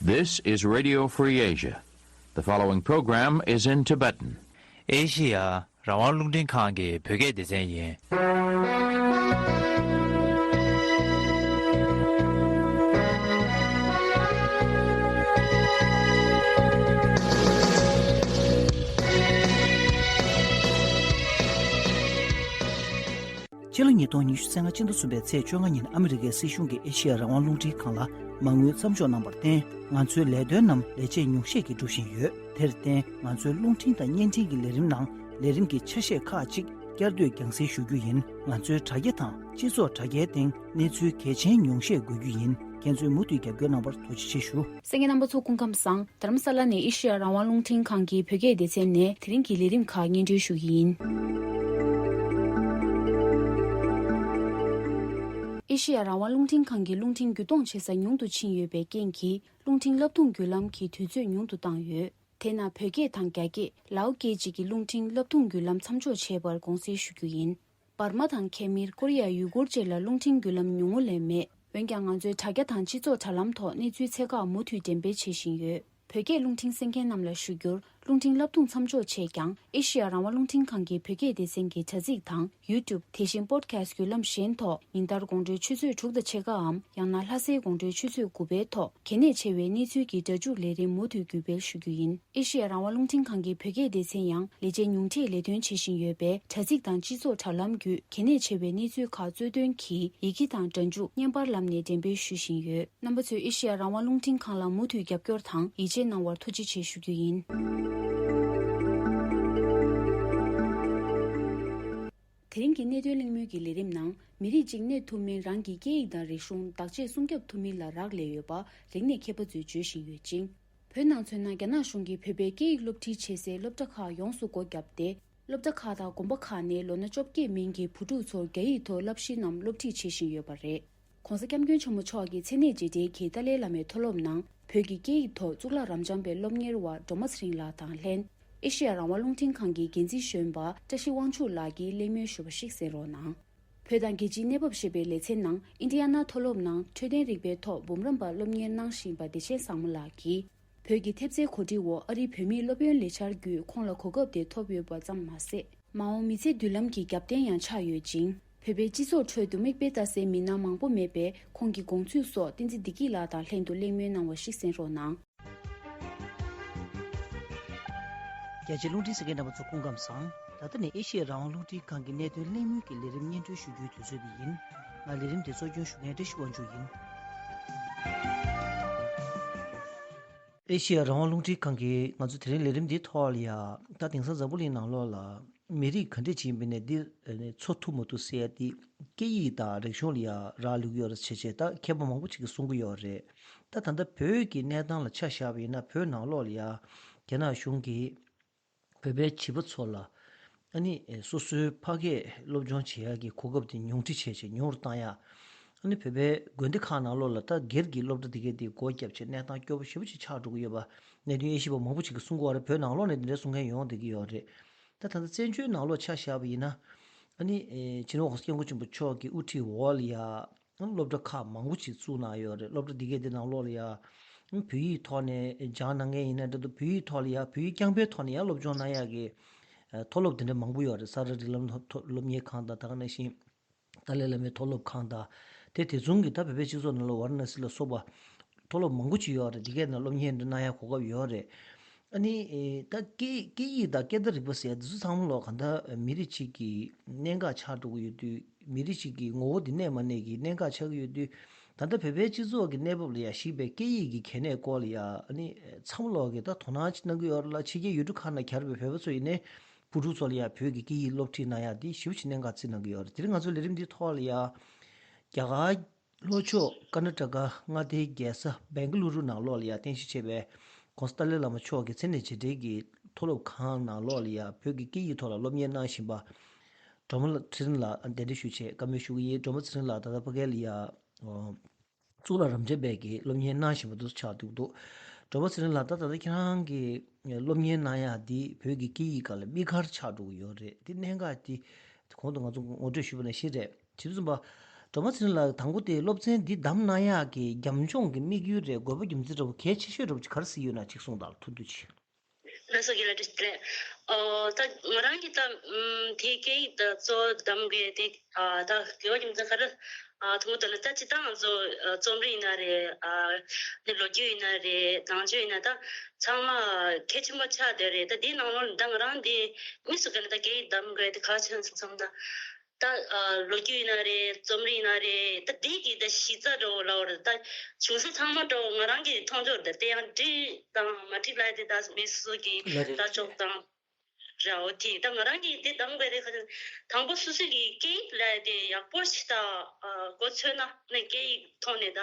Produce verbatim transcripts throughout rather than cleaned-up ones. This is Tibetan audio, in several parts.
This is Radio Free Asia. The following program is in Tibetan. ཨེ་ཤི་ཡ་རང་དབང་རླུང་འཕྲིན་ཁང་གི་བོད་སྐད་སྡེ་ཚན་ཡིན། ཕྱི་ལོ་ཉིས་སྟོང་ཉི་ཤུ་རྩ་ལྔ་སྤྱི་ཟླ་གསུམ་པའི་ཚེས་བཅོ་ལྔ་ཉིན་ཨ་མི་རི་ཀའི་སྲིད་གཞུང་གིས་ཨེ་ཤི་ཡ་རང་དབང་རླུང་འཕྲིན་ཁང་ལ་མ་དངུལ་མཚམས་འཇོག་གནང་བར་བརྟེན། ང་ཚོའི་ལས་དོན་རྣམས་ལས་བྱེད་ཉུང་ཤས་ཀྱིས་སྒྲུབ་བཞིན་ཡོད། དེར་བརྟེན། ང་ཚོའི་རླུང་འཕྲིན་དང་བརྙན་འཕྲིན་གྱི་ལས་རིམ་ནང་ལས་རིམ་གྱི་ཆ་ཤས་ཁག་ཅིག་བསྐྱར་ཟློས་རྒྱང་སྲིང་ཞུ་རྒྱུ་ཡིན། ང་ཚོའི་དྲ་རྒྱ་དང་སྤྱི་ཚོགས་དྲ་རྒྱའི་སྟེང་གནས་ཚུལ་གལ་ཆེན་ཉུང་ཤས་འགོད་རྒྱུ་ཡིན། ཁྱེད་ཚོས་མུ་མཐུད་རྒྱབ་སྐྱོར་གནང་བར་ཐུགས་རྗེ་ཆེ་ཞུ། གསན་མཁན་རྣམ་པ་ཚོ་སྐུ་ཁམས་བཟང་། རྡ་རམ་ས་ལ་ནས་ཨེ་ཤེ་ཡ་རང་དབང་རླུང་འཕྲིན་ཁང་གི་བོད་སྐད་སྡེ་ཚན་ནས་དེ་རིང་གི་ལས་རིམ་ཁག་སྙན་སྒྲོན་ཞུ་གི་ཡིན། ཨེ་ཤེ་ཡ་རང་དབང་རླུང་འཕྲིན་ཁང་གི་རླུང་འཕྲིན་བརྒྱུད་གཏོང་བྱེད་ས་ཉུང་དུ་ཕྱིན་ཡོད་པའི་རྐྱེན་གྱིས། རླུང་འཕྲིན་བསླབ་ཐོན་བརྒྱུད་ལམ་གྱི་དུས་ཚོད་ཉུང་དུ་བཏང་ཡོད། དེས་ན་བོད་སྐད་དང་རྒྱ་སྐད། ལའོ་སྐད་བཅས་ཀྱི་རླུང་འཕྲིན་བསླབ་ཐོན་བརྒྱུད་ལམ་མཚམས་འཇོག་བྱས་པར་དགོངས་སེལ་ཞུ་རྒྱུ་ཡིན། འབར་མ་དང་ཁེ་མིར། ཀོ་རི་ཡ། ཡུ་གུར་བཅས་ལ་རླུང་འཕྲིན་བརྒྱུད་ལམ་ཉུང་ངུ་ལས་མེད། འོན་ཀྱང་ང་ཚོས་དྲ་རྒྱ་དང་སྤྱི་ཚོགས་དྲ་ལམ་ཐོག་གནས་ཚུལ་ཚད་བཀག་མུ་མཐུད་འགྲེམས་སྤེལ་བྱེད་བཞིན་ཡོད། བོད་སྐད་རླུང་འཕྲིན་གསན་མཁན་རྣམས་ལ་ཞུ་རྒྱུར། རླུང་འཕྲིན་བསླབ་ཐོན་མཚམས་འཇོག་བྱས་ཀྱང་། ཨེ་ཤེ་ཡ་རང་དབང་རླུང་འཕྲིན་ཁང་གི་བོད་སྐད་སྡེ་ཚན་གྱི་དྲ་ཚིགས་དང་ཡུ་ཊུབ། དེ་བཞིན་པོཌ་ཁ་སི་ཊི་བརྒྱུད་ལམ་གཞན་ཐོག་ཉིན་ལྟར་དགོང་དྲོའི་ཆུ་ཚོད་དྲུག་དང་ཕྱེད་ཀའམ། ཡང་ན་ལྷ་སའི་དགོང་དྲོའི་ཆུ་ཚོད་དགུ་པའི་ཐོག་གལ་གནད་ཆེ་བའི་གནས་ཚུལ་གྱི་སྒྲ་འཇུག་ལས་རིམ་མུ་མཐུད་བརྒྱུད་སྤེལ་ཞུ་རྒྱུ་ཡིན། ཨེ་ཤེ་ཡ་རང་དབང་རླུང་འཕྲིན་ཁང་གི་བོད་སྐད་སྡེ་ཚན་ཡང་ལས་བྱེད་ཉུང་འཕྲིས་ལས་དོན་བྱེད་བཞིན་ཡོད་པས། དྲ་ཚིགས་དང་སྤྱི་ཚོགས་དྲ་ལམ་བརྒྱུད་གལ་གནད་ཆེ་བའི་གནས་ཚུལ་ཁག་གཙོ་དོན་གྱིས་ཡི་གེ་དང་སྒྲ་འཇུག་བརྙན་པར་ལམ་ནས་འགྲེམས་སྤེལ་ཞུ་བཞིན་ཡོད། རྣམ་པ་ཚོས་ཨེ་ཤེ་ཡ་རང་དབང་རླུང་འཕྲིན་ཁང་ལ་མུ་མཐུད་རྒྱབ་སྐྱོར་དང་ཡིད་ཆེས་གནང་བར་ཐུགས་རྗེ་ཆེ་ཞུ་རྒྱུ་ཡིན། དེ་རིང་གི་གནད་དོན་གླེང་མོལ་གྱི་ལས་རིམ་ནང་། མི་རིགས་གཅིག་གནས་ཐུབ་མིན་རང་གི་སྐད་ཡིག་དང་རིག་གཞུང་བདག་གཅེས་སྲུང་སྐྱོབ་ཐུབ་མིན་ལ་རག་ལས་ཡོད་པ་རིག་གནས་མཁས་པ་ཚོས་བརྗོད་བཞིན་ཡོད་ཅིང་། བོད་ནང་མཚོན་ན། རྒྱ་ནག་གཞུང་གིས་བོད་པའི་སྐད་ཡིག་སློབ་ཁྲིད་བྱེད་སའི་སློབ་གྲྭ་ཁག་ཡོངས་སུ་སྒོ་བརྒྱབ་སྟེ། སློབ་གྲྭ་ཁག་དང་དགོན་པ་ཁག་ནས་ལོ་ན་བཅོ་བརྒྱད་མིན་གྱི་བུ་ཕྲུག་ཚོར་རྒྱ་ཡིག་ཐོག་བསླབ་གཞི་རྣམས་སློབ་ཁྲིད་བྱེད་བཞིན་ཡོད་པ་རེད། ༸གོང་ས་༸སྐྱབས་མགོན་ཆེན་པོ་མཆོག་གི་མཚན་གནས་རྗེས་དྲན་གྱི་ཏཱ་ལའི་བླ་མའི་མཐོ་སློབ་ནང་། བོད་ཀྱི་སྐད་ཡིག་ཐོག་གཙུག་ལག་རབ་འབྱམས་པའི་སློབ་གཉེར་བ་སྒྲོལ་མ་ཚེ་རིང་ལགས་དང་ལྷན། ཨེ་ཤེ་ཡ་རང་དབང་རླུང་འཕྲིན་ཁང་གི་འགན་འཛིན་གཞོན་པ་བཀྲ་ཤིས་དབང་ཕྱུག་ལགས་ཀྱིས་གླེང་མོལ་ཞུས་པ་ཞིག་གསན་རོགས་གནང་། བོད་དང་རྒྱལ་སྤྱིའི་གནས་བབ་ཞེས་པའི་ལེ་ཚན་ནང་། ཨིན་ཌི་ཡ་ན་མཐོ་སློབ་ནང་འཕྲོད་བསྟེན་རིག་པའི་ཐོག་འབུམ་རམས་པ་སློབ་གཉེར་གནང་བཞིན་པ་བདེ་ཆེན་བཟང་མོ་ལགས་ཀྱིས། བོད་ཀྱི་ཐེབས་རྩའི་གོ་སྒྲིག་འོག་ཨ་རིའི་བོད་མིའི་སློབ་ཡོན་ལས་འཆར་བརྒྱུད་ཁོང་ལ་གོ་སྐབས་དེ་ཐོབ་ཡོད་པ་ཙམ་མ་ཟད། མ་འོངས་མི་ཚེ་མདུན་ལམ་གྱི་རྒྱབ་རྟེན་ཡང་ཆགས་ཡོད་ཅིང་། བོད་པའི་སྤྱི་ཚོགས་ཁྲོད་དུ་མིག་དཔེ་ལྟ་སའི་མི་སྣ་མང་པོ་མེད་པས། ཁོང་གི་དགོངས་ཚུལ་སོགས་བསྟན་འཛིན་བདེ་སྐྱིད་ལགས་དང་ལྷན་དུ་གླེང་མོལ་གནང་བ་ཞིག་གསན་རོགས་གནང་། རྒྱ་ཆེའི་རླུང་འཕྲིན་གསན་མཁན་རྣམ་པ་ཚོ་སྐུ་ཁམས་བཟང་། ད་ལྟ་ནི་ཨེ་ཤེ་ཡ་རང་དབང་རླུང་འཕྲིན་ཁང་གི་གནད་དོན་གླེང་མོལ་གྱི་ལས་རིམ་སྙན་སྒྲོན་ཞུ་རྒྱུའི་དུས་ཚོད་དེ་ཡིན། ང་ལས་རིམ་དེ་གཙོ་སྐྱོང་ཞུ་མཁན་བཀྲ་ཤིས་དབང་ཕྱུག་ཡིན། ཨེ་ཤེ་ཡ་རང་དབང་རླུང་འཕྲིན་ཁང་གིས་ང་ཚོ་དེ་རིང་ལས་རིམ་འདིའི་ཐོག་ལ་ཡ། ད་དེང་སང་འཛམ་བུ་གླིང་ནང་ལོགས་ལ་མི་རིགས་ག་འདྲ་ཅིག་ཡིན་པ་ནས་འདི་འཚོ་ཐུབ་མ་ཐུབ་ཟེར་ཡ་དེ་སྐད་ཡིག་དང་རིག་གཞུང་ལ་ཡ་རག་ལུས་ཀྱི་ཡོད་རེད་བྱས་བྱས། ད་མཁས་པ་མང་པོ་ཅིག་གིས་གསུང་གི་ཡོད་རེད། ད་ད་ལྟ་བོད་ཀྱི་གནས་སྟངས་ལ་ཆ་བཞག་པ་ཡིན་ན། བོད་ནང་ལོགས་ལ་ཡ་རྒྱ་ནག་གཞུང་གིས་བོད་པའི་བྱིས་པ་ཚོ་ལ་ཨ་ནི་སོ་སོའི་ཕ་སྐད་སློབ་སྦྱོང་བྱེད་ཡག་གི་གོ་སྐབས་དེ་ཉུང་འཕྲི་བྱས་བྱས་ཉུང་རུ་བཏང་ཡག་ཨ་ནི་བོད་པའི་དགོན་སྡེ་ཁག་ནང་ལོགས་ལ་ད་སྒེར་གྱི་སློབ་གྲྭ་དེ་གའི་དེ་སྒོ་བརྒྱབ་བྱས་གནས་སྟངས་སྐྱོ་པོ་ཞེ་པོ་ཅིག་ཆགས་འགྲོ་གི་ཡོད་པ་གནད་དོན་དབྱེ་ཞིབ་པ་མང་པོ་ཅིག་གིས་གསུང་གི་ཡོད་རེད། བོད་ནང་ལོགས་ནས་དེ་འདྲའི་གསུང་མཁན་ཡོང་བསྡད་ཀྱི་ཡོད་རེད། ད་ད་ལྟ་བཙན་བྱོལ་ནང་ལོགས་ཆ་བཞག་པ་ཡིན་ན། ཨ་ནི་སྤྱི་ནོར་༸གོང་ས་༸སྐྱབས་མགོན་ཆེན་པོ་མཆོག་གི་དབུ་ཁྲིད་འོག་ལ་ཡ། སློབ་གྲྭ་ཁག་མང་པོ་ཅིག་བཙུགས་གནང་ཡོད་རེད། སློབ་གྲྭ་འདི་གའི་འདི་ནང་ལོགས་ལ་ཡ། བོད་ཡིག་ཐོག་ནས་སྦྱང་གནང་མཁན་ཡིན་ན་འདྲ་འདུག་བོད་ཡིག་ཐོག་ལ་ཡ། བོད་ཡིག་རྐྱང་པའི་ཐོག་ནས་ཡ་སློབ་སྦྱོང་གནང་ཡག་གི་མཐོ་སློབ་དེ་འདྲ་མང་པོ་ཡོད་རེད། ས་རཱ་རིགས་ལམ་མཐོ་སློབ་གཉེར་ཁང་དང་། ད་ག་ནང་བཞིན་ཏཱ་ལའི་བླ་མའི་མཐོ་སློབ་ཁང་དང་། དེ་དེ་མཚུངས་ཀྱི་ད་བོད་པའི་སྤྱི་ཚོགས་ནང་ལ་ཝཱ་ར་ཎ་སི་ལ་སོགས་པ་མཐོ་སློབ་མང་པོ་ཅིག་ཡོད་རེད། འདི་གའི་ནང་སློབ་གཉེར་འདི་གནང་ཡག་གོ་སྐབས་ཡོད་རེད། ཨ་ནི་ད་སྐད་སྐད་ཡིག་དང་སྐད་བརྡ་རིག་པ་ཟེར་ཡ་འདི་ཚོ་ཚང་མ་ལོག་གང་ལྟར་མི་རིགས་གཅིག་གི་གནད་འགག་ཆགས་འགྲོ་གི་ཡོད་དུས། མི་རིགས་གཅིག་གི་ངོ་བོ་འདི་གནས་མ་གནས་ཀྱི་གནད་འགག་ཆགས་ཀྱི་ཡོད་དུས། ད་ལྟ་བོད་པའི་སྤྱི་ཚོགས་ཀྱི་གནས་བབ་ལ་ཡ་གཞིགས་པའི་སྐད་ཡིག་གི་གལ་གནད་སྐོར་ལ་ཡ། ཨ་ནི་ཚང་མ་ལོག་གིས་ད་དོ་སྣང་ཅིག་གནང་གི་ཡོད་རེད་ལ། ཕྱི་རྒྱལ་ཡུལ་གྲུ་ཁག་ནང་གྱར་བའི་བོད་པ་ཚོ་ཡིན་ནའི་བུ་ཕྲུག་ཚོ་ལ་ཡ་བོད་ཀྱི་སྐད་ཡིག་སློབ་ཁྲིད་གནང་ཡ་འདི་ཞེ་པོ་ཅིག་གནད་འགག་བརྩི་གནང་གི་ཡོད་རེད། དེ་རིང་ང་ཚོའི་ལས་རིམ་འདིའི་ཐོག་ལ་ཡ། རྒྱ་གར་ལྷོ་ཕྱོགས་ཀར་ནཱ་ཊ་ཀ་མངའ་སྡེའི་རྒྱལ་ས་སྦེང་ག་ལུ་རུ་ནང་ལོགས་ལ་ཡ་རྟེན་གཞི་བྱས་པའི་༸གོང་ས་ཏཱ་ལའི་བླ་མ་མཆོག་གི་མཚན་གནས་རྗེས་དྲན་གྱི་མཐོ་སློབ་ཁང་ནང་ལོགས་ལ་ཡ་བོད་ཀྱི་སྐད་ཡིག་ཐོག་ལ་སློབ་གཉེར་གནང་བཞིན་པ་སྒྲོལ་མ་ཚེ་རིང་ལགས་གདན་འདྲེན་ཞུས་བྱས་བཀའ་མོལ་ཞུ་གི་ཡིན། སྒྲོལ་མ་ཚེ་རིང་ལགས་ད་ལྟ་ཕ་གི་ལ་ཡ་ཨོ་གཙུག་ལག་རབ་འབྱམས་པའི་གི་སློབ་གཉེར་གནང་བཞིན་པ་དེ་ཚོ་ཆགས་འདུག་འདུག་སྒྲོལ་མ་ཚེ་རིང་ལགས་ད་ད་ལྟ་ཁྱེད་རང་གི་སློབ་གཉེར་གནང་ཡག་འདི་བོད་ཀྱི་སྐད་ཡིག་སྒང་ལ་དམིགས་བཀར་ཆགས་འགྲོ་གི་ཡོད་རེད། འདི་གནད་འགག་འདི་གོང་དུ་ང་ཚོ་ངོ་སྤྲོད་ཞུས་པ་ནང་བཞིན་རེད། བྱས་དུས་ཙམ་པ་ སྒྲོལ་མ་ཚེ་རིང་ལགས། དང་པོ་དེ་སློབ་ཚན་འདི་བདམས་གནང་ཡག་གི་རྒྱབ་ལྗོངས་ཀྱི་དམིགས་ཡུལ་རེད། དགོས་པ་རྒྱུ་མཚན་འདྲ་བོ་གལ་ཆེ་ཤོས་འདྲ་བོ་ཅིག་ག་རེ་གཟིགས་ཡོད་ན་ཅིག་གསུངས་དང་། ཐུགས་རྗེ་ཆེ། ལགས་སོ། རྒན་ལགས་བཀྲ་ཤིས་བདེ་ལེགས། ཨོ་ད་ང་རང་གི་ད་ཨམ་དེ་སྐད་ཡིག་ད་གཙོ་བོ་བདམས་དགོས་དེ་ཨ་ད་དགོས་པ་རྒྱུ་མཚན་ག་རེ་ཨ་ཐུང་ངུ་ད་ནི་ད་སྤྱིར་བཏང་ང་ཚོ་ཨ་རྩོམ་རིག་ཡིན་ན་རེད། ཨ་ནི་ལོ་རྒྱུས་ཡིན་ན་རེད། ནང་ཆོས་ཡིན་ན་ད་ཚང་མ་གལ་ཆེན་པོ་ཆགས་བསྡད་རེད། ད་དེའི་ནང་ལོགས་ནས་ད་ང་རང་དེ་དམིགས་སུ་བཀར་ནས་ད་སྐད་ཡིག་བདམས་དགོས་དེ་ག་རེ་བྱས་ནས་བསམ་ད། ད་ཨ་ལོ་རྒྱུས་ཡིན་ན་རེད། རྩོམ་རིག་ཡིན་ན་རེད། ད་འདི་གི་ད་གཞི་རྩ་འདྲ་བོ་ལབ་པ་རེད། ད་བྱུང་ས་ཚང་མ་འདྲ་བོ་ང་རང་གིས་མཐོང་ཆོག་རེད། དེ་ཡང་འགྲིག་དང་མ་འགྲིག་ལབ་ཡ་དེ་ད་མི་སོ་སོ་གི་ལ་རེད། ལྟ་ཕྱོགས་དང་རེད། འོ་དེ་ད་ང་རང་གིས་དེ་གདམ་དགོས་རེད། ཁ་ཅིག་དང་པོ་སོ་སོ་གི་སྐད་ཡིག་ལབ་ཡ་དེ་ཡག་པོ་ཞིག་ད་ཨ་མགོ་ཚོས་ན་ནི་སྐད་ཡིག་ཐོག་ནས་ད་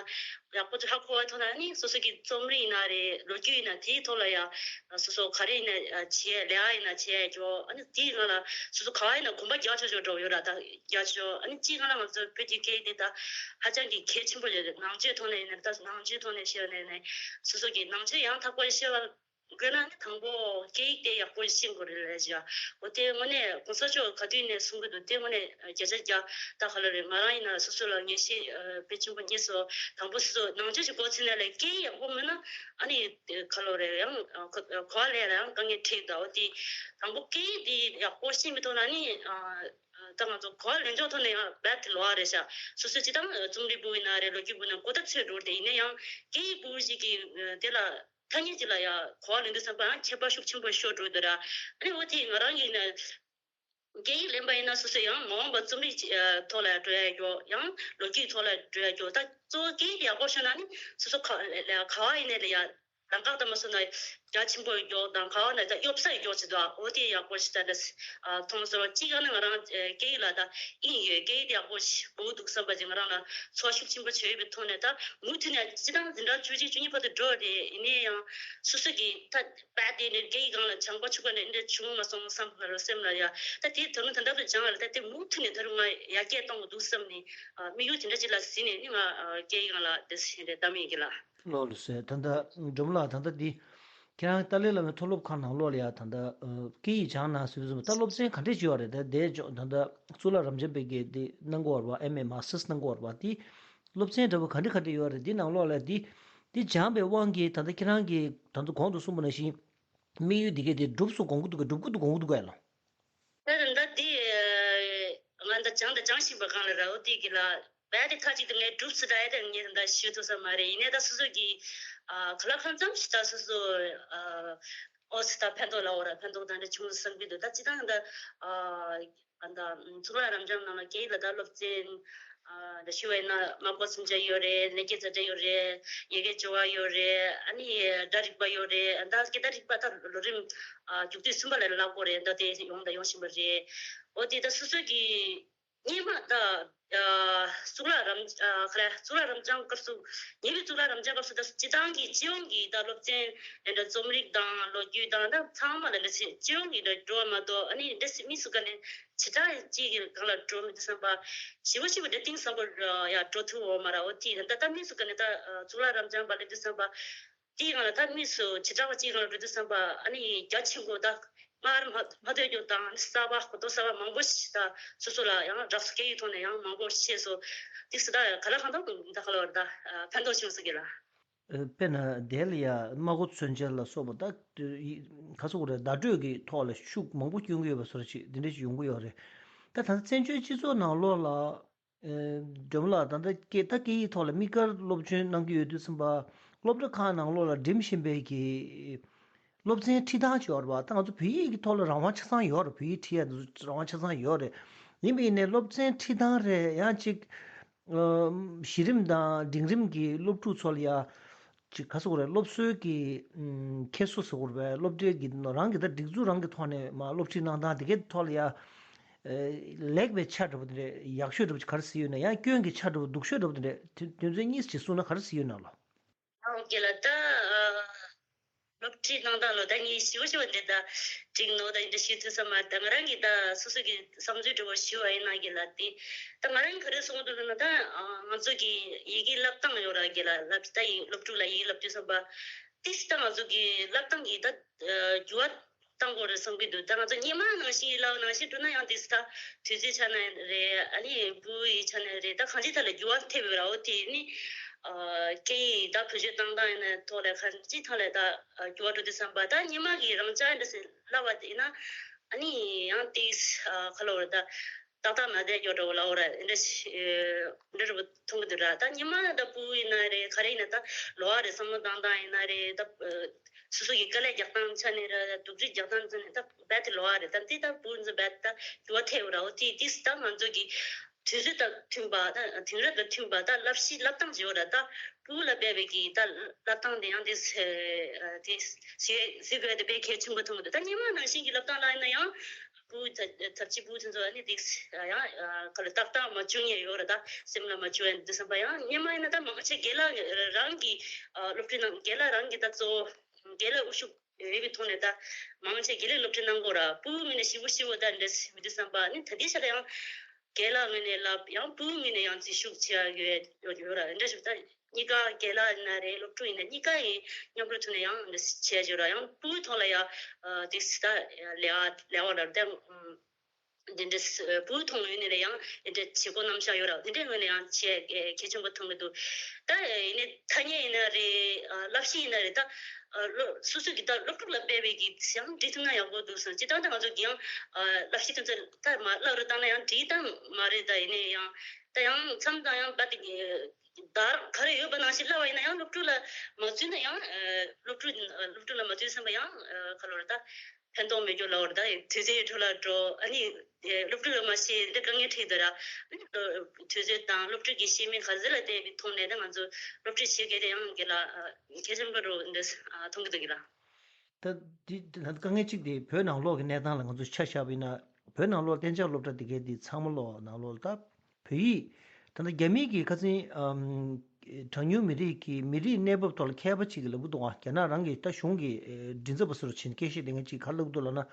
ཡག་པོ་ཅིག་ཧ་གོ་བ་ཐོག་ན་ནི་སོ་སོ་གི་རྩོམ་རིག་ཡིན་ན་རེད། ལོ་རྒྱུས་ཡིན་ན་དེའི་ཐོག་ལ་ཡ་སོ་སོ་ག་རེ་ཡིན་ན་བྱེད་ཡ་ལས་ཀ་ཡིན་ན་བྱེད་ཡ་ཀྱོ། ཨ་ནི་དེའི་ནང་ལ་སོ་སོ་ག་བ་ཡིན་ན་གོམ་པ་རྒྱག་ཆོག་ཆོག་འགྲོ་ཡོད་ར། ད་རྒྱག་ཆོག་ཨ་ནི་གཅིག་ང་ལ་ང་ཚོ་བོད་ཀྱི་སྐད་ཡིག་དེ་ད་ཧ་ཅང་གི་གལ་ཆེན་པོ་རེད། ནང་ཆོས་ཐོག་ནས་ཡིན་ན་ད་ནང་ཆོས་ཐོག་ནས་བཤད་ནས་ནས་སོ་སོ་གི་ནང་ཆོས་ཡང་དག་པར་ཤེས་པ་དགོས་ན་ནི་དང་པོ་སྐད་ཡིག་དེ་ཡག་པོ་ཤེས་དགོས་རེད་ལབ་བྱ། འོ་དེ་དངོས་གནས་གོང་ས་མཆོག་ག་དུས་ནས་གསུང་གི་འདུག་དེ་དངོས་གནས་བརྒྱ་ཆ་བརྒྱ་ད་ག་ལ་རེད། ང་རང་ཡིན་ན་སོ་སོ་ལ་ངེས་ཤེས་ཨ་དཔེ་ཆེན་པོ་རྙེད་སོང་། དང་པོ་སོ་སོ་ནང་ཆོས་ཤིག་མགོ་ཚོས་ན་ལས་སྐད་ཡིག་ཡག་པོ་མེད་ན་ཨ་ནི་ག་ལོ་རེད། ཡང་ཨ་གོ་གོ་བ་ལེན་ལ་ཡང་དཀའ་ངལ་འཕྲད་འདུག་འོ་དེ་དང་པོ་སྐད་ཡིག་དེ་ཡག་པོ་ཤེས་མི་ཐུབ་ན་ནི་ཨ་ད་ང་ཚོ་གོ་བ་ལེན་ཕྱོགས་ཐོག་ནས་ཡང་རྦད་དེ་ལོག་རེད་ཤག་སོ་སོ་སྤྱིར་བཏང་རྩོམ་རིག་པུ་ཡིན་ན་རེད། ལོ་རྒྱུས་པུ་ཡིན་ན་གོ་བརྡ་ཚོད་འགྲོ་དེ་ཡིན་ན་ཡང་སྐད་ཡིག་པུ་ཞིག་གི་དེ་ལ་ཐ་སྙད་ཅིག་ལ་ཡང་གོ་བ་ལེན་དུས་ཙམ་པ་ཡང་ཁྱད་པར་ཤུགས་ཆེན་པོ་ཤོར་འགྲོ་འདུག་ར། ཨ་ནི་འོ་དེ་ང་རང་ཡིན་ན་སྐད་ཡིག་ལེན་པ་ཡིན་ན་སོ་སོ་ཡང་མ་འོངས་པ་རྩོམ་རིག་ཅིག་ཨ་ཐོག་ལ་འགྲོ་ཡ་ཡོད། ཡང་ལོ་རྒྱུས་ཐོག་ལ་འགྲོ་ཡ་ཡོད། ད་གཙོ་བོ་སྐད་ཡིག་ཡག་པོ་ཤོར་ན་ནི་སོ་སོ་ག་ག་བ་ཡིན་ནའི་ལ་ཡ་ལམ་ཁ་ལྟ་མ་སོང་ན་རྒྱ་ཆེན་པོ་ཡོད་དང་ག་བ་ན་ད་གཡོབ་ས་ཡོད་ཅིག་འདུག་འོ་དེ་ཡག་པོ་ཞིག་ད་ལ་ཨ་མཐོང་སོང་། གཅིག་ཡང་ན་ང་རང་ཨ་སྐད་ཡིག་ལ་ད་དབྱིངས་ཡོད། སྐད་ཡིག་དེ་ཡག་པོ་ཞིག་དགོས་འདུག་བསམ་པ་ཅིག་ང་རང་ལ་ཚོར་ཤུགས་ཆེན་པོ་བྱས་ཡོད་པའི་ཐོག་ནས། ད་མུ་མཐུད་ནས་སྤྱིར་བཏང་འཛིན་གྲྭ་བཅུ་གཅིག་བཅུ་གཉིས་བར་དུ་འགྲོ་རེད། ཡིན་ན་ཡང་སོ་སོ་གི་ད་རྦད་དེ་ནས་སྐད་ཡིག་སྒང་ལ་སྦྱངས་པ་ཆུ་ཁ་ནས་འདི་འདྲ་བྱུང་མ་སོང་བསམ་པ་ལ་སེམས་ལ་ཡ། ད་དེ་ད་རུང་ད་ལྟ་བུ་སྦྱངས་ལ་ད་དེ་མུ་མཐུད་ནས་ད་རུང་ང་ཡར་རྒྱས་གཏོང་དགོས་འདུག་བསམ་ནས་ཨ་དམིགས་ཡུལ་དེ་འདྲ་ཅིག་ལ་གཟིགས་ནས་ནི་ང་ཨ་སྐད་ཡིག་སྒང་ལ་དེ་བྱས་ནས་བདམས་ཡིན་གི་ལ། ལགས་སོ། ད་ལྟ་འབྲོམ་ལགས་ད་ལྟ་འདི་ཁྱེད་རང་ཏཱ་ལའི་བླ་མའི་མཐོ་སློབ་ཁང་ནང་ལོགས་ལ་ཡ་ད་ལྟ་ཨ་སྐད་ཡིག་སྦྱངས་གནང་ཟེར་དུས་ཙམ་པ་ད་སློབ་ཚན་ག་འདྲས་བྱས་ཡོད་རེད། ད་དེ་ཅོ་ད་ལྟ་གཙུག་ལག་རབ་འབྱམས་པའི་གི་འདི་གནང་གི་ཡོད་རེད་པ། ཨེམ་ཨེ་མཱ་སི་ཊར་སི་གནང་གི་ཡོད་རེད་པ། འདི་སློབ་ཚན་འདྲ་པོ་ག་འདྲ་ག་འདྲ་ཡོད་རེད། འདི་ནང་ལོགས་ལ་འདི་འདི་སྦྱངས་པའི་དབང་གིས་ད་ལྟ་ཁྱེད་རང་གིས་ད་ལྟ་གོང་དུ་གསུངས་པ་ནང་བཞིན་དམིགས་ཡུལ་འདི་གས་དེ་འགྲུབ་སོང་དགོངས་ཀྱི་འདུག་གས། འགྲུབ་ཀྱི་འདུག་དགོངས་ཀྱི་འདུག་གས་ལགས། ད་ད་ལྟ་འདི་ང་ད་སྦྱངས་ད་སྦྱང་བཞིན་པ་སྒང་ལ་ར། འོ་དེ་གི་ལ་བས་དེ་ཁ་ཅིག་ཏུ་ངས་འགྲུབ་ཚུལ་འདྲ་ཡ་དེ་ངས་ད་ལྟ་ཞུ་ཐུབ་ས་མ་རེད། ཡིན་ནའི་ད་སོ་སོ་གི་ཨ་ག་ལ་གང་འཚམ་ཞིག་ད་སོ་སོ་ཨ་ཨོ་སི་ད་ཕན་ཐོགས་ལ་འོ་ར་ཕན་ཐོགས་ད་འདྲ་བྱུང་བསམ་གྱི་འདུག་ད་སྤྱིར་བཏང་ད་ཨ། ཨ་ད་གཙུག་ལག་རབ་འབྱམས་ནང་ལ་སྐད་ཡིག་ལ་ད་སློབ་ཚན་ཨ་ད་ཞུ་བ་ཡིན་ན་སྨྲ་སྒོ་མཚོན་ཆ་ཡོད་རེད། ལེགས་སྐྱེས་རྩ་འགྲེལ་ཡོད་རེད། ཡི་གེ་སྦྱོར་བ་ཡོད་རེད། ཨ་ནི་སྒྲ་རིག་པ་ཡོད་རེད། ཨ་ད་སྐད་བརྡ་རིག་པ་ད་ལོ་རིམ་ཨ་རྒྱུགས་དུས་གསུམ་པ་ལ་བསླབ་དགོས་རེད། ད་དེ་ཡོང་ད་ཡོང་བཞིན་པ་རེད། འོ་དེ་ད་སོ་སོ་གི་སྔོན་མ་ད་ཨ་གཙུག་ལག་རབ་ཨ་ག་རེ་གཙུག་ལག་རབ་འབྱམས་སྐབས་སུ་ཉེ་བའི་གཙུག་ལག་རབ་འབྱམས་སྐབས་སུ་ད་སྤྱིར་བཏང་གི་སྤྱི་ཡོངས་ཀྱི་ད་སློབ་ཚན་ལ་འདྲ་རྩོམ་རིག་དང་ལོ་རྒྱུས་དང་ད་ཚང་མ་ལ་འདྲ་སྤྱི་ཡོངས་ཀྱི་འདྲ་འགྲོ་བ་མ་གཏོགས་ཨ་ནི་འདྲ་སི་མི་སུ་ག་ནས་བྱེ་བྲག་གཅིག་གི་སྒང་ལ་འགྲོ་མི་འདུག་བསམ་པ། ཞེ་པོ་ཞེ་པོ་འདྲ་གཏིང་ཟབ་པོ་ཡ་འགྲོ་ཐུབ་འོ་མ་ར། འོ་དེ་ད་ལྟ་མི་སུ་ག་ནས་ད་གཙུག་ལག་རབ་འབྱམས་པ་ལ་འདུག་བསམ་པ། དེའི་སྒང་ལ་ད་མི་སུ་བྱེ་བྲག་པ་གཅིག་སྒང་ལ་འགྲོ་དུས་བསམ་པ་ཨ་ནི་རྒྱ་ཆེན་པོ་ད་སྔར་མ་མ་ཐོས་རྒྱུ་དང་ཨ་ནི་གསར་པ་གོ་རྟོགས་གསར་པ་མང་པོ་ཞིག་ད་སོ་སོ་ལ་ཡང་རག་སོ། སྐད་ཡིག་ཐོག་ནས་ཡང་མང་པོ་ཤེས་སོ། དེ་སུ་ད་ག་ལ་གང་ད་ད་ག་ལ་བར་ད་ཕན་ཐོགས་བྱུང་སོ་གི་ལ། ཨ་དཔེར་ན་དེ་ལ་ཡ་སྨྲ་སྒོ་མཚོན་ཆ་ལ་སོགས་པ་ད་ག་ཚོད་རེད། བརྡ་སྤྲོད་ཀྱི་ཐོག་ལ་ཤུགས་མང་པོ་སྐྱོན་གྱི་ཡོད་པ་སོགས་ཅིག་འདི་འདྲ་ཞིག་ཡོང་གི་ཡོད་རེད། ད་ད་ལྟ་བཙན་བྱོལ་སྤྱི་ཚོགས་ནང་ལོགས་ལ་ཨ་སྒྲོལ་མ་ལགས་ད་ལྟ་སྐད་ད་སྐད་ཡིག་ཐོག་ལ་དམིགས་བཀར་སློབ་སྦྱོང་གནང་གི་ཡོད་དུས་ཙམ་པ་སློབ་གྲྭ་ཁག་ནང་ལོགས་ལ་འགྲིམ་བཞིན་པའི་གི་སློབ་ཚན་ཁྲིད་སྟངས་ཅིག་ཡོད་རེད་པ། ད་ང་ཚོ་བོད་ཡིག་གི་ཐོག་ལ་རང་དབང་ཆ་ཚང་ཡོད་རེད། བོད་ཡིག་ཁྲིད་ཡ་དེ་ཚོ་རང་དབང་ཆ་ཚང་ཡོད་རེད། ཡིན་པ་ཡིན་ནའི་སློབ་ཚན་ཁྲིད་སྟངས་རེད། ཡང་ཅིག་ཨ་གཞི་རིམ་དང་འབྲིང་རིམ་གྱི་སློབ་ཕྲུག་ཚོ་ལ་ཡ་ཅིག་ག་ཟེར་དགོས་རེད། སློབ་གསོའི་གི་ཨམ་ཁྱེར་སོ་ཟེར་དགོས་རེད་པས། སློབ་གྲྭའི་གི་རང་གི་ད་སྒྲིག་འཛུགས་རང་གི་ཐོག་ནས་མ་སློབ་ཁྲིད་གནང་སྟངས་དེ་གའི་ཐོག་ལ་ཡ་ཨ་ལེགས་པའི་ཆ་འདྲ་པོ་དེ་འདྲ་ཡག་ཤོས་འདྲ་པོ་ཅིག་ག་རེ་གཟིགས་ཡོད་ན། ཡང་སྐྱོན་གྱི་ཆ་འདྲ་པོ་སྡུག་ཤོས་འདྲ་པོ་དེ་འདྲ་དེ་དོན་ཚན་གཉིས་ཅིག་གསུངས་ན་ག་རེ་གཟིགས་ཡོད་ན་ལགས། ཨོ་ཁེ་ལགས། ད་ཨ་སློབ་ཁྲིད་གནང་སྟངས་ལོ་ད་ངས་ཞིབ་ཞིབ་འདི་ད་འགྲིག་ནོ་ད་འདི་ཞུ་ཐུབ་ས་མ་རེད། ད་ང་རང་གིས་ད་སོ་སོ་གི་བསམ་ཚུལ་འདྲ་པོ་ཞུ་བ་ཡིན་ན་གི་ལ་དེ་ད་ང་རང་གི་ག་རེ་གསུང་གི་འདུག་ལབ་ན། ད་ཨ་ང་ཚོ་གི་ཡི་གེ་བསླབ་སྟངས་ཡོད་ར་གི་ལ་ལབ་ད་ཡིན་སློབ་ཕྲུག་ལ་ཡི་གེ་བསླབ་དུས་ཙམ་པ་ཏིས་ད་ང་ཚོ་གི་བསླབ་སྟངས་ཀྱི་ད་ཨ་འགྱུར་བ། བཏང་དགོས་རེད་བསམ་གྱི་འདུག་ད་ང་ཚོ་སྔོན་མ་ནང་བཞིན་ལབ་ནང་བཞིན་འགྲོ་ན་ཡང་དེ་ད་དུས་ཚོད་ཆ་ནས་རེད། ཨ་ནི་བུ་ཡི་ཆ་ནས་རེད། ད་གང་ཅི་ཐད་ལ་འགྱུར་བ་ཐེབས་ཡོད་ར། འོ་དེ་ནི་ཨ་སྐད་ཡིག་ད་བེད་སྤྱོད་བཏང་སྟངས་ཡིན་ན་ཐོག་ལ་གང་ཅི་ཐད་ལ་ད་འགྱུར་བ་འགྲོ་དུས་བསམ་པ། ད་སྔོན་མ་གི་རང་ཅག་འདྲ་ཟེར་ལབ་པ་དེ་ཡིན་ན་ཨ་ནི་ཡང་དེ་ཨ་ག་ལབ་རེད། ད་ཏག་ཏག་མ་བསྡད་ཡོད་འགྲོ་ལབ་ར། འདི་འདྲ་ཞིག་འདི་འདྲ་མཐོང་གི་འདུག་ར། ད་སྔོན་མ་ད་སྤུ་གུ་ཡིན་ན་རེད། ག་རེ་ཡིན་ན་ད་ལོགས་ཀ་རེད། བསམ་བློ་བཏང་སྟངས་ཡིན་ན་རེད། ད་སོ་སོ་གི་དཀའ་ལས་རྒྱག་སྟངས་ཆ་ནས་ར། སྡུག་རུས་རྒྱག་སྟངས་ཆ་ནས་ད་རྦད་དེ་ལོགས་ཀ་རེད། ད་འདི་ད་སྤུ་གུ་ཚོ་རྦད་ད་འགྱུར་བ་ཐེབས་ཡོད་ར། འོ་དེ་དེ་ད་ང་ཚོ་གི་དུས་ཚོད་དང་མཐུན་པ། ད་དེང་རབས་དང་མཐུན་པ་ད་བསླབ་གཞི་བསླབ་སྟངས་ཅིག་ཡོད་ར། ད་སྤུ་གུ་ལ་འབད་པའི་གི་ད་བསླབ་སྟངས་དེ་ཡང་དེ་དེ་གཟིགས་དགོས་དེ་དཔེ་གལ་ཆེན་པོ་མཐོང་གི་འདུག་ད་སྔོན་མ་ནང་བཞིན་གྱི་བསླབ་སྟངས་ལ་ཡིན་ན་ཡང་སྤུ་གུ་ཚ་ཚབས་ཆེ་སྤུ་གུ་དེ་ཚོ་ཨ་ནི་དེ་ཡང་ག་ལ་ཏག་ཏག་མ་བྱུང་ཡས་ཡོད་ར། ད་སེམས་ལ་མ་བྱུང་ཡས་འདུག་བསམ་པ། ཡང་སྔོན་མ་ཡིན་ན་ད་མང་ཆེ་རྒན་ལགས་རང་གི་སློབ་ཕྲུག་རྣམས་རྒན་ལགས་རང་གི་ད་གཙོ་བོ་རྒན་ལགས་དབུ་བཞུགས་ཡོད་པའི་ཐོག་ནས་ད་མང་ཆེ་དགེ་ལས་སློབ་ཁྲིད་གནང་དགོས་ར། སྤུ་གུ་ངོས་ནས་ཞེ་པོ་ཞེ་པོ་ད་འདྲ་མི་འདུག་བསམ་པ། ཨ་ནི་ད་ལྟའི་ཆ་ལ་ཡང་རྒན་ལགས་ངོས་ནས་ལབ་ཡང་སྤུ་གུ་ངོས་ནས་ཡང་འཛུལ་ཞུགས་བྱེད་ཡ་ཡོད་ཡོད་ར། འདྲ་ཞིག་ད་གཉིས་ཀ་རྒན་ལགས་ཡིན་ན་རེད། སློབ་ཕྲུག་ཡིན་ན་གཉིས་ཀ་ཡིན་མཉམ་རུབ་ཐོག་ནས་ཡང་འདྲ་བྱས་ཡོད་ར། ཡང་སྤུ་གུ་ཐོག་ལ་ཡང་དེ་ད་ལས་ཀ་ལས་ཀ་ལ་ད་འདི་འདྲ་སྤུ་གུ་ཐོག་ངོས་ནས་ལ་ཡང་འདི་འདྲ་བྱེད་སྒོ་རྣམ་གཞག་ཡོད་ར། འདི་འདྲའི་ངོས་ནས་ཡང་བྱས་གལ་ཆེན་པོ་མཐོང་གི་འདུག་ད་ཡིན་ནའི་ཐ་སྙད་ཡིན་ན་རེད། བསླབ་གཞི་ཡིན་ན་རེད། ད་སློབ་སོ་སོ་གི་ད་སློབ་ཕྲུག་ལ་དཔེ་བའི་གི་ཡང་འབྲི་ཐུབ་ན་ཡག་པོ་འདུག་བསམ། སྤྱིར་བཏང་ད་ང་ཚོ་གི་ཡང་བསླབ་གཞི་དེ་ཚོ་ད་མ་བསླབ་རེ་བཏང་ན་ཡང་འགྲིག་ད་མ་རེད། ད་ཡིན་ནའི་ཡང་ད་ཡང་མཚམས་དང་ཡང་བ་དེ་གི་ད་ག་རེ་ཡོད་པ་ནང་བཞིན་བསླབ་པ་ཡིན་ན་ཡང་སློབ་ཕྲུག་ལ་མ་བཙུན་ན་ཡང་སློབ་ཕྲུག་སློབ་ཕྲུག་ལ་མ་བཙུན་བསམ་པ་ཡང་ག་ལོར་ད་ཕན་ཐོགས་མེད་རྒྱུ་ལ་འོར་ད་དུས་ཚོད་འཕྲོ་བརླག་འགྲོ། ཨ་ནི་སློབ་ཕྲུག་ལ་མ་ཤེས་འདི་དཀའ་ངལ་འཕྲད་འདུག་ར། ཨ་ནི་དུས་ཚོད་དང་སློབ་ཕྲུག་གི་ཤེས་མིན་ག་ཚོད་ལ་བལྟས་པའི་ཐོག་ནས་ད་ང་ཚོ་སློབ་ཁྲིད་བྱེད་མཁན་དེ་ཡང་གི་ལ་གལ་ཆེན་པོ་རུ་འདི་མཐོང་གི་འདུག་གི་ལ། ད་འདི་ད་དཀའ་ངལ་གཅིག་དེ་བོད་ནང་ལོགས་ཀྱི་གནས་སྟངས་ལ་ང་ཚོ་ཆ་བཞག་པ་ཡིན་ན། བོད་ནང་ལོགས་གཏན་འཇགས་སློབ་གྲྭ་དེ་གའི་དེ་ཚང་མ་ལོགས་ནང་ལོགས་ད་བོད་ཡིག་ད་ལྟ་རྒྱ་མི་གི་ཁ་སང་གྲངས་ཉུང་མི་རིགས་ཀྱི་མི་རིགས་གནས་བབ་ཐོག་ལ་མཁས་པ་གཅིག་གིས་ལབ་ཀྱི་འདུག་ཨ། རྒྱ་ནག་རང་གི་ད་གཞུང་གི་མགྲིན་ཚབ་པ་ཟེར་བ་ཅིག་སྐད་བཤད་དེ་འདྲ་གཅིག་ག་རེ་ལབ་ཀྱི་འདུག་ལབ་ན།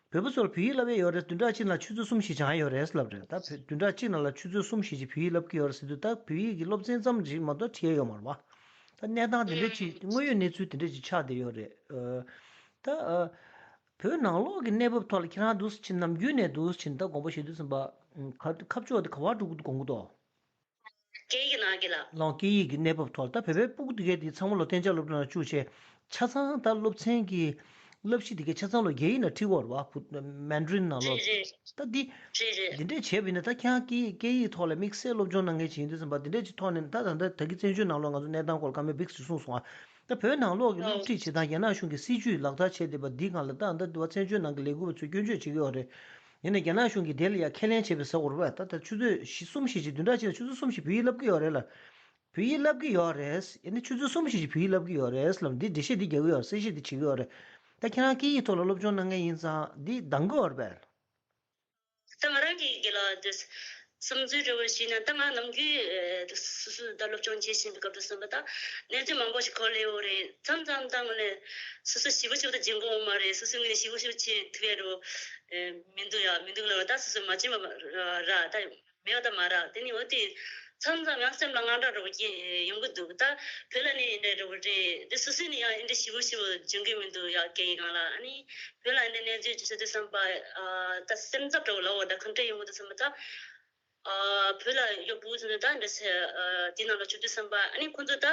བོད་པ་ཚོར་བོད་ཡིག་བསླབ་ཡས་ཡོད་རེད། བདུན་ཕྲག་གཅིག་ནང་ཆུ་ཚོད་གསུམ་བཞི་སྦྱང་ཡས་ཡོད་རེད་ལབ་རེད། ད་བོད་བདུན་ཕྲག་གཅིག་ནང་ལ་ཆུ་ཚོད་གསུམ་བཞི་ཅིག་བོད་ཡིག་བསླབ་ཀྱི་ཡོད་རེད་ཟེར་དུས་ད་བོད་ཡིག་གི་སློབ་ཚན་ཙམ་ཅིག་མ་གཏོགས་ཁྲིད་ཡས་ཡོད་མ་རེད་པ། ད་གནས་སྟངས་དེ་འདྲ་ཅིག་དངོས་ཡོད་གནས་ཚུལ་དེ་འདྲ་ཅིག་ཆགས་བསྡད་ཡོད་རེད། ཨ། ད་ཨ། བོད་ནང་ལོགས་ཀྱི་གནས་བབ་ཐོག་ལ་ཁྱེད་རང་འདུག་སེ་ཕྱིན་ནམ་རྒྱུན་ནས་འདུག་སེ་ཕྱིན་ད་དགོངས་པ་བཞེས་དུས་ཙམ་པ། ཁ་ཁ་ཕྱོགས་དེ་ག་པར་འགྲོ་གི་འདུག་དགོངས་ཀྱི་འདུག་སྐད་ཡིག་ནང་གི་ལ། ལོང་སྐད་ཡིག་གི་གནས་བབ་ཐོག་ད་བོད་པའི་སྤུ་གུ་དེ་གའི་དེ་ཚང་མ་ལོ་གཏན་འཇགས་སློབ་གྲྭ་ནང་བཅུག་བྱས། ཆ་ཚང་ད་སློབ་ཚན་གྱི་བསླབ་གཞི་དེ་གའི་ཆ་ཚང་ལོ་རྒྱ་ཡིག་ནང་ཁྲིད་དགོས་རེད་བ། མན་ཌ་རིན་ནང་ལོ། རེད་རེད། ད་འདི་རེད་རེད། འདི་འདྲས་བྱས་པ་ཡིན་ན་ད་ཁྱེད་རང་སྐད་ཡིག་སྐད་ཡིག་ཐོག་ལ་དམིགས་བསལ་སློབ་སྦྱོང་གནང་མཁན་ཅིག་ཡིན་དུས་ཙམ་པ་འདི་འདྲས་ཅིག་ཐོག་ནས་ད་ད་ད་ད་གི་བཙན་བྱོལ་ནང་ལོ་ང་ཚོ་གནས་སྟངས་སྐོར་ཁ་མེད་བིག་ཅིག་གསུངས་སོང་ཨ། ད་བོད་ནང་ལོགས་ཀྱི་སློབ་ཁྲིད་བྱེད་སྟངས་རྒྱ་ནག་གཞུང་གི་སྲིད་ཇུས་ལག་བསྟར་བྱས་བསྡད་པ་འདི་སྒང་ལ་ད་ད་འདི་བ་བཙན་བྱོལ་ནང་གི་ལས་འགུལ་བ་ཚོས་སྐྱོན་བརྗོད་བྱེད་ཀྱི་ཡོད་རེད། ཡིན་ན་རྒྱ་ནག་གཞུང་གིས་དེ་ལ་ཡ་ཁས་ལེན་བྱས་པའི་ཟེར་དགོས་རེད་པ། ད་ད་ཆུ་ཚོད་བཞི་གསུམ་བཞི་ཅིག་བདུན་ཕྲག་གཅིག་ལ་ཆུ་ཚོད་གསུམ་བཞི་བོད་ཡིག་བསླབ་ཀྱི་ཡོད་རེད་ལ། བོད་ཡིག་བསླབ་ཀྱི་ཡོད་རེད། ཡིན་ན་ཆུ་ཚོད་གསུམ་བཞི་ཅིག་བོད་ཡིག་བསླབ་ཀྱི་ཡོད་རེད་ལབ་འདི་འགྲེལ་བཤད་འདི་རྒྱག་གི་ཡོད་རེད། གསལ་བཤད་འདི་བྱེད་ཀྱི་ཡོད་རེད། ད་ཁྱེད་རང་སྐད་ཡིག་ཐོག་ལ་སློབ་སྦྱོང་གནང་མཁན་ཡིན་ཙང་འདི་འདང་གི་ཡོད་རེད་པས། ད་ང་རང་གི་དགེ་ལགས་དེ་བསམ་ཚུལ་འདྲ་བོ་ཞིག་ན་ད་ང་ནམ་རྒྱུན་སོ་སོ་ད་སློབ་སྦྱོང་བྱེད་བཞིན་པའི་སྐབས་དུ་བསམ་པ་ད་གནས་ཚུལ་མང་པོ་ཞིག་གོ་སླེབས་ཡོད་རེད། མཚམས་མཚམས་ད་ངོས་ནས་སོ་སོ་ཞིབ་པོ་ཞིབ་པོ་ད་སྦྱང་གི་ཡོད་མ་རེད། སོ་སོའི་ངོས་ནས་ཞིབ་པོ་ཞིབ་པོ་བྱེད་ཐུབ་ཡ་རུ་མི་འདུག་ཡ་མི་འདུག་ལབ་ད་སོ་སོ་མ་བྱེད་པ་ར་ད་མེད་པ་ད་མ་ར། དེ་ནི་འོ་དེ་མཚམས་མཚམས་ཡང་སེམས་ལ་དངངས་སྐྲག་འདྲ་བོ་སྐྱེ་ཡོང་གི་འདུག་ད་བོད་ལ་ནི་འདྲ་འདྲ་བོ་རེད། དེ་སོ་སོའི་ནི་ཡང་འདྲ་ཞིབ་པོ་ཞིབ་པོ་སྦྱང་གི་མི་འདུག་ཡ་སྐད་ཡིག་སྒང་ལ་ཨ་ནི། བོད་ལ་འདི་གནས་ཚུལ་ཅིག་བྱེད་དུས་བསམ་པ། ཨ་ད་སེམས་འཚབ་འདྲ་བོ་ལབ་འོ་ད་གང་འདྲ་ཡོང་གི་འདུག་བསམ་པ་ད། ཨ་བོད་ལ་ཡོད་བུ་ཚོ་ད་འདྲ་ཟེར་ཨ་དེ་ནང་ལ་བཅུག་དུས་བསམ་པ་ཨ་ནི་ཁོང་ཚོ་ད།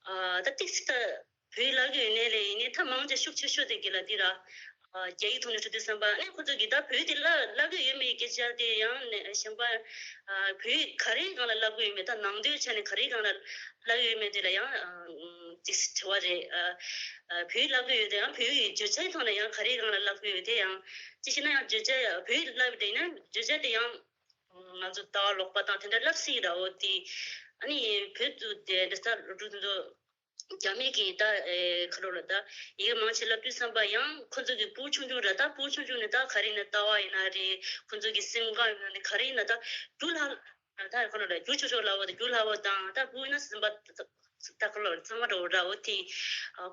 ཨ་ད་ཏིག་ཙི་ད་བོད་ཡིག་བསླབ་ཀྱི་ཡོད་ནའི་ལས་ཡིན་ནའི་ད་མང་ཆེ་ཤུགས་ཆེ་ཤོས་དེ་གི་ལ་འདི་ར། ཨ་རྒྱ་ཡིག་ཐོག་ནས་བྲིས་དུས་བསམ་པ་ཨ་ནི་ཁོང་ཚོ་གི་ད་བོད་ཡིག་དེ་བསླབ་བསླབ་ཀྱི་ཡོད་མེད་སྐད་ཆ་དེ་ཡང་ནས་གཞན་པ། ཨ་བོད་ཡིག་ག་རེའི་སྒང་ལ་བསླབ་ཀྱི་ཡོད་མེད་ད་ནང་དོན་ཆ་ནས་ག་རེའི་སྒང་ལ་བསླབ་ཀྱི་ཡོད་མེད་དེ་ལ་ཡང་ཨ་ཏིག་ཙི་དྲི་བ་རེད། ཨ་ཨ་བོད་ཡིག་བསླབ་ཀྱི་ཡོད་དེ་ཡང་བོད་ཡིག་བརྗོད་བྱའི་ཐོག་ནས་ཡང་ག་རེའི་སྒང་ལ་བསླབ་ཀྱི་ཡོད་དེ་ཡང་ཅི་ཞིག་ན་ཡང་བརྗོད་བྱ་བོད་ཡིག་བསླབ་པ་དེ་ཡིན་ན་བརྗོད་བྱ་དེ་ཡང་ང་ཚོ་ལྟ་བ་ལོག་པ་དང་དེ་འདྲ་བསླབ་སྲིད་ར། འོ་དེ་ཨ་ནི་བོད་དུ་དེ་འདྲ་ས་རུ་དུ་རྒྱ་མི་གི་ད་ཨེ་ཁ་ལོ་ལ་ད་ཡི་གེ་མང་ཆེ་བསླབ་དུས་བསམ་པ་ཡང་ཁོ་ཚོ་གི་བུ་ཆུང་ཆུང་ར་ད་བུ་ཆུང་ཆུང་ནས་ད་ག་རེ་ཡིན་ན་ལྟ་བ་ཡིན་ན་རེད། ཁོ་ཚོ་གི་སེམས་ཁམས་ཡིན་ན་རེད། ག་རེ་ཡིན་ན་ད་རྒྱུ་ལྷག་ད་ཁ་ལོ་ལ་རྒྱུ་ཆོག་ཆོག་ལབ་པ་ད་རྒྱུ་ལྷག་པ་དང་ད་བུ་ཡིན་ན་སེམས་པ་ད་ཁ་ལོ་ལ་གཙང་མ་འདྲ་བོ་ར། འོ་དེ་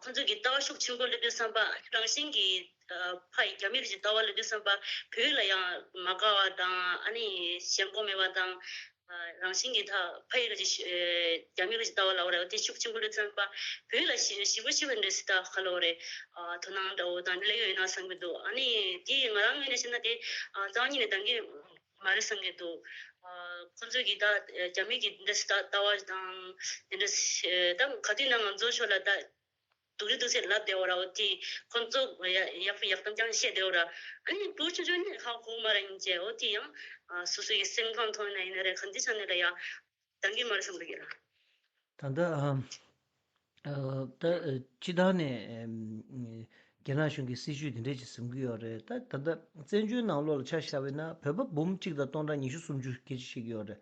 ཁོ་ཚོ་གི་ལྟ་བ་ཤུགས་ཆེན་པོ་སླེབས་དུས་བསམ་པ་རང་བཞིན་གྱི་ཕ་ཡི་རྒྱ་མི་རིགས་ཀྱི་ལྟ་བ་སླེབས་དུས་བསམ་པ་བོད་ལ་ཡང་མ་དགའ་བ་དང་ཨ་ནི་ཞེན་ཁོག་མེད་པ་དང་། རང་བཞིན་གྱི་ད་ཕ་ཡི་ག་ཅིག་རྒྱ་མི་ག་ཅིག་ལྟ་བ་ལ་འོ་རེད། དེ་ཤུགས་ཆེན་པོ་རེད་བསམ་པ། བོད་ལ་ཞི་ཞི་བ་ཞི་བ་འདྲ་སི་ད་ཁ་ལོ་རེད། དོ་སྣང་འདྲ་བོ་དང་ལས་ཡོད་ན་བསམ་གྱི་འདུག་ཨ་ནི་དེ་ང་རང་ངོས་ནས་བཤད་ན་དེ་རྩ་བ་ཉིད་ནས་འདང་གི་མ་རེད་བསམ་གྱི་འདུག་ཁོང་ཚོས་ཀྱི་ད་རྒྱ་མི་གི་འདྲ་སི་ད་ལྟ་བ་དང་དེ་འདྲ་སི་ད་ག་དུས་ན་ང་ཚོ་ཕྱོགས་ལ་ད། སྡུག་རུས་སྡུག་ཚད་ལབ་བསྡད་འོ་ར། འོ་དེ་ཁོང་ཚོ་ཡག་ཡག་པོ་ཡག་གཏམ་རྐྱང་བཤད་བསྡད་འོ་ར། ཨ་ནི་བུ་ཆུང་ཆུང་ནི་ཧ་གོ་མ་ར་ཡིན་ཅེ། འོ་དེ་ཡང་སོ་སོ་ཡི་སེམས་ཁམས་ཐོག་ནས་ཡིན་ན་རེད། གང་ཅི་ཆ་ནས་ལ་ཡ་འདང་གི་མ་རེད་བསམ་གི་ར། ད་ལྟ་ཨ་ད་སྤྱི་བཏང་ནས་རྒྱ་ནག་གཞུང་གི་སྲིད་ཇུས་དེ་འདྲས་ཅིག་འཛིན་གི་ཡོད་རེད། ད་ད་ལྟ་བཙན་བྱོལ་ནང་ལོགས་ལ་ཆ་བཞག་པ་ཡིན་ན་བོད་པ་འབུམ་གཅིག་དང་སྟོང་ཕྲག་ཉི་ཤུ་སུམ་ཅུ་སྐད་ཆ་བཤད་ཀྱི་ཡོད་རེད།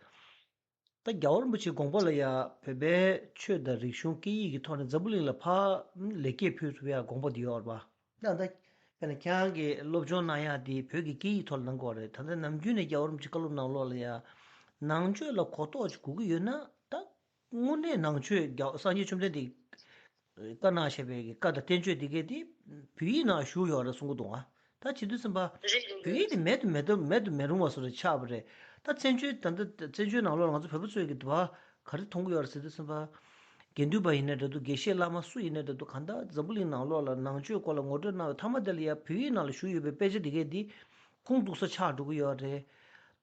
ད་རྒྱལ་བ་རིན་པོ་ཆེའི་དགོངས་པ་ལ་ཡ་བོད་པའི་ཆོས་དང་རིག་གཞུང་སྐད་ཡིག་གི་ཐོག་ནས་འཛམ་བུ་གླིང་ལ་ཕར་ལེགས་སྐྱེས་ཕུལ་ཐུབ་ཡ་དགོངས་པ་དེ་ཡོད་རེད་པ། ད་ད་དཔེར་ན་ཁྱེད་རང་གིས་སློབ་སྦྱོང་གནང་ཡ་དེ་བོད་ཀྱི་སྐད་ཡིག་ཐོག་ལ་གནང་དགོས་རེད། ད་ལྟ་ནམ་རྒྱུན་ནས་རྒྱལ་བ་རིན་པོ་ཆེའི་བཀའ་སློབ་ནང་ལོགས་ལ་ཡ་ནང་ཆོས་ལ་གོ་རྟོགས་ཅིག་དགོས་ཀྱི་ཡོད་ན། ད་དངོས་གནས་ནང་ཆོས་རྒྱལ་སངས་རྒྱས་བཅོམ་ལྡན་འདས་བཀའ་གནང་བཞག་པའི་གི་བཀའ་དང་བསྟན་བཅོས་དེ་གས་དེ་བོད་ཡིག་ནང་བཞུགས་ཡོད་རེད་གསུང་གི་འདུག་ཨ། ད་བྱེད་དུས་ཙམ་པ་རེད། བོད་ཡིག་དེ་མེད་དུ་མེད་དུ་མེད་དུ་མི་རུང་བ་བཟོ་འདྲ་ཆགས་པ་རེད། ད་བཙན་བྱོལ་ད་ལྟ་བཙན་བྱོལ་ནང་ལོགས་ལ་ང་ཚོ་བོད་པ་ཚོས་ཀྱི་དུ་བ་ག་རེ་མཐོང་གི་ཡོད་རེད་ཟེར་དུས་ཙམ་པ། དགེ་འདུན་པ་ཡིན་ན་འདྲ་འདུག་དགེ་བཤེས་བླ་མ་སུ་ཡིན་ན་འདྲ་འདུག་གང་ལྟར་འཛམ་བུ་གླིང་ནང་ལོགས་ལ་ནང་ཆོས་སྐོར་ལ་ངོ་སྤྲོད་གནང་བའི་མཐའ་མ་དེ་ལ་ཡ་བོད་ཡིག་ནང་ལ་བཞུགས་ཡོད་པའི་དཔེ་ཆ་དེ་གས་འདི་ཁུངས་གཏུགས་ས་ཆགས་འགྲོ་གི་ཡོད་རེད།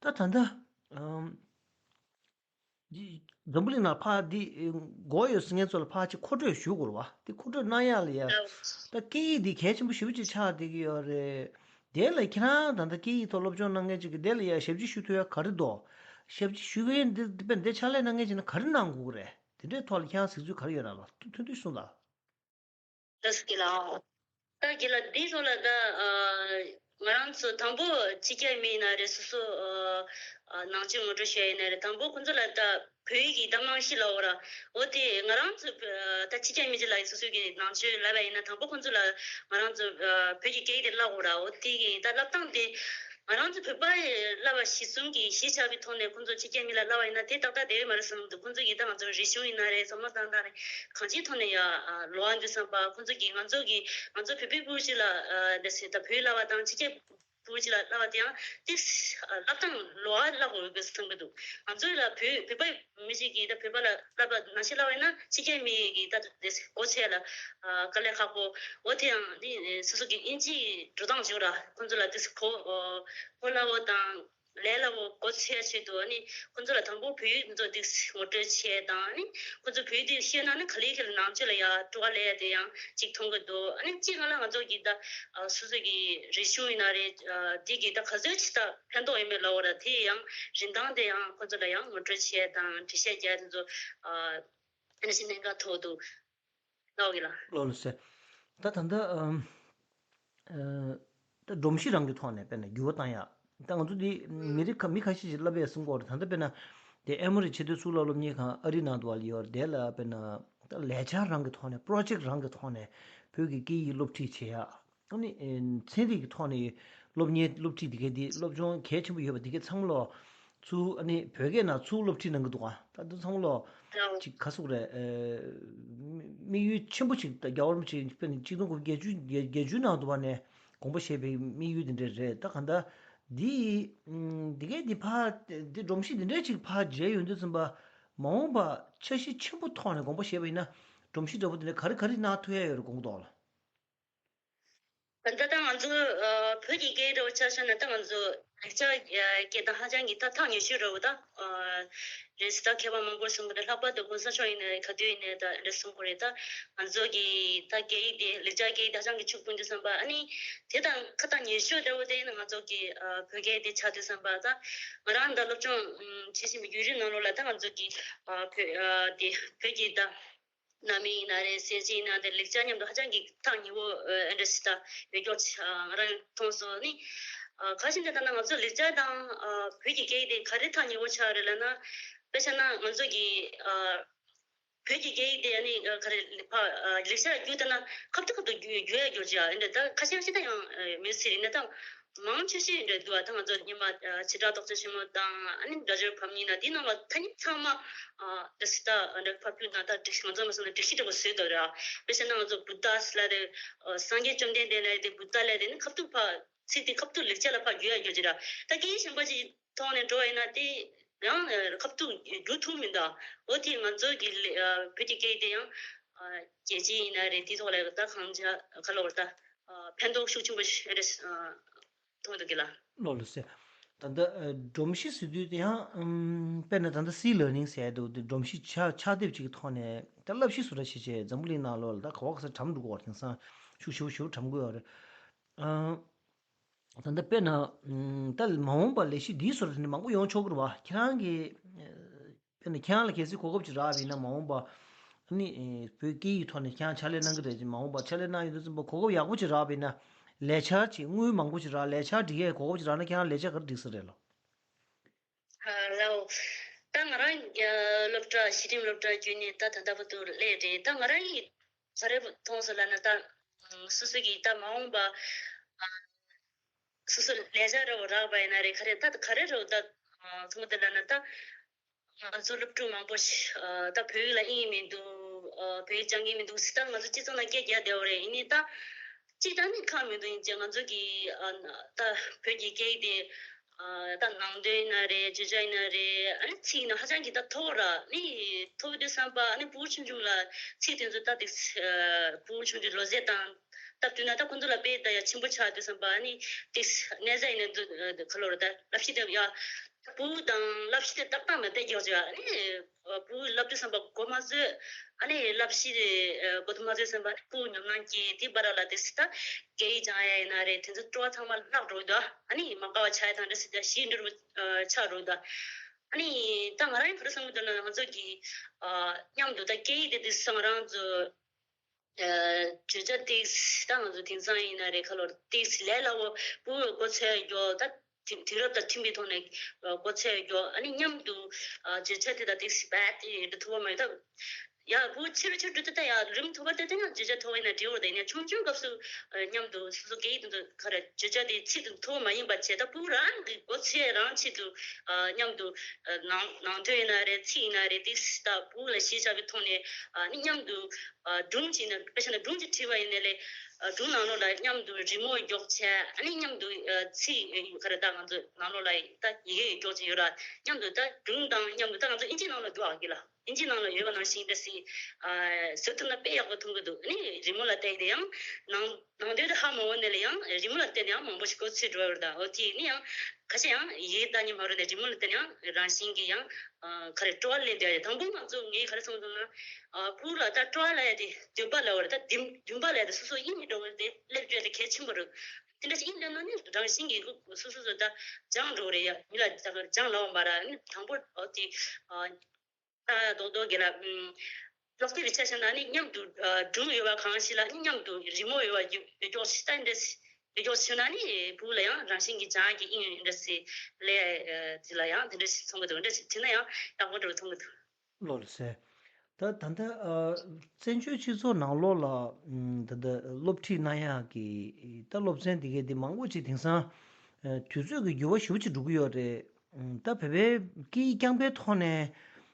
ད་ད་ལྟ་ཨམ། འཛམ་བུ་གླིང་ནང་ཕར་འདི་མགོ་ཡོད་ཟེར་མཁན་ཚོ་ལ་ཕར་ཅིག་མཁོ་སྤྲོད་ཞུ་དགོས་རེད་བ། འདི་མཁོ་སྤྲོད་གནང་ཡག་ལ་ཡ། ད་སྐད་ཡིག་འདི་གལ་ཆེན་པོ་ཞེ་པོ་ཅིག་ཆགས་བསྡད་ཀྱི་ཡོད་རེད། དེ་ལ་ཁྱེད་རང་ད་ལྟ་སྐད་ཡིག་ཐོག་སློབ་སྦྱོང་གནང་མཁན་ཅིག་གིས་དེ་ལ་ཡ་ཞབས་ཕྱི་ཞུ་ཐུབ་ཡ་ག་རེ་འདུག་ཞབས་ཕྱི་ཞུ་མཁན་འདི་དཔེ་འདི་ཕྱག་ལས་གནང་མཁན་ཅིག་ན་ག་རེ་གནང་དགོས་ཀྱི་རེད། དེ་འདྲའི་ཐོག་ལ་ཁྱེད་རང་གཟིགས་ཚུལ་ག་རེ་ཡོད་ན་ལ་ཐུང་ཐུང་གསུངས་དང་། ལགས་སོ་དགེ་ལགས། ད་དགེ་ལགས་འདིའི་ཐོག་ལ་ད་ང་རང་ཚོ་དང་པོ་ཕྱི་རྒྱལ་མི་ཡིན་ན་རེད། སོ་སོ་ནང་ཆོས་ངོ་སྤྲོད་བྱས་ཡིན་ན་རེད། དང་པོ་ཁོང་ཚོ་ལ་ད་བོད་ཡིག་གི་ད་རྨང་གཞི་ལབ་འོ་ར། འོ་དེ་ང་རང་ཚོ་ད་ཕྱི་རྒྱལ་མི་ཅིག་ལ་སོ་སོ་གི་ནང་ཆོས་ལབ་པ་ཡིན་ན་དང་པོ་ཁོང་ཚོ་ལ་ང་རང་ཚོ་བོད་ཀྱི་སྐད་ཡིག་དེ་བསླབ་འོ་ར། འོ་དེ་གི་ད་བསླབ་སྟངས་དེ་ང་རང་ཚོ་བོད་པ་བསླབ་པ་གཞི་གསུམ་གྱི་གཞི་ཆགས་པའི་ཐོག་ནས་ཁོང་ཚོ་ཕྱི་རྒྱལ་མི་ལ་བསླབ་པ་ཡིན་ན་དེ་ཏག་ཏག་བསྡད་ཡོད་མ་རེད་བསམ་འདུག་ཁོང་ཚོ་གི་ད་ང་ཚོ་རིག་གཞུང་ཡིན་ན་རེད། བསམ་བློ་བཏང་སྟངས་རེད། གང་ཅིའི་ཐོག་ནས་ཡ་ལོག་འདུག་བསམ་པ། ཁོང་ཚོ་གིས་ང་ཚོ་གིས་ང་ཚོ་བོད་པའི་བུ་གཅིག་ལ་འདི་ཟེར་ད་བོད་བསླབ་པ་དང་ཕྱི་རྒྱལ་བུ་གཅིག་ལ་བསླབ་པ་དེ་ཡང་ཏིག་བསླབ་སྟངས་ལོག་བསླབ་དགོས་ཀྱི་བསམ་གྱི་འདུག་ང་ཚོ་ལ་བོད་བོད་པའི་མི་གཅིག་གིས་ད་བོད་པ་ལ་བསླབ་པ་ནང་བཞིན་བསླབ་པ་ཡིན་ན་ཕྱི་རྒྱལ་མི་གིས་ད་འདི་ཟེར་གོ་ཆེ་ལ་དཀའ་ལས་ཁག་པོ། འོ་དེ་ཡང་འདི་སོ་སོ་གི་ཨིན་ཇིའི་འགྲོ་སྟངས་བྱུང་ར། ཁོང་ཚོ་ལ་ཏིག་གོ་གོ་སླ་བོ་དང་། ལས་སླ་བོ་གོ་ཚོད་ཆེད་དུ་ཨ་ནི་ཁོང་ཚོ་ལ་དང་པོ་བོད་ཡིག་ཚོ་ཏིག་ངོ་སྤྲོད་བྱས་དང་། ཨ་ནི་ཁོང་ཚོ་བོད་ཡིག་ཏིག་ཤེས་ན་ནི་ག་ལེ་ག་ལེ་ནང་ཆོས་ལ་ཡ་སྤྲོ་བ་ལས་དེ་ཡང་གཅིག་མཐོང་གི་འདུག་ཨ་ནི་གཅིག་ང་ལ་ང་ཚོ་གི་ད་སོ་སོ་གི་རིག་གཞུང་ཡིན་ན་རེད། འདི་གི་ད་ག་ཚོད་ཅིག་ད་ཕན་ཐོགས་ཡོད་མེད་ལབ་འོ་ར། དེ་ཡང་རིན་ཐང་དེ་ཡང་ཁོང་ཚོ་ལ་ཡང་ངོ་སྤྲོད་བྱས་དང་འགྲེལ་བཤད་རྒྱག་དེ་ཚོ་ཨ་ནི་ཞིག་གནད་འགག་ཐོག་འདུག་ལགས་ཡིན་ལགས། ལགས་ལགས་སེ། ད་ད་ལྟ་ཨམ། ཨ། ད་སྒྲོམ་གཞི་རང་གི་ཐོག་ནས་དཔེར་ན་འགྱུར་བ་བཏང་ཡག་ད་ང་ཚོ་འདི་མི་རིགས་ཁ་མི་ཁ་ཤས་ཤིག་བསླབ་པའི་གསུང་གོ་རེད། ད་ལྟ་དཔེར་ན་དེ་ཨེ་མོ་རི་ཆེས་མཐོའི་གཙུག་ལག་སློབ་གཉེར་ཁང་ཨ་རི་ནང་དུ་བ་ལ་ཡོད་རེད། དེ་ལ་དཔེར་ན་ད་ལས་འཆར་རང་གི་ཐོག་ནས་པྲོ་ཇེག་རང་གི་ཐོག་ནས་བོད་ཀྱི་སྐད་ཡིག་སློབ་ཁྲིད་བྱེད་ཡག་ཨ་ནི་ཚན་རིག་གི་ཐོག་ནས་སློབ་གཉེར་སློབ་ཁྲིད་དེ་གའི་དེ་སློབ་སྦྱོང་གལ་ཆེན་པོ་ཡོད་པ་དེ་གའི་ཚང་མ་ལོ། ཚུར་ཨ་ནི་བོད་སྐད་ནང་ཚུར་སློབ་ཁྲིད་གནང་གི་འདུག་ག་ད་དུང་ཚང་མ་ལོ་ཅིག་ག་ཟེར་དགོས་རེད། དམིགས་ཡུལ་ཆེན་པོ་ཅིག་ད་རྒྱལ་བ་རིན་པོ་ཆེ་དཔེར་ན་ཆིག་སྟོང་དགུ་བརྒྱ་བརྒྱད་ཅུ་ནང་དུ་བ་ནས་དགོངས་པ་བཞེས་པའི་དམིགས་ཡུལ་དེ་འདྲ་རེད། ད་ག་ད་འདི་འདི་གའི་འདི་ཕར་འདི་སྒྲོམ་གཞི་འདི་འདྲའི་ཅིག་ཕར་མཇལ་ཡོང་དུས་ཙམ་པ་མ་འོངས་པ་འཆར་གཞི་ཆེན་པོ་ཐོག་ནས་དགོངས་པ་བཞེས་པ་ཡིན་ན་སྒྲོམ་གཞི་འདྲ་པོ་འདི་འདྲ་ག་རེ་ག་རེ་གནང་ཐུབ་ཡ་ཡོད་རེད་དགོངས་འདུག་ལ། ད་ལྟ་ང་ཚོ་བོད་ཀྱི་སྐད་ཡིག་འདྲ་བོ་ཆ་བཞག་ན་ད་ང་ཚོ་ལེགས་སྦྱར་སྐད་དང་ཧ་ཅང་གི་ད་ཐག་ཉེ་ཤོས་འདྲ་བོ་ད་རེད་ཟེར། ད་མཁས་པ་མང་པོས་གསུང་གི་རེད། ལྷག་པར་དུ་གོང་ས་མཆོག་ཡིན་ནའི་ག་དུས་ཡིན་ནའི་ད་འདྲ་གསུང་གི་རེད། ད་ང་ཚོ་གི་ད་སྐད་ཡིག་དེ་ལེགས་སྦྱར་སྐད་ཡིག་དེ་ཧ་ཅང་གི་ཕྱུག་པོ་འདུག་བསམ་པ། ཨ་ནི་དེ་དང་ཁ་ཐག་ཉེ་ཤོས་འདྲ་བོ་དེ་ཡིན་ན་ང་ཚོ་གི་བོད་སྐད་དེ་ཆགས་འདུག་བསམ་པ། ད་ང་རང་ད་སློབ་སྦྱོང་བྱེད་བཞིན་པའི་བརྒྱུད་རིམ་ནང་ལོགས་ལ་ད་ང་ཚོ་གི་བོད་དེ་བོད་ཀྱི་ད། ནང་མི་ཡིན་ན་རེད། སྲིད་སྤྱི་ཡིན་ན་དེ་ལེགས་སྦྱར་མཉམ་དུ་ཧ་ཅང་གི་ཐག་ཉེ་བོ་ཨ་འདྲ་ཞིག་ད་ཡོད་སྐྱོ་ཆ་ང་རང་མཐོང་སོང་ནི། ཨ་ཁ་ཤས་འདི་ལྟ་ན་ང་ཚོ་ལེགས་སྦྱར་དང་ཨ་བོད་ཀྱི་སྐད་ཡིག་དེ་ག་རེ་ཐག་ཉེ་བོ་ཆགས་རེད་ལབ་ན། དཔེ་ཆ་ན་ང་ཚོ་གི་ཨ་བོད་ཀྱི་སྐད་ཡིག་དེ་ཨ་ནི་ཨ་ག་རེ་ཕ་ཨ་ལེགས་སྦྱར་བསྒྱུར་ལྟ་ན་ཁ་ཐུག་ཁ་ཐུག་བསྒྱུར་བསྒྱུར་ཡ་བསྒྱུར་ཅིག་ཨ་འདྲ། ད་ཁ་ཤས་ཁ་ཤས་ད་ཡང་མི་སྲིད་རེད་ན་ད། མང་ཆེ་ཤོས་འདྲ་འདུག་ཨ་ད་ང་ཚོ་སྔོན་མ་ཨ་བྱེ་བྲག་རྟོགས་བརྗོད་ཆེན་མོ་དང་ཨ་ནི་སྒྲ་སྦྱོར་ཕབ་ནི་ན་དེའི་ནང་ལ་ཐ་སྙད་ཚང་མ་ཨ་འདྲ་སི་ད་འདྲ་ཕབ་རྒྱུ་ན་ད་སྒྲིག་ང་ཚོ་མ་སོང་ན་སྒྲིག་གཞི་འདྲ་པོ་བཟོས་འདུག་ར། དཔེ་བྱས་ན་ང་ཚོ་བུདྡྷ་ལ་རེད། ཨ་སངས་རྒྱས་བཅོམ་ལྡན་འདས་ལ་རེད། བུདྡྷ་ལ་རེད། ནི་ཁ་ཐུག་ཕ་ཚིག་དེ་ཁ་ཐུག་ལེགས་སྦྱར་ལ་ཕ་བསྒྱུར་ཡ་བསྒྱུར་གྱི་ར། ད་སྐད་ཡིག་གཞན་པ་ཅིག་ཐོག་ནས་འགྲོ་བ་ཡིན་ན་དེ་ ཡང་ཁ་ཐུག་བསྒྱུར་ཐུབ་མི་འདུག་འོ་དེ་ང་ཚོ་གི་ལས་བོད་ཀྱི་སྐད་ཡིག་དེ་ཡང་རྒྱལ་སྤྱི་ཡིན་ན་རེད། དེ་ཐོག་ལ་ད་གང་ཅི་ག་ལ་བར་ད་ཕན་ཐོགས་ཤུགས་ཆེན་པོ་ཞིག་རེད་མཐོང་འདུག་གི་ལ། ལོ་ལོ་ཟེར། ད་ལྟ་སྒྲོམ་གཞི་ཟེར་དུས་དེ་ཡང་དཔེར་ན་ད་ལྟ་སི་ལར་ནིང་ཟེར་འདུག་དེ་སྒྲོམ་གཞི་ཕྱག་ཕྱག་དེབ་ཅིག་གི་ཐོག་ནས་ད་བསླབ་གཞི་བཟོ་འདྲ་བྱེད་བྱས་འཛམ་བུ་གླིང་ནང་ལོགས་ལ་ད་ག་བ་ག་ས་གྲམ་འགྲོ་གི་ཡོད་རེད། དེང་སང་ཤུགས་ཞེ་པོ་ཞེ་པོ་གྲམ་གི་ཡོད་རེད། ད་ལྟ་དཔེར་ན་ད་མ་འོངས་པ་ལས་གཞི་འདིའི་བཟོ་འདྲ་དེ་འདྲ་མང་པོ་ཡོང་ཆོག་གི་རེད་བ། ཁྱེད་རང་གི་དཔེར་ན་ཁྱེད་རང་ལ་གལ་སྲིད་གོ་སྐབས་ཅིག་རག་པ་ཡིན་ན་མ་འོངས་པ་ཨ་ནི་བོད་སྐད་ཡིག་ཐོག་ནས་ཁྱེད་རང་ཕྱག་ལས་གནང་གི་རེད། མ་འོངས་པ་ཕྱག་ལས་གནང་ཡོང་དུས་ཙམ་པ་གོ་སྐབས་ཡག་པོ་ཅིག་རག་པ་ཡིན་ན་ལས་འཆར་ཅིག་དངུལ་མང་པོ་ཅིག་རག་ལས་འཆར་སྒྲིག་ཡས་གོ་སྐབས་ཅིག་རག་ན་ཁྱེད་རང་ལས་འཆར་ག་རེ་སྒྲིག་ས་རེད་ལོ། ལའོ། ད་ང་རང་སློབ་གྲྭ་གཞི་རིམ་སློབ་གྲྭ་བརྒྱུད་ནས་ད་ད་ལྟ་བར་དུ་སླེབས་རེད། ད་ང་རང་གིས་ག་རེ་མཐོང་སོང་ལབ་ན་ད་སོ་སོ་གིས་ད་མ་འོངས་པ་སོ་སོ་ལས་འཆར་རེ་བ་རག་པ་ཡིན་ན་རེད། ག་རེ་ད་ག་རེ་རེ་བ་ད་མཐོང་གི་འདུག་ལབ་ན་ད། ང་ཚོ་སློབ་ཕྲུག་མང་པོ་ཞིག་ད་བོད་ཡིག་ལ་དབྱིངས་མི་འདུག་བོད་ཡིག་སྦྱང་གི་མི་འདུག་ཟེར། ད་ང་ཚོ་སྤྱི་ཚོགས་ནང་སྐད་རྒྱག་བསྡད་པ་རེད། ཡིན་ནའི་ད་སྤྱིར་བཏང་ནས་ཁག་མི་འདུག་ཡིན་ཙང་ང་ཚོ་གི་ད་བོད་ཀྱི་སྐད་ཡིག་དེ་ད་ནང་དོན་ཡིན་ན་རེད། བརྗོད་བྱ་ཡིན་ན་རེད། ཨ་ནི་ཚིག་ཡིན་ན་ཧ་ཅང་གི་ད་མཐོ་བོ་ར། ཨ་ནི་མཐོ་བོ་དུས་ཙམ་པ་ཨ་ནི་ཕྲུ་གུ་ཆུང་ཆུང་ལ་ཚིག་དེ་ཚོ་ད་དེ་ཕྲུ་གུ་ཆུང་ཆུང་བློ་རྩལ་དང་སྟབས་བསྟུན་ན་ད་ཁོང་ཚོ་ལ་དཔེ་ད་ཡ་ཆེན་པོ་ཆགས་དུས་ཙམ་པ་ཨ་ནི་དེ་གནས་ཚད་ཡིན་ན་འདུག་ག་ལོར་ད་བསླབ་གཞི་དེ་ཡ། བུ་དང་བསླབ་གཞི་དེ་ཏག་ཏག་མེད་པའི་རྒྱུ་ཅིག་ཨ་ནི་བུ་བསླབ་དུས་ཙམ་པ་གོ་མ་ཚོད། ཨ་ནི་བསླབ་གཞི་དེ་གོ་ཐུབ་མ་ཚོད་ཙམ་པ་བུ་ཉམས་སྣང་སྐྱེ། དེ་བར་ལ་དེ་སི་ད་སྐད་ཡིག་སྦྱང་ཡ་ཡིན་ན་རེད། དེ་ཚོ་སྤྲོ་བ་ཚང་མ་བརླག་འགྲོ་གི་འདུག་ཨ་ནི་མ་དགའ་བ་ཆགས་ཡ་དང་འདྲ་སི་ད་ཞེ་འགྲོ་ཆགས་འགྲོ་གི་འདུག་ཨ་ནི་ད་ང་རང་གི་ག་རེ་བསམ་གི་འདུག་ན་ང་ཚོ་གི་མཉམ་དུ་ད་སྐད་ཡིག་དེ་དེ་སང་རང་ཚོ། བརྗོད་བྱ་ཏིག་ཙམ་ད་ང་ཚོ་དེང་སང་ཡིན་ན་རེད། ཁ་ལོར་ཏིག་ཙམ་ལས་སླ་བོ་བུ་མགོ་ཚོས་ཡོད་ད། དེང་དུས་རབས་དང་མཐུན་པའི་ཐོག་ནས་མགོ་ཚོས་ཡོད། ཨ་ནི་མཉམ་དུ་བརྗོད་བྱ་དེ་དང་ཏིག་ཙམ་རྦད་དེ་འབྲི་ཐུབ་པ་མ་ཡིན་ད། ཡ་བུ་ཆེ་རུ་ཆེ་རུ་འགྲོ་དུས་ད་ཡ་རིམ་མཐོ་བ་དེ་དེ་ཡང་བརྗོད་བྱ་མཐོ་བ་ཡིན་ན་འབྲི་འོར་ད་ཡིན་ན་ཆུང་ཆུང་སྐབས་སུ་མཉམ་དུ་སོ་སོ་སྐད་ཡིག་དེ་ཚོ་ག་རེ་བརྗོད་བྱ་དེ་ཆེད་དུ་མཐོ་བ་མ་ཡིན་པ་བྱས་ད་བུ་རང་གི་མགོ་ཚོས་རང་ཆེད་དུ་མཉམ་དུ་ནང་ནང་དོན་ཡིན་ན་རེད། ཚིག་ཡིན་ན་རེད། ཏིག་ཙམ་ད་བུ་ལ་གཞི་བཞག་པའི་ཐོག་ནས་ཨ་ནི་མཉམ་དུ། སྒྲུང་ཅིག་ནི་དཔེ་བཞག་ན་སྒྲུང་ཅིག་བྲིས་པ་ཡིན་ནའི་ལས། སྒྲུང་ནང་ལོགས་ལ་མཉམ་དུ་རི་མོ་འཇོག་བྱས། ཨ་ནི་མཉམ་དུ་ཚིག་ག་རེ་ད་ང་ཚོ་ནང་ལོགས་ལ་ད་ཡི་གེ་འཇོག་བྱས་ཡོད་ར། མཉམ་དུ་ད་སྒྲུང་དང་མཉམ་དུ་ད་ང་ཚོ་ཨིན་ཇི་ནང་ལ་འཇོག་ཨ་གི་ལ། ཨིན་ཇི་ནང་ལ་ཡོད་པ་ནང་བཞིན་འདྲ་སི་བཟོ་ཐུབ་ན་དཔེ་ཡག་པོ་མཐོང་གི་འདུག་ཨ་ནི་རི་མོ་ལ་བལྟས་ཏེ་ཡང་ནང་ནང་དོན་དེ་ཧ་མ་གོ་ནའི་ལས་ཡང་རི་མོ་ལ་བལྟས་ནས་ཡང་མང་པོ་ཞིག་གོ་ཚོད་འགྲོ་ཡོད་ར། ད་འོ་དེ་ནི་ཡང་ཁ་ཤས་ཡང་ཡི་གེ་ལྟ་མཁན་མ་རེད་ནས་རི་མོ་ལ་བལྟས་ནས་ཡང་རང་བཞིན་གྱི་ཡང་། ག་རེ་སྤྲོ་བ་སླེབས་བསྡད་ཡོད། དང་པོ་ང་ཚོ་ངས་ག་རེ་བསམ་སོང་ན། ཕྲུ་གུ་ལ་ད་སྤྲོ་བ་ལ་ཡ་དེ་འདུན་པ་ལ་བར་ད་འདུན་འདུན་པ་ལ་ཡ་དེ་སོ་སོ་དབྱིངས་འགྲོ་བར་དེ་སླེབས་རྒྱུ་དེ་གལ་ཆེན་པོ་རེད། དེ་འདྲ་ཞིག་དབྱིངས་སླེབས་ན་ནི་རང་བཞིན་གྱིས་སོ་སོ་སོ་ད་སྦྱང་འགྲོ་རེད་ཡ། མི་ལ་ད་ག་སྦྱང་ལབ་པ་མ་ར་ནི་དང་པོ་འོ་དེ་ད་རྡོག་རྡོག་གི་ལ་ཀློག་དེབ་ཆ་བཞག་ན་ནི་མཉམ་དུ་སྒྲུང་ཡོད་པ་གང་ཞིག་ལ་ནི་མཉམ་དུ་རི་མོ་ཡོད་པ་ཡོད་ཀྱོག་ཞིག་ད་འདྲ་ཞིག་འདི་ཕྱོགས་ཕྱིན་ན་ནི་བུ་ལ་ཡང་རང་བཞིན་གྱི་སྦྱང་གི་ཨིན་འདྲ་སི་ལས་དེ་ལ་ཡང་དེ་འདྲ་ཞིག་མཐོང་གི་འདུག་འདྲ་ཞིག་བྱས་ན་ཡང་ཡག་པོ་འདྲ་བོ་མཐོང་གི་འདུག་ལོ་ལ་སེ། ད་ད་ལྟ་བཙན་བྱོལ་སྤྱི་ཚོགས་ནང་ལོགས་ལ་ད་ལྟ་སློབ་ཁྲིད་གནང་ཡག་གི་ད་སློབ་ཚན་དེ་གའི་དེ་མང་པོ་ཅིག་དེང་སང་དུས་ཚོད་ཀྱི་འགྱུར་བ་ཞེ་པོ་ཅིག་འགྲོ་གི་ཡོད་རེད། ད་བོད་པའི་སྐད་ཡིག་རྐྱང་པའི་ཐོག་ནས་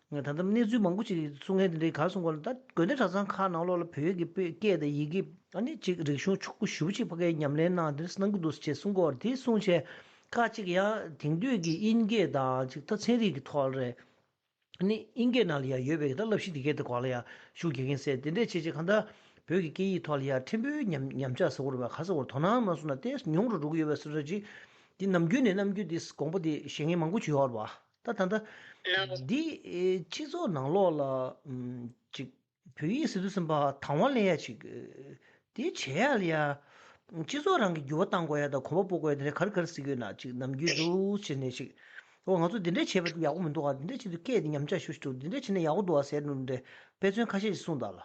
ད་ལྟ་གནས་ཚུལ་མང་པོ་ཅིག་གསུང་མཁན་དེ་འདྲའི་ག་རེ་གསུང་གོ་ལ། ད་དགོན་སྡེ་གྲྭ་ཚང་ཁག་ནང་ལོགས་ལ་བོད་ཡིག་གི་དཔེ་སྐད་དང་ཡི་གེ་ཨ་ནི་ཅིག་རིག་གཞུང་ཕྱུག་པོ་ཞེ་པོ་ཅིག་ཕ་གིར་ཉམས་ལེན་གནང་དེ་འདྲ་གནང་གི་འདུག་ཅེས་གསུང་གོ། དེ་གསུང་བྱས་ཁག་ཅིག་ཡང་དེང་དུས་ཀྱི་དབྱིན་སྐད་དང་ཅིག་ད་ཚན་རིག་གི་ཐོག་ལ་རེད། ཨ་ནི་དབྱིན་སྐད་ནང་ལ་ཡང་ཡོད་པའི་ད་བསླབ་གཞི་དེ་གའི་དེ་སྐོར་ལ་ཡང་ཤུགས་རྒྱག་མཁན་ཟེར་དེ་འདྲས་བྱས་བྱས་གང་ལྟར་བོད་ཀྱི་སྐད་ཡིག་ཐོག་ལ་ཡང་ཕྲན་བུའི་ཉམས་ཉམས་ཆག་ཟེར་དགོས་རེད་པ། ག་ཟེར་དགོས་རེད། དོ་སྣང་མ་སོང་ན་དེ་ཉུང་རུ་འགྲོ་གི་ཡོད་པའི་བཟོ་འདྲ་ཅིག་དེ་ནམ་རྒྱུན་ནས་ནམ་རྒྱུན་དེ་དགོངས་པ་དེ་བཞེས་མཁན་མང་པོ་ཅིག་ཡོད་རེད་པ། ད་ད་ལྟ་ལགས། འདི་སྤྱི་ཚོགས་ནང་ལོགས་ལ་ཅིག་བོད་ཡིག་ཟེར་དུས་ཙམ་པ་དང་བ་ལེན་ཡ་ཅིག་དེ་བྱེད་ཡ་ལ་ཡ་སྤྱི་ཚོགས་རང་གི་འགྱུར་བ་གཏང་དགོས་ཡ་དང་གོམ་པ་སྤོ་དགོས་ཡ་དེ་འདྲ་ག་རེ་ག་རེ་ཟེར་གྱི་ཡོད་ན་ཅིག་ནམ་རྒྱུན་དུ་བྱས་ནས་ཅིག་ཨོ་ང་ཚོ་འདི་འདྲས་བྱས་པ་ཡག་པོ་མི་འདུག་ག་འདི་འདྲས་བྱས་དུས་སྐད་དེ་ཉམས་ཆག་ཤོར་ཤོར་འདུག་འདི་འདྲས་བྱས་ན་ཡག་པོ་འདུག་ག་ཟེར་ནས་འདྲ་དཔེ་མཚོན་ཁ་ཤས་ཤིག་གསུངས་དང་ལ།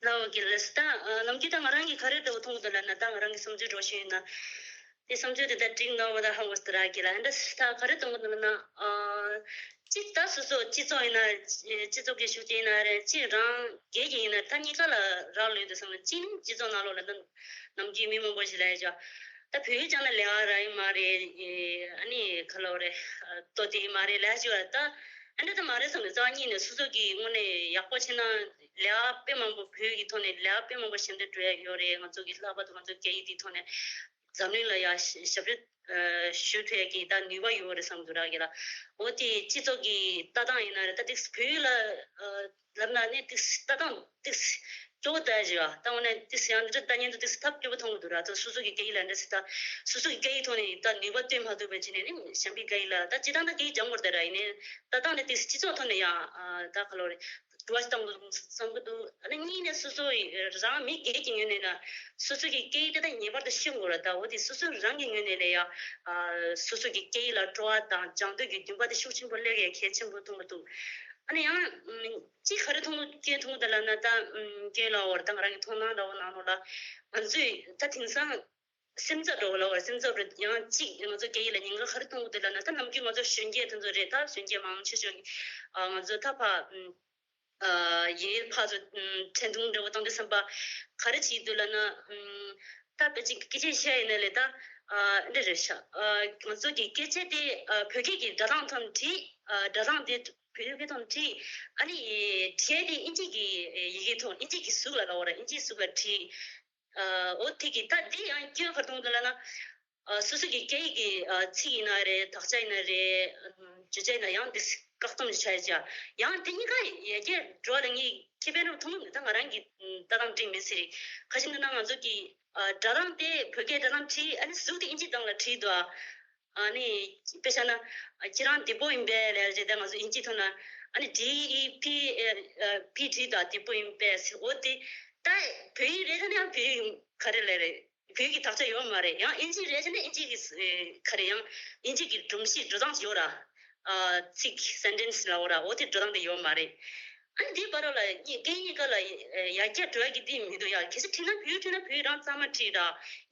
ལའོ་གི་ལས་ད་ནམ་རྒྱུན་ད་ང་རང་གིས་ག་རེ་འདྲ་བོ་མཐོང་གི་འདུག་ལབ་ན། ད་ང་རང་གི་བསམ་ཚུལ་འགྲོ་ཤེས་ཡིན་ན་དེ་བསམ་ཚུལ་དེ་ད་འགྲིག་ནོ་བ་ད་ཧ་གོ་སྟེ་ར་གི་ལ་འདྲ་ད་ག་རེ་གཏོང་གི་འདུག་ལབ་ན། གཅིག་ད་སོ་སོ་སྤྱི་ཚོགས་ཡིན་ན་སྤྱི་ཚོགས་ཀྱི་ཤུགས་རྐྱེན་ཡིན་ན་རེད། གཅིག་རང་སྒེར་གྱི་ཡིན་ན་ད་གཉིས་ཀ་ལ་རག་ལུས་འདུག་བསམ་ན། གཅིག་ནི་སྤྱི་ཚོགས་ནང་ལོགས་ལ་ད་ནམ་རྒྱུན་མི་མང་པོ་ཞིག་ལ་ཡ་ཅག་ད་བོད་ཡིག་སྦྱང་ན་ལས་ཀ་རག་ཡིན་མ་རེད། ཨ་ནི་ག་ལབ་རེད། ལྟོ་དེ་ཡིན་མ་རེད་ལས་ཅིག་བ་ད་ཨ་འདྲ་ད་མ་རེད་བསམ་ནས་རྩ་བ་ཉིད་ནས་སོ་སོ་གི་དངོས་གནས་ཡག་པོ་བྱས་ན་ལས་ཀ་དཔེ་མང་པོ་བོད་ཡིག་གི་ཐོག་ནས་ལས་ཀ་དཔེ་མང་པོ་ཞིག་འདི་འགྲོ་ཡ་ཡོད་རེད། ང་ཚོ་གི་ལྷག་པར་དུ་ང་ཚོ་སྐད་ཡིག་དེའི་ཐོག་ནས། འཛམ་གླིང་ལ་ཡ་ཞབས་ཞུ་ཞུ་ཐུབ་ཡ་གི་ད་ནུས་པ་ཡོད་རེད་བསམ་འདུག་ར་གི་ལ། འོ་དེ་སྤྱི་ཚོགས་ཀྱི་ལྟ་སྟངས་ཡིན་ན་རེད། ད་ཏིག་བོད་ཡིག་ལ་ལབ་ན་ནི་ཏིག་ལྟ་སྟངས་ཏིག་སྐྱོ་བོ་ལྟ་ཞིག་ཨ། ད་འོ་ན་ཏིག་ཡང་འདི་འདྲ་ལྟ་ཉན་དུ་ཏིག་ཐབས་སྐྱོ་བོ་མཐོང་གི་འདུག་ར། ད་སོ་སོ་གི་སྐད་ཡིག་ལ་འདྲ་སི་ད་སོ་སོ་གི་སྐད་ཡིག་ཐོག་ནས་ད་ནུས་པ་བཏོན་མ་ཐུབ་པ་བྱས་ནས་ནི་གཞན་པའི་སྐད་ཡིག་ལ་ད་སྤྱིར་བཏང་ད་སྐད་ཡིག་སྦྱང་དགོས་རེད་ད་ར། ཡིན་ནའི་ལྟ་སྟངས་ནི་ཏིག་སྤྱི་ཚོགས་ཐོག་ནས་ཡང་ད་ག་ལོ་རེད། འགྲོ་བ་བཏང་དགོས་བསམ་གི་འདུག་ཨ་ནི་གཉིས་ནས་སོ་སོ་ཡི་རང་མི་སྒེར་གྱི་ངོས་ནས་ན་སོ་སོ་གི་སྐད་ཡིག་དེ་དག་ངེས་པར་དུ་ཤེས་དགོས་རེད། ད་འོ་དེ་སོ་སོ་རང་གི་ངོས་ནས་ལས་ཡ་ཨ་སོ་སོ་གི་སྐད་ཡིག་ལ་སྤྲོ་བ་དང་སྦྱང་འདོད་ཀྱི་འདུན་པ་དེ་ཤུགས་ཆེན་པོ་སླེབས་ཡ་གལ་ཆེན་པོ་མཐོང་གི་འདུག་ཨ་ནི་ཡང་ཨམ་གཅིག་ག་རེ་མཐོང་གི་མཐོང་གི་འདུག་ལབ་ན་ད་ཨམ་རྒན་ལགས་འོར་ད་ང་རང་གི་མཐོང་སྣང་འདྲ་བོ་ནང་ལོགས་ལ་ང་ཚོས་ད་དེང་སང་སེམས་འཚབ་འདྲ་བོ་ལབ་པ་སེམས་འཚབ་རེད། ཡང་གཅིག་ང་ཚོ་སྐད་ཡིག་ལ་ཉེན་ཁ་ག་རེ་མཐོང་གི་འདུག་ལབ་ན་ད་ནམ་རྒྱུན་ང་ཚོ་གཞོན་སྐྱེས་དེ་ཚོ་རེད། ད་གཞོན་སྐྱེས་མང་ཆེ་ཤོས་ཀྱི་ཨ་ང་ཚོ་ད་ཕ་ཨམ་ཨ་ཡིན་ཕར་ཚུར་ཨམ་འཕྲིན་ཐུང་འདྲ་བོ་བཏང་དུས་ཙམ་པ་ག་རེ་བྱེད་འདུག་ལབ་ན་ཨམ་ད་ཕལ་ཆེར་སྐད་ཆ་བཤད་ཡིན་ན་ལས་ད་ཨ་འདི་རེད་ཤག་ཨ་ང་ཚོ་གི་སྐད་ཆ་དེ་ཨ་བོད་སྐད་ཀྱི་སྒྲ་གདངས་ཐོག་ནས་བྲིས། ཨ་སྒྲ་གདངས་དེ་བོད་སྐད་ཐོག་ནས་བྲིས། ཨ་ནི་བྲིས་དེ་ཨིན་ཇི་གི་ཡི་གེ་ཐོག་ཨིན་ཇི་གི་གཟུགས་ལ་ལབ་པ་ར། ཨིན་ཇི་གི་གཟུགས་ལ་བྲིས། ཨ་འོ་དེ་གི་ད་དེ་ཡང་སྐྱོན་ག་རེ་མཐོང་གི་འདུག་ལབ་ན། ཨ་སོ་སོ་གི་སྐད་ཡིག་གི་ཨ་ཚིག་ཡིན་ན་རེད། དག་ཆ་ཡིན་ན་རེད། ཨམ་བརྗོད་བྱ་ཡིན་ན་ཡང་དེ་བཀག་སྡོམ་བྱས་བྱ། ཡང་དེ་གཉིས་ཀ་ཡར་རྒྱས་འགྲོ་བ་ལ་ངས་ཁེ་ཕན་རུ་མཐོང་གི་འདུག་ད་ང་རང་གི་ཨམ་ལྟ་སྟངས་འགྲིག་མེད་ཟེར་རེད། ག་ཅི་འདུག་ན་ང་ཚོ་གི་ཨ་སྒྲ་གདངས་དེ་བོད་སྐད་སྒྲ་གདངས་བྲིས། ཨ་ནི་གཟུགས་དེ་ཨིན་ཇི་གདངས་ལ་བྲིས་འདུག་ཨ་ཨ་ནི་དཔེ་བཞག་ན་ཨ་ཁྱེད་རང་བདེ་པོ་ཡིན་པས་ལབ་རེད། ད་ང་ཚོ་ཨིན་ཇི་ཐོག་ན་ཨ་ནི་D E P ཨ་P བྲིས་འདུག་བདེ་པོ་ཡིན་པས་ཟེར། འོ་དེ་ད་བོད་ཡིག་རེད། ད་ནི་ཡང་བོད་ཡིག་ག་རེ་ལབ་རེད། བོད་ཀྱི་དག་ཆ་ཡོད་མ་རེད། ཡང་ཨིན་ཇི་རེད་ཟེར་ན་ཨིན་ཇི་གི་ཨེ་ག་རེ་ཡང་ཨིན་ཇི་གི་སྒྲོམ་གཞི་འགྲོ་སྟངས་ཡོད་ར། ཨ་ཚིག་སེན་ཊེན་སི་ལབ་ར། འོ་དེ་འགྲོ་སྟངས་དེ་ཡོད་མ་རེད། ཨ་ནི་དེའི་བར་ལ་སྐད་ཡིག་གཉིས་ཀ་ལ་ཡར་རྒྱས་འགྲོ་ཡ་གི་དེ་མི་འདུག་ཡ། གལ་སྲིད་བྲིས་ན་བོད་ཡིག་བྲིས་ན་བོད་ཡིག་རང་གཙང་མ་བྲིས་ར།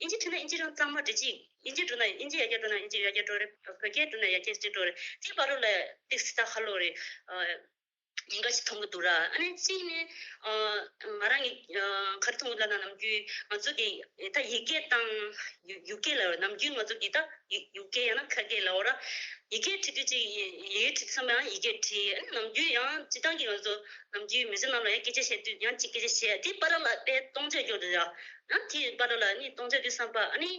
ཨིན་ཇི་བྲིས་ན་ཨིན་ཇི་རང་གཙང་མ་བྲིས་ཅིག་ཨིན་ཇི་འགྲོ་ན་ཨིན་ཇི་ཡར་རྒྱས་འགྲོ་ན་ཨིན་ཇི་ཡར་རྒྱས་འགྲོ་རེད། བོད་སྐད་འགྲོ་ན་ཡར་རྒྱས་ཅིག་འགྲོ་རེད། དེའི་བར་ལ་ཏིག་སི་ད་ཧ་ལོ་རེད། ཨ། ཉེན་ཁ་ཞིག་མཐོང་གི་འདུག་ར། ཨ་ནི་གཅིག་ནི་ཨ་ང་རང་གི་ཨ་ག་རེ་མཐོང་གི་ལབ་ན་ནམ་རྒྱུན་ང་ཚོ་གི་ད་ཡི་གེ་དང་ཡུ་ཡུ་གེ་ལབ་ར། ནམ་རྒྱུན་ང་ཚོ་གི་ད་ཡུ་ཡུ་གེ་ཡང་ན་ཁ་སྐད་ལབ་ར། ཡི་གེ་བྲིས་དུས་ཅིག་ཡི་གེ་བྲིས་དུས་ཙམ་པ་ཡང་ཡི་གེ་བྲིས། ཨ་ནི་ནམ་རྒྱུན་ཡང་སྤྱིར་བཏང་གི་ང་ཚོ་ནམ་རྒྱུན་མི་ཚེ་ནང་ལ་ཡང་སྐད་ཆ་བཤད་དུས་ཡང་གཅིག་སྐད་ཆ་བཤད། དེ་བར་ལ་དཔེ་སྟོང་ཆ་སྐྱོ་འདུག་ར། ཡང་དེ་བར་ལ་ནི་སྟོང་ཆ་དུས་ཙམ་པ་ཨ་ནི་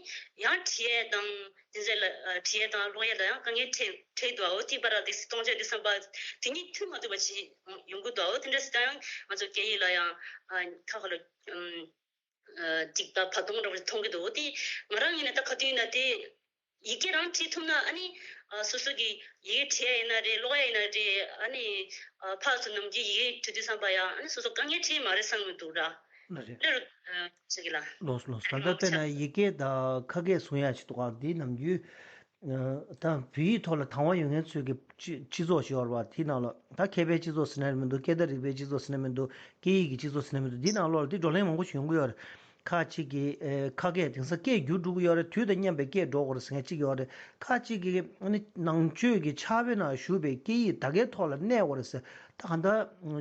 ཡང་བྲིས་ཡས་དང་དེ་ཚོ་ལ་ཨ་བྲིས་ཡས་དང་ཀློག་ཡས་ལ་ཡང་དཀའ་ངལ་འཕྲད་འཕྲད་འདུག་འོ་དེ་བར་ལ་དེ་སྟོང་ཆ་དུས་ཙམ་པ་དེ་གཉིས་མཐུན་མ་ཐུབ་པ་ཞིག་ཡོང་གི་འདུག་འོ་དེ་འདྲ་སྲིད་ད་ཡང་ང་ཚོ་སྐད་ཡིག་ལ་ཡང་ཨ་ཁ་ཁ་ལ་ཨམ་ཨ་ཅིག་ད་བར་སྟོང་འདྲ་བོ་མཐོང་གི་འདུག་འོ་དེ་ང་རང་ཡིན་ན་ད་ག་དུས་ཡིན་ན་དེ་ཡི་གེ་རང་བྲིས་ཐུབ་ན་ཨ་ནི་ཨ་སོ་སོ་གི་ཡི་གེ་བྲིས་ཡ་ཡིན་ན་རེད། ཀློག་ཡ་ཡིན་ན་རེད། ཨ་ནི་ཨ་ཕར་ཚུར་ནམ་རྒྱུན་ཡི་གེ་བྲིས་དུས་ཙམ་པ་ཡང་ཨ་ནི་སོ་སོ་དཀའ་ངལ་འཕྲད་མ་རེད་བསམ་གི་འདུག་ར། ལ་རེད། ལེ་རུ་ཨ་ཟེར་གི་ལ། ལོས་ལོས། ད་ལྟ་བལྟས་ན་ཡི་གེ་དང་ཁ་སྐད་གསུང་ཡག་ཅིག་འདུག་ག་འདི་ནམ་རྒྱུན་ཨ་ད་བོད་ཡིག་ཐོག་ལ་དང་བ་ཡོད་མཁན་ཚོའི་གི་སྤྱི་སྤྱི་ཚོགས་ཤིག་ཡོད་རེད་བ། དེའི་ནང་ལ་ད་མཁས་པའི་སྤྱི་ཚོགས་ཟེར་ན་མི་འདུག་སྐད་བརྡ་རིག་པའི་སྤྱི་ཚོགས་ཟེར་ན་མི་འདུག་སྐད་ཡིག་གི་སྤྱི་ཚོགས་ཟེར་ན་མི་འདུག་འདི་ནང་ལོགས་ལ་འདི་བགྲོ་གླེང་མང་པོ་ཞིག་ཡོང་གི་ཡོད་རེད། ཁ་ཅིག་གིས་ཨ་ཁ་སྐད་དེང་སང་སྐད་འགྱུར་འགྲོ་གི་ཡོད་རེད། དུས་དང་མཉམ་པའི་སྐད་འགྲོ་དགོས་རེད་ཟེར་མཁན་ཅིག་ཡོད་རེད། ཁ་ཅིག་གིས་ཨ་ནི་ནང་ཆོས་ཀྱི་ཕྱག་དཔེ་ནང་བཞུགས་པའི་སྐད་ཡིག་ད་གའི་ཐོག་ལ་གནས་དགོས་རེད་ཟེར། ད་གང་ལྟར་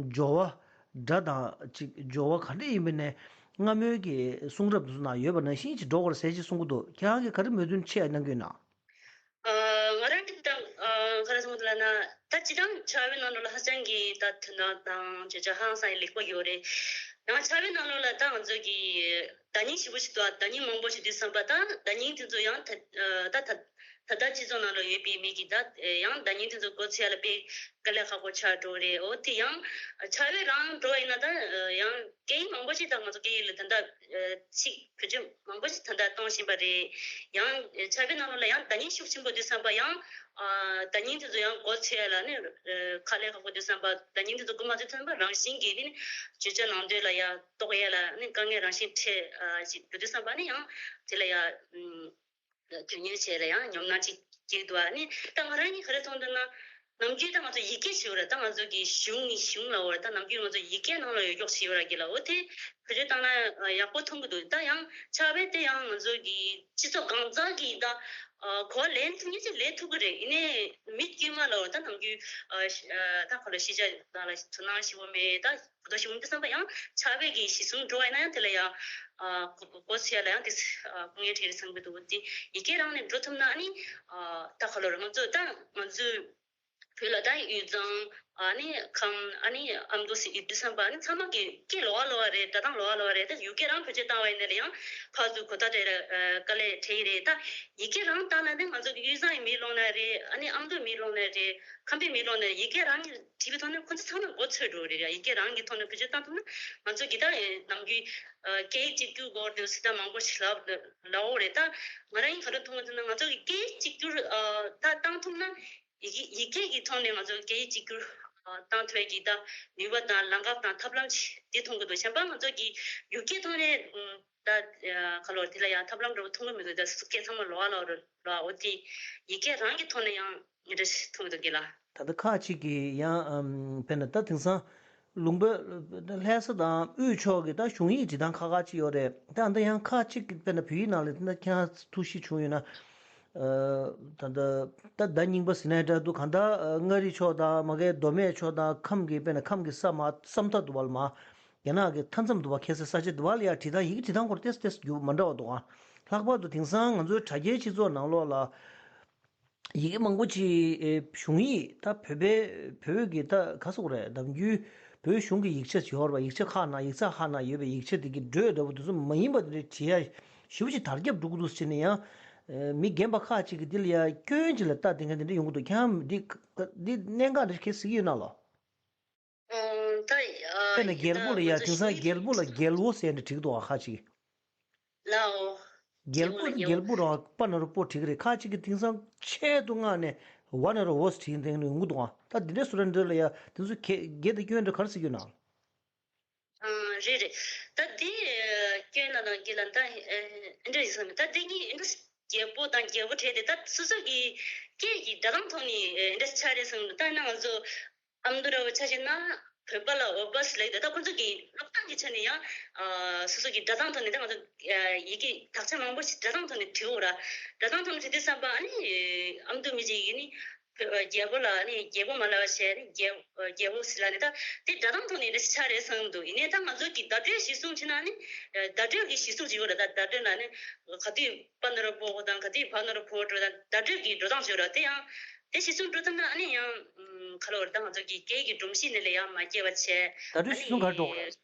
སྦྱོར་བ། སྒྲ་དང་ཅིག་སྦྱོར་བ་ག་འདྲ་ཡིན་པ་ནས་སྔ་མོའི་གི་གསུང་རབ་དེ་ཚོ་ནང་ཡོད་པ་ནང་བཞིན་ཅིག་འགྲོ་དགོས་རེད་ཟེར་ཅིག་གསུང་གི་འདུག་ཁྱེད་རང་གིས་ག་རེ་མོས་མཐུན་ཆེ་གནང་གི་ཡོད་ན། ཨ་ང་རང་གི་ད་ཨ་ག་རེ་གསུང་གི་འདུག་ལབ་ན་ད་སྤྱིར་བཏང་ཕྱག་དཔེ་ནང་ལོགས་ལ་ཧ་ཅང་གི་ད་དོན་དག་དང་བརྗོད་བྱ་ཧང་སང་ཡི་ལེགས་པོ་ཡོད་རེད། ཡང་ཕྱག་དཔེ་ནང་ལོགས་ལ་ད་ང་ཚོ་གི་བརྡ་རྙིང་ཞེ་པོ་ཞིག་འདུག་བརྡ་རྙིང་མང་པོ་ཞིག་འདུག་བསམ་པ་ད་བརྡ་རྙིང་དེ་ཚོ་ཡང་ད་ཨ་ད་ད་ད་ལྟ་སྤྱི་ཚོགས་ནང་ལ་ཡོད་པའི་མི་གི་ད་ཡང་བརྡ་རྙིང་དེ་ཚོ་མགོ་ཚོས་ཡ་ལ་དཔེ་དཀའ་ལས་ཁག་པོ་ཆགས་འགྲོ་རེད། འོ་དེ་ཡང་ཕྱག་དཔེ་རང་འགྲོ་བ་ཡིན་ན་ད་ཡང་སྐད་ཡིག་མང་པོ་ཞིག་ད་ང་ཚོ་སྐད་ཡིག་ལ་ད་ལྟ་ཚིག་བེད་སྤྱོད་མང་པོ་ཞིག་ད་ལྟ་གཏོང་བཞིན་པ་རེད། ཡང་ཕྱག་དཔེ་ནང་ལོགས་ལ་ཡང་བརྡ་རྙིང་ཤུགས་ཆེན་པོ་འདུག་བསམ་པ་ཡང་བརྡ་རྙིང་དེ་ཚོ་ཡང་མགོ་ཚོས་ཡ་ལ་ནི་དཀའ་ལས་ཁག་པོ་འདུག་བསམ་པ། བརྡ་རྙིང་དེ་ཚོ་མགོ་མ་ཚོས་ཐོན་པ་རང་བཞིན་གྱིས་ནི་བརྗོད་བྱ་ནང་དོན་ལ་ཡང་རྟོགས་ཡ་ལ་ནི་དཀའ་ངལ་རང་བཞིན་འཕྲད་ཞིག་འགྲོ་དུས་བསམ་པ་ནི་ཡང་དེ་ལ་ཡང་དོན་གཉེར་བྱས་ལ་ཡང་ཉོབ་སྣང་ཅིག་སྐྱེས་འདུག་ཨ་ནི་ད་ང་རང་གིས་ག་རེ་མཐོང་འདུག་ན་ནམ་རྒྱུན་ད་ང་ཚོ་ཡི་གེ་ཞེས་པ་རེད། ད་ང་ཚོ་གི་གཞུང་ནི་གཞུང་ལ་འོ་རེད། ད་ནམ་རྒྱུན་ང་ཚོ་ཡི་གེ་ནང་ལ་ཡོད་ཀྱོག་ཞེས་པ་ར་གི་ལ་འོ་དེ་བེད་སྤྱོད་བཏང་ན་ཡག་པོ་མཐོང་གི་འདུག་ད་ཡང་ཕྱག་དཔེ་དེ་ཡང་ང་ཚོ་གི་སྤྱི་ཚོགས་གང་ཟག་གི་ད་གོ་ལེན་ཐུབ་མཁན་ཅིག་ལེན་ཐུབ་ཀྱི་རེད། ཡིན་ནའི་མི་དཀྱུས་མ་ལ་འོ་ད་ནམ་རྒྱུན་ད་ཁོ་ལ་ཤེས་བྱ་ནང་ལ་དོ་སྣང་ཞིབ་པོ་མེད། ད་གོ་ཐོས་ཞིབ་པོ་མེད་བསམ་པ་ཡང་ཕྱག་དཔེ་གི་གཞི་བཟུང་འགྲོ་བ་ཡིན་ན་ཡང་དེ་ལ་ཡང་གོ་གོ་ཚོད་ལ་ཡང་དེ་དཀའ་ངལ་འཕྲད་ཀྱི་རེད་བསམ་གྱི་འདུག་དེ་ཡི་གེ་རང་ནས་འགྲོ་ཐུབ་ན་ཨ་ནི་ད་ཁ་ལོ་ར་ང་ཚོ་ད་ང་ཚོའི་ བོད་ལ་ད་དབུས་གཙང་ཨ་ནི་ཁམས་ཨ་ནི་ཨ་མདོ་ཟེར་ཡོད་དུས་ཙམ་པ་ཨ་ནི་ཚང་མ་གི་སྐད་ལོགས་ཀ་ལོགས་ཀ་རེད། སྒྲ་གདངས་ལོགས་ཀ་ལོགས་ཀ་རེད། ད་ཡུལ་སྐད་རང་བེད་སྤྱོད་བཏང་བ་ཡིན་ན་ལ་ཡང་ཕར་ཚུར་གོ་བརྡ་སྤྲད་ར་དཀའ་ལས་འཕྲད་ཀྱི་རེད། ད་ཡི་གེ་རང་བཏང་ན་ནི་ང་ཚོ་གི་དབུས་གཙང་གི་མི་ལོག་ན་རེད། ཨ་ནི་ཨ་མདོ་མི་ལོག་ན་རེད། ཁམས་པའི་མི་ལོག་ན་རེད། ཡི་གེ་རང་གི་བྲིས་པའི་ཐོག་ནས་ཁོ་ཚོ་ཚང་མ་མགོ་ཚོས་འགྲོ་རེད། ཡ་ཡི་གེ་རང་གི་ཐོག་ནས་བེད་སྤྱོད་བཏང་ཐུབ་ན་ང་ཚོ་གི་ད་ནམ་རྒྱུན་སྐད་ཡིག་གཅིག་གྱུར་དགོས་རེད་ཟེར་ད་མང་པོ་ཞིག་ལབ་ལབ་འོ་རེད། ད་ང་རང་ཡིན་ག་རེ་མཐོང་གི་འདུག་ན་ང་ཚོ་གི་སྐད་ཡིག་གཅིག་གྱུར་ད་བཏང་ཐུབ་ན། ཡི་གེ་ཡི་གེ་གི་ཐོག་ནས་ང་ཚོ་སྐད་ཡིག་གཅིག་གྱུར་ཨ་བཏང་ཐུབ་ཡ་གི་ད་ནུས་པ་དང་ལམ་ཁ་དང་ཐབས་ལམ་ཅིག་དེ་མཐོང་གི་འདུག་གཞན་པ་ང་ཚོ་གི་ཡུལ་སྐད་ཐོག་ནས་ཨ་ད་ཨ་ག་ལོ་དེ་ལ་ཡང་ཐབས་ལམ་འདྲ་པོ་མཐོང་གི་མི་འདུག་ད་སོ་སོ་སྐད་ཚང་མ་ལོགས་ཀ་ལོགས་རེད་ལ། འོ་དེ་ཡི་གེ་རང་གི་ཐོག་ནས་ཡང་འདི་འདྲ་ཞིག་མཐོང་གི་འདུག་གི་ལ། ད་ལྟ་ཁག་ཅིག་གིས་ཡང་ཨམ་དཔེར་ན་ད་དེང་སང་ལུང་པ་ལྷ་ས་དང་དབུས་ཕྱོགས་ཀྱི་ད་གཞུང་ཡིག་བྲིས་སྟངས་ཁག་ཁག་ཅིག་ཡོད་རེད། ད་ད་ཡང་ཁག་ཅིག་གིས་དཔེར་ན་བོད་ཡིག་ནང་ལ་ད་ཁྱེད་རང་ཐུགས་གཞིགས་བྱུང་ཡོད་ན། ཨ་ད་ད་ད་ཟླ་རྙིང་པ་ཟེར་ན་འདྲ་འདུག་གང་ལྟར་ཨ་མངའ་རིས་ཕྱོགས་དང་མ་གིའི་མདོ་སྨད་ཕྱོགས་དང་ཁམས་ཀྱི་དཔེར་ན་ཁམས་ཀྱི་ས་མ་ས་མཐའ་འདུག་པ་ལ་མ་རྒྱ་ནག་གི་མཐའ་མཚམས་འདུག་པ་ཁ་སང་ས་ཆ་འདུག་པ་ལ་ཡང་བྲིས་སྟངས་ཡི་གེ་བྲིས་སྟངས་སྐོར་ཏོག་ཙམ་ཏོག་ཙམ་འགྱུར་བ་མི་འདྲ་བ་འདུག་ཨ། ལྷག་པར་དུ་དེང་སང་ང་ཚོའི་དྲ་རྒྱའི་སྤྱི་ཚོགས་ནང་ལོགས་ལ། ཡི་གེ་མང་པོ་ཅིག་ཨེ་གཞུང་ཡིག་ད་བོད་པའི་བོད་ཀྱི་ད་ག་ཟེར་དགོས་རེད། ནམ་རྒྱུན་བོད་གཞུང་གི་ཡིག་ཆ་ཅིག་ཡོད་རེད་པ། ཡིག་ཆ་ཁག་ནང་ཡིག་ཚགས་ཁག་ནང་ཡོད་པའི་ཡིག་ཆ་དེ་གི་འགྲོས་འདྲ་པོ་དེ་ཚོ་མ་ཡིན་པ་དེ་འདྲ་བྲིས་ཡ་ཞེ་པོ་ཅིག་དར་ཁྱབ་འགྲོ་གི་འདུག་ཟེར་ནས་ཡང་ཨེ་མི་རྒན་པ་ཁག་ཅིག་གིས་འདི་ལ་ཡ་སྐྱོན་ཅིག་ལ་ལྟ་དེ་འདྲ་དེ་འདྲ་ཡོང་གི་འདུག་ཁྱེད་རང་འདི་འདི་གནད་འགག་འདྲ་ཁྱེད་གཟིགས་ཡོད་ན་ལོ། ཨོ་ད་ཨ་དཔེར་ན་རྒྱལ་པོ་ལ་ཡ་དེང་སང་རྒྱལ་པོ་ལ་རྒྱལ་བོ་ཟེར་ནས་བྲིས་འདུག་ཨ་ཁ་ཅིག་ལའོ། རྒྱལ་པོ་རྒྱལ་པོ་རང་པ་ན་རོ་པོ་བྲིས་ཀྱི་རེད། ཁ་ཅིག་གིས་དེང་སང་ཆེད་དུ་མངགས་ནས་བ་ན་རོ་བོ་ཟེར་བྲིས་མཁན་ཡོང་གི་འདུག་ཨ། ད་འདི་འདྲའི་བཟོ་འདྲ་འདྲ་ལ་ཡ་དེ་ཚོ་གེ་གེ་དང་སྐྱོན་འདྲ་ག་རེ་ཟེར་གྱི་ཡོད་ན། ཨང་རེད་རེད། ད་འདི་སྐྱོན་ལ་དང་གེ་ལ་ད་ཨེ་འདྲ་ཡིན་བསམ་མེད། ད་འདི་གཉིས་ཨེ་འདྲ་རྒྱལ་པོ་དང་རྒྱལ་བོ་བྲིས་ཏེ་ད་སོ་སོ་གི་སྐད་ཀྱི་སྒྲ་གདངས་ཐོག་ནས་ཨེ་འདྲ་ཆགས་རེད་བསམ་གི་འདུག་ད་ན་ང་ཚོ་ཨ་མདོ་འདྲ་བོ་ཆ་བཞག་ན་བོད་པ་ལ་འོ་པ་ཟེར་ལབ་ཡོད་དེ། ད་ཁོ་ཚོ་གི་སློབ་སྟངས་ཀྱི་ཆ་ནས་ཡང་ཨ་སོ་སོ་གི་སྒྲ་གདངས་ཐོག་ནས་ད་ང་ཚོ་ཨ་ཡི་གེ་དག་ཆ་མང་པོ་ཞིག་སྒྲ་གདངས་ཐོག་ནས་བྲིས་འོ་ར། སྒྲ་གདངས་ཐོག་ནས་བྲིས་དུས་ཙམ་པ་ཨ་ནི་ཨ་མདོ་མི་གཅིག་གིས་ནི་བོད་རྒྱལ་པོ་ལ་ནི་རྒྱལ་པོ་མ་ལབ་བྱས་ནི་རྒྱལ་རྒྱལ་པོ་ཟེར་ལབ་ནི་ད་དེ་སྒྲ་གདངས་ཐོག་ནས་འདྲ་ཆགས་རེད་བསམ་འདུག་ཡིན་ནའི་ད་ང་ཚོ་གི་བརྡ་སྤྲོད་གཞིར་བཟུང་བྱས་ན་ནི་བརྡ་སྤྲོད་ཀྱི་གཞིར་བཟུང་ཅིག་ཡོད་རེད། ད་བརྡ་སྤྲོད་ལ་ནི་ག་དུས་པ་ན་རོ་པོ་དང་ག་དུས་བ་ན་རོ་བོ་འགྲོ་དང་བརྡ་སྤྲོད་ཀྱི་འགྲོ་སྟངས་ཅིག་ཡོད་རེད། དེ་ཡང་དེ་གཞིར་བཟུང་འགྲོ་ཐུབ་ན་ཨ་ནི་ཡང་ཁ་ལོ་རེད། ད་ང་ཚོ་གི་སྐད་ཀྱི་སྒྲོམ་གཞི་ནི་ལས་ཡང་མ་སྐྱེ་བ་བྱས། བརྡ་སྤྲོད་གཞིར་བཟུང་ག་རེ་འགྲོ་དགོས་རེད།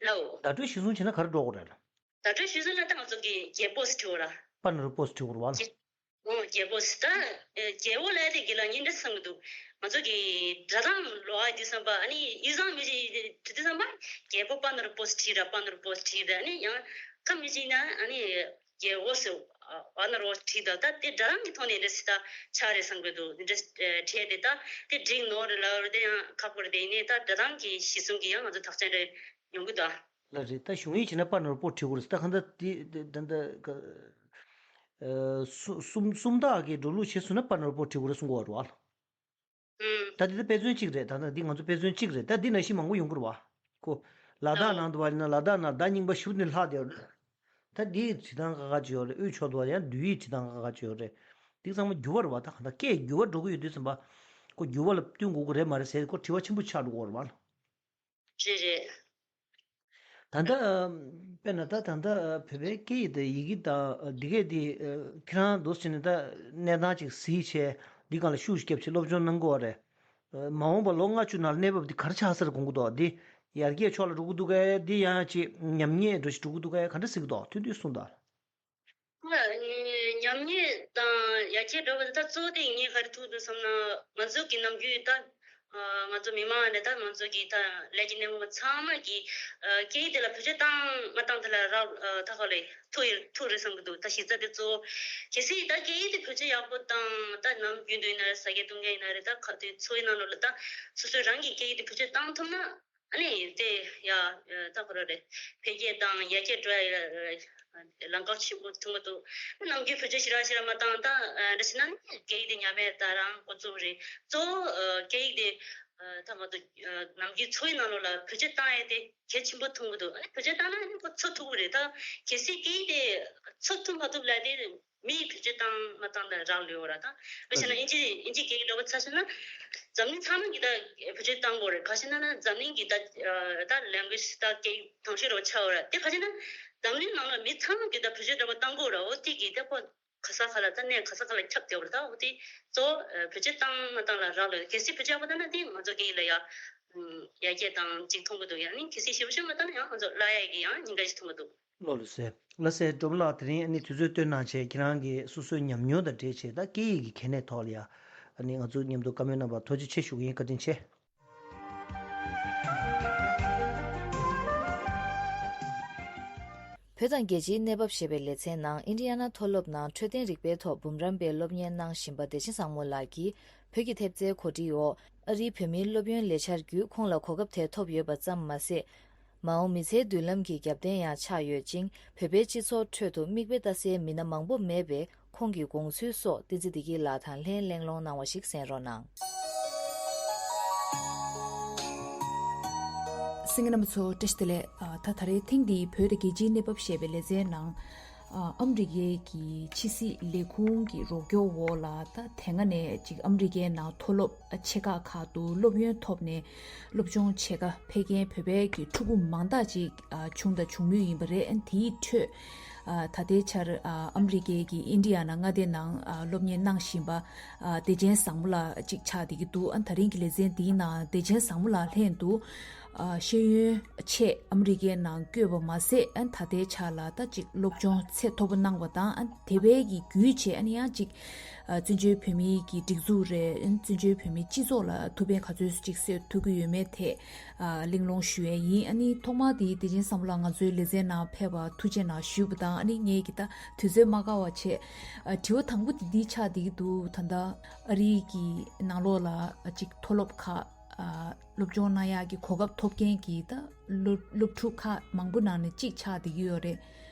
ལའོ། བརྡ་སྤྲོད་གཞིར་བཟུང་བྱས་ན་ག་རེ་འགྲོ་དགོས་རེད། བརྡ་སྤྲོད་གཞིར་བཟུང་ན་ད་ང་ཚོ་གི་རྒྱལ་པོ་ཟེར་བྲིས་འོ་ར། པ་ན་རོ་པོ་ཟེར་བྲིས་འོ་ར་བ་ལ། རྒྱལ་ཨོ་རྒྱལ་པོ་ཟེར་ད་རྒྱལ་པོ་ལབ་དེ་གི་ལ་ཉིན་འདྲ་བསམ་གི་འདུག་ང་ཚོ་གི་སྒྲ་གདངས་ལོགས་ཀ་དེ་བསམ་པ་ཨ་ནི་དབུས་གཙང་མི་གཅིག་བྲིས་དུས་བསམ་པ་རྒྱལ་པོ་པ་ན་རོ་པོ་ཟེར་བྲིས་ར། པ་ན་རོ་པོ་ཟེར་བྲིས་ར། ཨ་ནི་ཡང་ཁ་མི་གཅིག་ན་ཨ་ནི་རྒྱལ་པོ་ཟེར་བ་ན་རོ་བྲིས་ད་ད་དེ་སྒྲ་གདངས་ཀྱི་ཐོག་ནས་འདྲ་ཟེར་ད་ཆགས་རེད་བསམ་གི་འདུག་འདི་འདྲ་བྲིས་དེ་ད་དེ་འགྲིག་ནོར་རེད་ལ་རེད། དེ་ཡང་ཁག་པོ་རེད། དེ་ཡིན་ནའི་ད་སྒྲ་གདངས་ཀྱི་གཞི་བཟུང་གི་ཡང་ང་ཚོ་དག་ཆ་འདྲ་ཡོང་གི་འདུག་ཨ། ལ་རེད། ད་གཞུང་ཡིག་བྱས་ན་པ་ན་རོ་པོ་བྲིས་དགོས་རེད། ད་གང་ལྟར་འདི་འདི་འདི་ག་སུ་སུམ་སུམ་རྟགས་ཀྱི་འགྲོ་ལུགས་བྱས་སོང་ན་པ་ན་རོ་པོ་བྲིས་དགོས་རེད་གསུང་གི་ཡོད་རེད་བ། ཨུམ། ད་འདི་ད་དཔེ་མཚོན་གཅིག་རེད། ད་ད་འདི་ང་ཚོ་དཔེ་མཚོན་གཅིག་རེད། ད་འདི་ནང་བཞིན་མང་པོ་ཡོང་གི་རེད་བ། ཁོ་ལ་དྭགས་ནང་དུ་བ་ཡིན་ན་ལ་དྭགས་ནང་ཟླ་རྙིང་པ་ཞུ་ནས་ལྷག་བསྡད་ཡོད་རེད། ད་འདིའི་བྲིས་སྟངས་ཁག་ཁག་ཅིག་ཡོད་རེད། དབུས་ཕྱོགས་དུ་བ་ཡང་འདུལ་བའི་བྲིས་སྟངས་ཁག་ཁག་ཅིག་ཡོད་རེད། འདི་ཚང་མ་འགྱུར་བ་རེད་བ། ད་གང་ལྟར་སྐད་འགྱུར་བ་འགྲོ་གི་ཡོད་དུས་ཙམ་པ་ཁོ་འགྱུར་བ་ལ་བསྟུན་དགོས་ཀྱི་རེད་མ་རེད་ཟེར་ཁོ་དྲི་བ་ཆེན་པོ་ཆགས་འགྲོ་གི་ཡོད་རེད་བ། རེད་རེད། ད་ལྟ་དཔེར་ན་ད་ད་ལྟ་བོད་པའི་སྐད་ཡིག་དང་ཡི་གེ་དང་འདི་གས་འདི་ཁྱེད་རང་འདུག་ཟེར་ནས་ད་གནས་སྟངས་ཅིག་གཟིགས་བྱས་འདི་སྒང་ལ་ཤུགས་ཤིག་བརྒྱབ་བྱས་སློབ་སྦྱོང་གནང་དགོས་པ་རེད། མ་འོངས་པ་ལོ་ལྔ་བཅུ་ནང་གནས་བབ་འདི་ག་རེ་ཆགས་ས་རེད་དགོངས་ཀྱི་འདུག་འདི་ཡར་རྒྱས་ཕྱོགས་ལ་འགྲོ་གི་འདུག་གས། འདི་ཡང་ཅིག་ཉམས་ཉེས་འགྲོ་ཞིག་འགྲོ་གི་འདུག་གས། ག་འདྲ་གཟིགས་ཀྱི་འདུག་ཐུང་ཐུང་གསུངས་དང་། ཉམས་ཉེས་དང་ཡར་རྒྱས་འགྲོ་བ་དེ་ད་གཙོ་བོ་དེ་ངས་ག་རེ་ཐུག་འདུག་བསམ་ན། ང་ཚོ་གི་ནམ་རྒྱུན་ད་ང་ཚོ་མི་མང་ནས་ད་ང་ཚོ་གི་ད་ལས་ཀྱི་སྣེ་མོ་ཚང་མ་གི་སྐད་ཡིག་དེ་ལ་བེད་སྤྱོད་བཏང་མ་བཏང་དེ་ལ་རག་ད་ག་ལས་ཐུག་ཡོད་ཐུག་རེད་བསམ་གི་འདུག་ད་གཞི་རྩ་དེ་གཙོ་བོ་གལ་སྲིད་ད་སྐད་ཡིག་དེ་བེད་སྤྱོད་ཡག་པོ་བཏང་ད་ནམ་རྒྱུན་དུ་ཡིན་ན་རེད། ཟ་རྒྱུ་འཐུང་རྒྱུ་ཡིན་ན་རེད། ད་ག་དུས་འཚོ་བའི་ནང་ལོགས་ལ་ད་སོ་སོས་རང་གི་སྐད་ཡིག་དེ་བེད་སྤྱོད་བཏང་ཐུབ་ན། ཨ་ནི་དེ་ཡ་ད་ག་རེ་རེད། འཕེལ་རྒྱས་དང་ཡར་རྒྱས་འགྲོ་ཡ་ལམ་ཁ་ཆེན་པོ་མཐོང་གི་འདུག་ནམ་རྒྱུན་བེད་སྤྱོད་ཞེ་དྲག་ཞེ་དྲག་མ་བཏང་ད་འདྲ་བྱས་ན་ནི་སྐད་ཡིག་དེ་ཉམས་ཡ་ད་རང་འགོ་བཙུགས་རེད། གཙོ་བོ་སྐད་ཡིག་དེ་ད་ང་ཚོ་ནམ་རྒྱུན་འཚོ་བའི་ནང་ལོགས་ལ་བེད་སྤྱོད་བཏང་ཡ་དེ་གལ་ཆེན་པོ་མཐོང་གི་འདུག་ཨ་ནི་བེད་སྤྱོད་བཏང་ན་ནི་ཁོ་འཚོ་ཐུབ་ཀྱི་རེད། ད་གལ་སྲིད་སྐད་ཡིག་དེ་འཚོ་ཐུབ་མ་ཐུབ་ལ་དེ། མིས་བེད་སྤྱོད་བཏང་མ་བཏང་ལ་རག་ལས་ཡོད་ར། ད་དཔེ་བྱས་ན་ཨིན་ཇི་ཨིན་ཇི་སྐད་ཡིག་འདྲ་པོ་ཆ་བཞག་ན་འཛམ་གླིང་ཚང་མ་གིས་ད་བེད་སྤྱོད་བཏང་དགོས་རེད། ག་ཞེ་ན་ན་འཛམ་གླིང་གི་ད་ད་language ད་སྐད་ཡིག་དང་ཤོས་འདྲ་པོ་ཆགས་ཡོད་ར། དེ་ག་ཞེ་ན་འཛམ་གླིང་ནང་ལ་མི་ཚང་མ་གིས་ད་བེད་སྤྱོད་འདྲ་པོ་བཏང་དགོས་ར། འོ་དེ་གིས་ད་ཁོ་ ག་ས་ག་ལ་ད་གནས་ག་ས་ག་ལ་ཁྱབ་བསྡད་པ་རེད། ད་འོ་དེ་གཙོ་བོ་བེད་སྤྱོད་བཏང་མ་བཏང་ལ་རག་ལས། གལ་སྲིད་བེད་སྤྱོད་ཡག་པོ་བཏང་ན་དེ་ང་ཚོ་སྐད་ཡིག་ལ་ཡ་ཡར་རྒྱས་དང་ཅིག་མཐོང་གི་འདུག་ཡ། ཨ་ནི་གལ་སྲིད་ཞེ་པོ་ཞིག་མ་བཏང་ན་ཡང་ང་ཚོ་བརླག་ཡག་གི་ཡང་ཉེན་ཁ་ཞིག་མཐོང་གི་འདུག་ལགས་སོ། ལགས་སོ། སྒྲོལ་མ་ལགས། དེ་རིང་ཨ་ནི་དུས་ཚོད་བཏོན་གནང་བྱས་ཁྱེད་རང་གི་སོ་སོའི་ཉམས་མྱོང་དང་འབྲེལ་བྱས་ད་སྐད་ཡིག་གི་གལ་གནད་ཐོག་ལ་ཡ་ཨ་ནི་ང་ཚོ་མཉམ་དུ་བཀའ་མོལ་གནང་བར་ཐུགས་རྗེ་ཆེ་ཞུ་གི་ཡིན། བཀའ་དྲིན་ཆེ། བོད་དང་རྒྱལ་སྤྱིའི་གནས་བབ་ཞེས་པའི་ལེ་ཚན་ནང་ཨིན་ཌི་ཡ་ན་མཐོ་སློབ་ནང་འཕྲོད་བསྟེན་རིག་པའི་ཐོག་འབུམ་རམས་པའི་སློབ་གཉེར་གནང་བཞིན་པ་བདེ་ཆེན་བཟང་མོ་ལགས་ཀྱིས་བོད་ཀྱི་ཐེབས་རྩའི་གོ་སྒྲིག་འོག་ཨ་རིའི་བོད་མིའི་སློབ་ཡོན་ལས་འཆར་བརྒྱུད་ཁོང་ལ་གོ་སྐབས་དེ་ཐོབ་ཡོད་པ་ཙམ་མ་ཟད། མ་འོངས་མི་ཚེའི་མདུན་ལམ་གྱི་རྒྱབ་རྟེན་ཡང་ཆགས་ཡོད་ཅིང་། བོད་པའི་སྤྱི་ཚོགས་ཁྲོད་དུ་མིག་དཔེ་ལྟ་སའི་མི་སྣ་མང་པོ་མེད་པས། ཁོང་གི་དགོངས་ཚུལ་སོགས་བསྟན་འཛིན་བདེ་སྐྱིད་ལགས་དང་ལྷན་གླེང་སློང་གནང་བ་ཞིག་གསན་རོགས་གནང་། གསན་མཁན་རྣམ་པ་ཚོ་བཀྲ་ཤིས་བདེ་ལེགས། ཨ། ད་ད་རེས་ཐེངས་འདིའི་བོད་དང་རྒྱལ་སྤྱིའི་གནས་བབ་ཞེས་པའི་ལེ་ཚན་ནང་། ཨ། ཨ་མི་རི་ཀའི་གི་ཕྱི་སྲིད་ལས་ཁུངས་ཀྱི་རོགས་སྐྱོར་འོག་ལ་ད་དེ་སྔ་ནས་ཅིག་ཨ་མི་རི་ཀའི་ནང་མཐོ་སློབ་ཆེ་ཁག་ཁག་ཏུ་སློབ་ཡོན་ཐོབ་ནས་སློབ་སྦྱོང་བྱེད་ག་ཕེབས་མཁན་བོད་པའི་གི་ཕྲུ་གུ་མང་དག་ཅིག་ཨ། བྱུང་དང་འབྱུང་མུས་ཡིན་པ་རེད། ཨ། དེའི་ཁྲོད། ཨ། ད་ལྟའི་ཆར། ཨ། ཨ་མི་རི་ཀའི་གི་ཨིན་ཌི་ཡ་ན་མངའ་སྡེ་ནང་། ཨ། སློབ་གཉེར་གནང་བཞིན་པ། ཨ། བདེ་ཆེན་བཟང་མོ་ལགས་ཅིག་ཆགས་བསྡད་ཀྱི་འདུག་ཨ། ད་རིང་གི་ལེ་ཚན་འདིའི་ནང་བདེ་ཆེན་བཟང་མོ་ལགས་ལྷན་དུ། ཨ། ཤེས་ཡོན་ཆེད་ཨ་མི་རི་ཀའི་ནང་བསྐྱོད་པ་མ་ཟད། ཨ། ད་ལྟའི་ཆར་ལ་ད་ཅིག་སློབ་སྦྱོང་ཚད་མཐོ་པོ་གནང་བ་དང་། ཨ། དེ་བས་ཀྱི་བརྒྱུད་བྱས། ཨ་ནི་ཡང་ཅིག་ཨ། བཙན་བྱོལ་བོད་མིའི་གི་སྒྲིག་འཛུགས་རེད། བཙན་བྱོལ་བོད་མིའི་སྤྱི་ཚོགས་ལ་ཐུགས་ཕན་ག་ཚོད་ཅིག་གསོས་ཐུབ་ཀྱི་ཡོད་མེད་ཐད། ཨ། གླེང་སློང་ཞུ་ཡས་ཡིན། ཨ་ནི་ཐོག་མར་དེ་བདེ་ཆེན་བཟང་མོ་ལགས་ང་ཚོའི་ལེ་ཚན་ནང་ཕེབས་པར་ཐུགས་རྗེ་གནང་ཞུས་པ་དང་། ཨ་ནི་ངས་ཀྱི་ད་དུས་ཚོད་མ་བཀག་པ་བྱས། ཨ། དྲི་བ་དང་པོ་དེ་འདི་ཆགས་བསྡད་ཀྱི་འདུག་ད་ལྟ་ཨ་རི་གི་ནང་ལོགས་ལ་ཅིག་མཐོ་སློབ་ཁག་ཨ། སློབ་སྦྱོང་གནང་ཡག་གི་གོ་སྐབས་ཐོབ་མཁན་གྱི་ད་སློབ་སློབ་ཕྲུག་ཁག་མང་པོ་ནང་ནས་གཅིག་ཆགས་བསྡད་ཀྱི་ཡོད་རེད།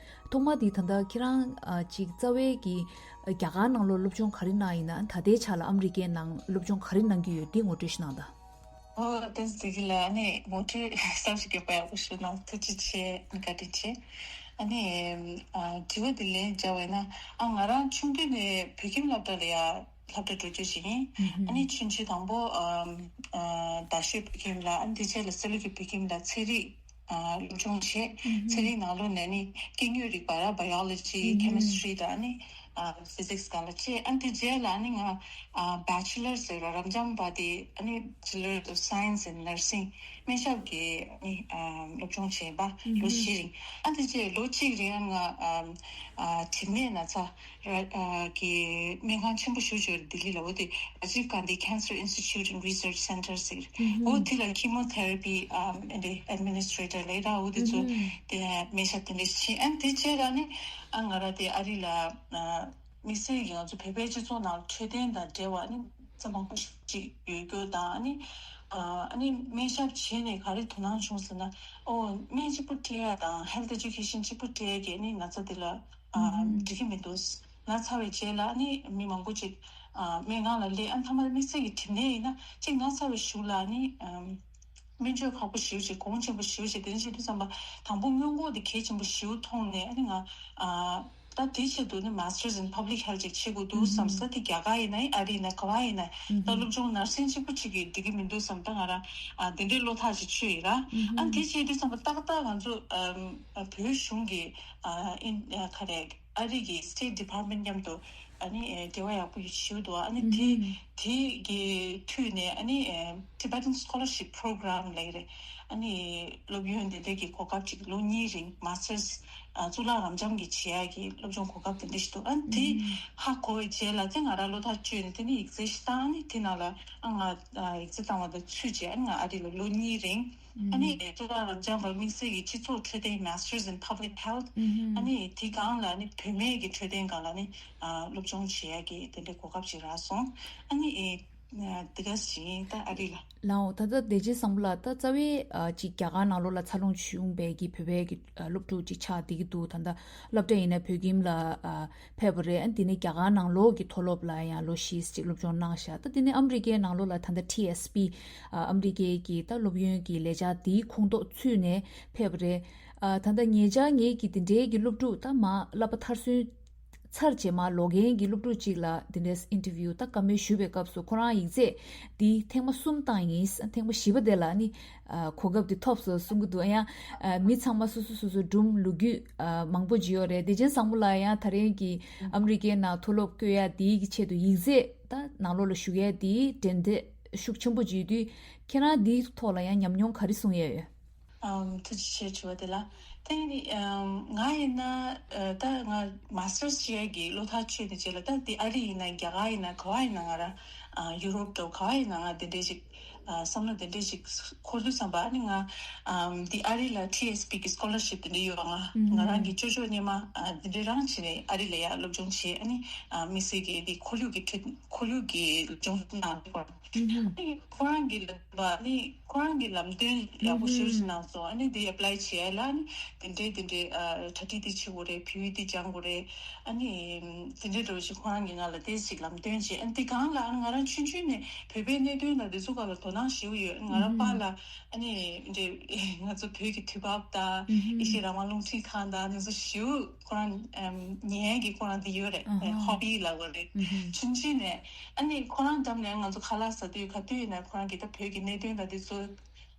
ཐོག་མ་དེ་ད་ལྟ་ཁྱེད་རང་། ཨ། ཅིག་རྩ་བའི་གི་རྒྱ་གར་ནང་ལོགས་སློབ་སྦྱོང་ག་རེ་གནང་ཡིན་ན། ད་ལྟའི་ཆ་ལ་ཨ་མི་རི་ཀའི་ནང་སློབ་སྦྱོང་ག་རེ་གནང་གི་ཡོད། འདི་ངོ་སྤྲོད་ཞིག་གནང་དང་། ཨོ། བསྟན་འཛིན་ལགས། ཨ་ནི་ངོ་སྤྲོད་གསར་ཞིག་བརྒྱབ་པ་ཡག་པོ་ཞུ་གནང་། ཐུགས་རྗེ་ཆེ། བཀའ་དྲིན་ཆེ། ཨ་ནི། ཨ། དྲི་བ་འདི་ལན་བརྒྱབ་པ་ཡིན་ན། ཨ། ང་རང་ཆུང་དུས་ནས་བོད་ཁྱིམ་སློབ་གྲྭ་ལ་ཡ་སློབ་གྲྭ་འགྲོ་རྒྱུ་ཞིག་ཡིན། ཨ་ནི་ཆུང་ཆུང་དང་པོ། ཨ། ཨ། རྡ་ཤོད་བོད་ཁྱིམ་ལ། ཨ་ནི་དེ་རྗེས་ལ་སྲོལ་ལུགས་ཀྱི་བོད་ཁྱིམ་ལ་ཚན་རིག་ཨ། སློབ་སྦྱོང་བྱས། ཚན་རིག་ནང་ལོགས་ནས་ནི་སྐྱེ་དངོས་རིག་པ་ར། Biology, Chemistry དང་ནི། ཨ། Physics སྒང་ལ་བྱས། ཨ་ནི་དེ་རྗེས་ལ་ནི་ང་། ཨ། Bachelor ཟེར་བ་རབ་འབྱམས་པ་དེ། ཨ་ནི་Bachelor of Science in Nursing སྨན་ཞབས་ཀྱི་ནི། ཨ། སློབ་སྦྱོང་བྱས་པ་ལོ་བཞི་རིང་། ཨ་ནི་དེ་རྗེས་ལོ་གཅིག་རིང་ང་། ཨ། ཨ། གྲིབ་ནད་ན་ཚ་ར། ཨ། གི་སྨན་ཁང་ཆེན་པོ་ཞེ་པོ་ཅིག་ཡོད་རེད་ལྡི་ལི་ལ། འོ་དེ་Rajiv Gandhi Cancer Institute and Research Center ཟེར། འོ་དེ་ལ་Chemotherapy ཨམ་ཨེ་འདྲ་Administrator ལབ་ར། འོ་དེ་ཚོ་དེ་སྨན་ཞབས་དེ་འདྲ་ཞིག་བྱས། ཨ་ནི་དེ་རྗེས་ལ་ནི། ཨ། ང་རང་དེ་ཨ་རི་ལ། ཨ། དམིགས་བསལ་གྱི་ང་ཚོ་བོད་པའི་སྤྱི་ཚོགས་ནང་འཕྲོད་བསྟེན་དང་འབྲེལ་བ་ནི་ཚ་མང་པོ་ཞིག་ཡོད་རྒྱུ་དང་། ཨ་ནི། ཨ། ཨ་ནི་སྨན་ཞབས་བྱས་ནས་ག་རེ་དོ་སྣང་བྱུང་ཟེར་ན། ཨོ། སྨན་གཅིག་པུ་སྤྲད་ཡ་དང་Health Education གཅིག་པུ་སྤྲད་ཡ་གིས་ནི་ན་ཚ་དེ་ལ། ཨ། འགྲིག་གི་མི་འདུག་ན་ཚ་བའི་རྗེས་ལ་ནི་མི་མང་པོ་ཅིག་ཨ། སྨན་ཁང་ལ་སླེབས། ཨ། མཐའ་མ་དམིགས་བསལ་གྱི་གྲིབ་ནད་ཡིན་ན་ཅིག་ན་ཚ་བའི་གཞུག་ལ་ནི། ཨམ། སྨན་བཅོས་ཁག་པོ་ཞེ་པོ་ཅིག་གོང་ཆེན་པོ་ཞེ་པོ་ཅིག་དེ་འདྲ་བྱེད་དུས་ཙམ་པ། དང་པོ་སྔོན་འགོག་དེ་གལ་ཆེན་པོ་ཞེ་པོ་མཐོང་ནས། ཨ་ནི་ང་། ཨ། ད་དེའི་ཆེད་དུ་ནི་Masters in Public Health ཅིག་བྱེད་དགོས་འདུག་བསམ་ས། དེ་རྒྱ་གར་ཡིན་ན་ཨ་རི་ཡིན་ན་ག་པར་ཡིན་ན། ད་སློབ་སྦྱོང་ནར་སིང་གཅིག་པུ་ཅིག་གིས་འགྲིག་གི་མི་འདུག་བསམ། ད་ང་རང་། ཨ། དེ་འདྲའི་བློ་ཐག་ཅིག་ཆོད་ཡིན་ར། ཨ་ནི་དེ་བྱེད་དུས་ཙམ་པ་ཏག་ཏག་ང་ཚོ། ཨམ། ཨ། བོད་གཞུང་གི། ཨ། ཨིན། ཨ། ག་རེ། ཨ་རི་གི་State Department མཉམ་དུ། ཨ་ནི། ཨེ། འབྲེལ་བ་ཡག་པོ་ཡོད་ཞུ་འདུག་ཨ་ནི་དེ། དེ་གི་མཐུད་ནས། ཨ་ནི། ཨེ། Tibetan Scholarship Program ལབ་ཀྱི་རེད། ཨ་ནི་སློབ་ཡོན་དེ་འདྲ་གི་གོ་སྐབས་ཅིག་ལོ་གཉིས་རིང་Masters། ཨ། གཙུག་ལག་རབ་འབྱམས་ཀྱི་བྱེད་ཡག་གི་སློབ་སྦྱོང་གོ་སྐབས་དེ་འདྲ་ཞིག་འདུག་ཨ་ནི་དེ་ཧ་གོ་བའི་རྗེས་ལ་དེ་ང་རང་བློ་ཐག་གཅོད་ནས་དེ་ནི་ཡིག་ཚད་ཞིག་བཏང་། ཨ་ནི་དེ་ནང་ལ། ཨ། ང་། ཨ། ཡིག་ཚད་བཏང་བ་དང་ཚུད་རྗེས། ཨ་ནི་ང་ཨ་རི་ལ་ལོ་གཉིས་རིང་། ཨ་ནི་གཙུག་ལག་རབ་འབྱམས་པ་དམིགས་བསལ་གྱི་སྤྱི་ཚོགས་འཕྲོད་བསྟེན། Masters in Public Health ཨ་ནི་དེ་སྒང་ལ་ནི་བུད་མེད་ཀྱི་འཕྲོད་བསྟེན་སྒང་ལ་ནི། ཨ། སློབ་སྦྱོང་བྱེད་ཡག་གི་དེ་འདྲའི་གོ་སྐབས་ཅིག་རག་སོང་། ཨ་ནི། ཨེ། དེ་ག་ཟིན་ཡིན་ད་ཨ་རི་ལ། ལའོ། ད་ལྟ་བདེ་ཆེན་བཟང་པོ་ལགས། ད་རྩ་བའི། ཨ། ཅིག་རྒྱ་གར་ནང་ལོགས་ལ་འཚར་ལོངས་བྱུང་བའི་གི་བོད་པའི་གི། ཨ། སློབ་ཕྲུག་ཅིག་ཆགས་བསྡད་ཀྱི་འདུག་ད་ལྟ་སློབ་གྲྭ་ཡིན་ན་བོད་ཁྱིམ་ལ། ཨ། ཕེབས་པ་རེད། ཨ། དེ་ནས་རྒྱ་གར་ནང་ལོགས་ཀྱི་མཐོ་སློབ་ལ་ཡང་ལོ་བཞི་ཅིག་སློབ་སྦྱོང་གནང་ཤག་ད་དེ་ནས་ཨ་མི་རི་ཀའི་ནང་ལོགས་ལ་ད་ལྟ་ཊི་ཨེས་པི། ཨ། ཨ་མི་རི་ཀའི་གི་ད་སློབ་ཡོན་གྱི་ལས་འཆར་དེའི་ཁོངས་གཏོགས་ཚུད་ནས་ཕེབས་པ་རེད། ཨ། ད་ལྟ་ཉེ་ཆར་ངེད་ཀྱི་དེ་འདྲའི་གི་སློབ་ཕྲུག་ད་མར་བསླབ་པ་མཐར་སོན་ ཚར་རྗེས་མ་ལོག་མཁན་གྱི་སློབ་ཕྲུག་ཅིག་ལ་འདི་འདྲའི་ཨིན་ཊར་བིའུ་ད་བཀའ་མོལ་ཞུས་པའི་སྐབས་སུ་ཁོ་རང་ཡིག་ཚད་འདི་ཐེངས་མ་གསུམ་བཏང་ཡིན། ཐེངས་མ་བཞི་པ་དེ་ལ་ནི་ཨ་གོ་སྐབས་འདི་ཐོབ་སོང་གསུང་གི་འདུག་ཡང་ཨ་མི་ཚང་མ་སོ་སོ་སོ་སོའི་སྒྲུང་ལོ་རྒྱུས་ཨ་མང་པོ་ཅིག་ཡོད་རེད། བདེ་ཆེན་བཟང་མོ་ལགས་ཡང་ད་རིང་གི་ཨ་མི་རི་ཀའི་ནང་མཐོ་སློབ་བསྐོས་ཡ་འདིའི་གི་ཆེད་དུ་ཡིག་ཚད་ད་ནང་ལོགས་ལ་ཞུ་ཡ་འདིའི་འགྲན་བསྡུར་ཤུགས་ཆེན་པོ་ཅིག་ཡོད་དུས་ཁྱེད་རང་འདིའི་ཐོག་ལ་ཡང་ཉམས་མྱོང་ག་རེ་གསུང་ཡ་ཡོད། ཨམ། ཐུགས་རྗེ་ཆེ་དྲི་བ་དེ་ལ། དེ་ནི་ཨམ། ང་ཡིན་ན་ཨ་ད་ང་མ་སི་ཊར་སི་བྱེད་ཡས་ཀྱི་བློ་ཐག་ཆོད་དེ་རྗེས་ལ་ད་དེ་ཨ་རི་ཡིན་ན་རྒྱ་གར་ཡིན་ན་ག་བ་ཡིན་ན་ང་རང་ཨ་ཡུ་རོབ་འདྲ་བོ་ག་བ་ཡིན་ན་ང་དེ་འདྲས་ཞིག་ཨ་བསམ་བློ་དེ་འདྲས་ཞིག་འཁོར་དུས་ཙམ་པ་ཨ་ནི་ང་ཨམ་དེ་ཨ་རི་ལ་ཊི་ཨེས་པི་གི་སི་ཀོ་ལར་ཤིབ་དེ་འདྲས་ཡོད་པ་ང་ང་རང་གི་ཅོ་ཅོ་སྔོན་མ་ཨ་དེ་འདྲས་རང་བྱས་ནས་ཨ་རི་ལ་ཡ་སློབ་སྦྱོང་བྱས། ཨ་ནི་ཨ་དམིགས་བསལ་གྱི་དེ་ཁོར་ཡུག་གི་ཁྲིད་ཁོར་ཡུག་གི་སློབ་སྦྱོང་གནང་བ། ཨ་ནི་ཁོ་རང་གི་ལ་བ་ནི་ཁོ་རང་གི་ལམ་སྟོན་ཡག་པོ་ཞེ་པོ་ཞིག་གནང་སོང་། ཨ་ནི་དེ་ཨེ་པ་ལའི་བྱེད་ཡ་ལ་ཨ་ནི་དེ་འདྲའི་དེ་འདྲའི་ཨ་གྲ་སྒྲིག་དེ་བྱེད་དགོས་རེད། བོད་ཡིག་དེ་སྦྱང་དགོས་རེད། ཨ་ནི་དེ་འདྲའི་འདྲ་བོ་ཞིག་ཁོ་རང་གིས་ང་ལ་ཏོག་ཙམ་ཞིག་ལམ་སྟོན་བྱས། ཨ་ནི་དེ་སྒང་ལ་ཨ་ནི་ང་རང་ཆུང་ཆུང་ནས་བོད་པའི་གནད་དོན་དང་དེ་ཚོ་སྒང་ལ་དོ་སྣང་ཞེ་པོ་ཡོད། ང་རང་པཱ་ལགས་ཨ་ནི་འདྲའི་ང་ཚོ་བོད་ཀྱི་དུས་བབ་དང་ཨེ་ཤེ་ཡ་རང་དབང་རླུང་འཕྲིན་ཁང་དང་དེ་ཚོ་ཞེ་པོ་ཁོ་རང་ཉན་ཡ་གི་ཁོ་རང་དེ་ཡོད་རེད། ཧོ་བི་ལབ་དགོས་རེད། ཆུང་ཆུང་ནས། ཨ་ནི་ཁོ་རང་འགྲམ་ནས་ང་ཚོ་ཁ་ལག་ཟ་དུས་ག་དུས་ཡིན་ན་ཁོ་རང་གིས་ད་བོད་ཀྱི་གནད་དོན་དང་དེ་ཚོ་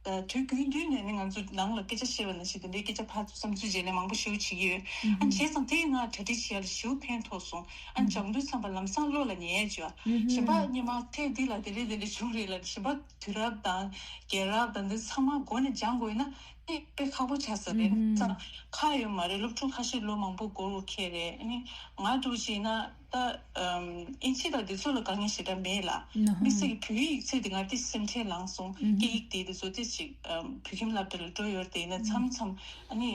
ཨ་དུས་རྒྱུན་དུས་ནས་ནི་ང་ཚོ་ནང་ལ་སྐད་ཆ་བཤད་པ་ནང་བཞིན་དེ་འདྲའི་སྐད་ཆ་ཕར་ཚུར་བསམ་ཚུལ་བརྗེ་ལེན་མང་པོ་ཞེ་པོ་བྱེད་ཀྱི་ཡོད། ཨ་བྱས་ཙང་དེས་ང་གྲ་སྒྲིག་བྱེད་ཡ་ལ་ཞེ་པོ་ཕན་ཐོགས་སོང་། ཨ་སྦྱང་དུས་ཙམ་པ་ལམ་སང་བློ་ལ་ཉར་ཡ་བྱས་པ། གཞན་པ་སྔོན་མ་ཚེ་འདི་ལ་དེ་རེད་དེ་འདྲ་བྱུང་རེད་ལབ། གཞན་པ་དུས་རབས་དང་རྒྱལ་རབས་དང་འདི་ཚང་མ་མགོ་ནས་སྦྱང་དགོས་ན་དེ་དཔེ་ཁག་པོ་ཆགས་ས་རེད། ཙང་ཁག་ཡོད་མ་རེད། སློབ་ཕྲུག་ཁ་ཤས་ལོ་མང་པོ་འགོར་བ་ཁེལ་རེད། ཨ་ནི་ང་འདྲ་བོ་ཅིག་ཡིན་ན་ད་ཨམ་ཨིན་ཇི་དང་དེ་ཚོ་ལ་དཀའ་ངལ་ཞེ་དྲག་མེད་ལ། དམིགས་བསལ་གྱི་བོད་ཡིག་ཚད་དེ་ང་ཏོག་ཙམ་སེམས་ཁྲལ་ལངས་སོང་། སྐད་ཡིག་དེ་དེ་ཚོ་ཏོག་ཙམ་ཅིག་ཨམ་བོད་ཁྱིམ་སློབ་གྲྭ་ལ་འགྲོ་ཡོད་རེད་དེ། ཡིན་ན་མཚམས་མཚམས་ཨ་ནི་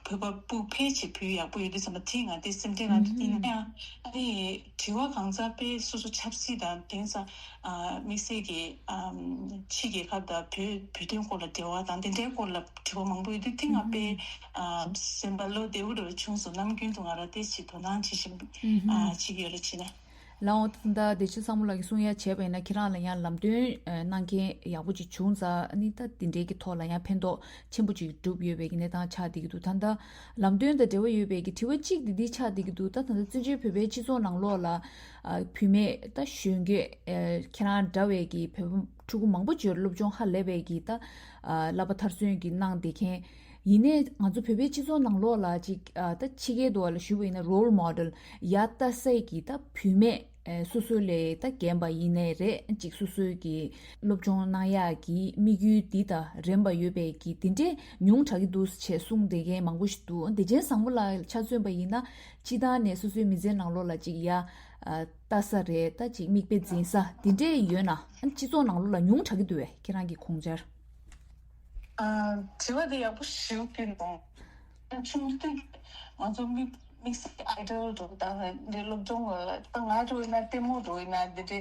བོད་པ་སྤུ་ཕལ་ཆེར་བོད་ཡིག་ཡག་པོ་ཡོད་དུས་ཙམ་པ་དེ་ང་ཏོག་ཙམ་སེམས་ཁྲལ་ལངས་འདུག་དེ་ཡིན་ན་ཡང་ཨ་ནི་དྲི་བ་གང་ཚང་དཔེ་སོ་སོ་ཆབ་སྲིད་དང་དེང་སང་ཨ་དམིགས་བསལ་གྱི་ཨམ་ཕྱི་རྒྱལ་ཁབ་དང་བོད་བོད་དོན་སྐོར་ལ་འབྲེལ་བ་དང་དེ་འདྲའི་སྐོར་ལ་དྲི་བ་མང་པོ་ཡོད་དུས་དེ་ང་དཔེ་ཨ་སེམས་པ་བློ་བདེ་པོ་འདྲ་བོ་བྱུང་སོང་། ནམ་རྒྱུན་དུ་ང་རང་ཏོག་ཙམ་དོ་སྣང་བྱེད་བཞིན་ཨ་བྱེད་ཀྱི་ཡོད་རེད། བྱས་ན། ལགས་འོང་། ད་བདེ་ཆེན་བཟང་མོ་ལགས་ཀྱིས་གསུང་ཡ་བྱས་པ་ཡིན་ན་ཁྱེད་རང་ལ་ཡང་ལམ་སྟོན་ཨ་གནང་མཁན་ཡག་པོ་ཅིག་བྱུང་ཙང་ཨ་ནི་ད་དེ་འདྲའི་གི་ཐོག་ལ་ཡང་ཕན་ཐོགས་ཆེན་པོ་ཅིག་བསྒྲུབས་ཡོད་པའི་གི་གནས་སྟངས་ཆགས་བསྡད་ཀྱི་འདུག་ད་ལྟ་ལམ་སྟོན་དང་འབྲེལ་བ་ཡོད་པའི་གི་དྲི་བ་གཅིག་དེ་འདི་ཆགས་བསྡད་ཀྱི་འདུག་ད་ད་ལྟ་བཙན་བྱོལ་བོད་པའི་སྤྱི་ཚོགས་ནང་ལོགས་ལ་ཨ་བུད་མེད་ད་གཞོན་སྐྱེས་ཨ་ཁྱེད་རང་འདྲ་བའི་གི་བོད་པ་ཕྲུ་གུ་མང་པོ་ཅིག་ཡོད་རེད། སློབ་སྦྱོང་ཧ་ལས་པའི་གི་ད་ཨ་བསླབ་པ་མཐར་སོན་གྱི་གནང་བསྡད་མཁན། ཡིན་ནའི་ང་ཚོ་བོད་པའི་སྤྱི་ཚོགས་ནང་ལོགས་ལ་ཅིག་ཨ་ད་ཕྱི་རྒྱལ་དུ་བ་ལ་ཞུ་བ་ཡིན་ན་རོལ་མོ་ཌེལ་ཡ་ལྟ་སའི་གི་ད་བུད་མེད་ཨ་སོ་སོ་ལས་ད་རྒན་པ་ཡིན་ནའི་རེད། ཅིག་སོ་སོའི་གི་སློབ་སྦྱོང་གནང་ཡག་གི་དམིགས་ཡུལ་འདི་དང་རན་པ་ཡོད་པའི་གི་དེ་འདྲས་ཉུང་དྲགས་ཀྱི་འདུག་ཅེས་གསུངས་བསྡད་མཁན་མང་པོ་ཞིག་འདུག་བདེ་ཆེན་བཟང་མོ་ལགས་ཆ་མཚོན་པ་ཡིན་ན་སྤྱིར་བཏང་ནས་སོ་སོའི་མི་ཚེའི་ནང་ལོགས་ལ་ཅིག་ཡ་ཨ་ལྟ་ས་རེད། ད་ཅིག་མིག་དཔེ་འཛིན་ས་དེ་འདྲས་ཡོད་ན་སྤྱི་ཚོགས་ནང་ལོགས་ལ་ཉུང་དྲགས་ཀྱི་འདུག་བས། ཁྱེད་རང་གི་དགོངས་འཆར། ཨ། དྲི་བ་དེ་ཡག་པོ་ཞེ་པོ་ཅིག་འདུག་ཆུང་དུས་ང་ཚོ་དམིགས་དམིགས་བསལ་ཨའི་ཌོལ་འདྲ་བོ་དང་འདི་སློབ་སྦྱོང་གི་ད་ང་འདྲ་བོ་ཡིན་ན་ལྟད་མོ་འདྲ་བོ་ཡིན་ན་འདི་འདྲའི་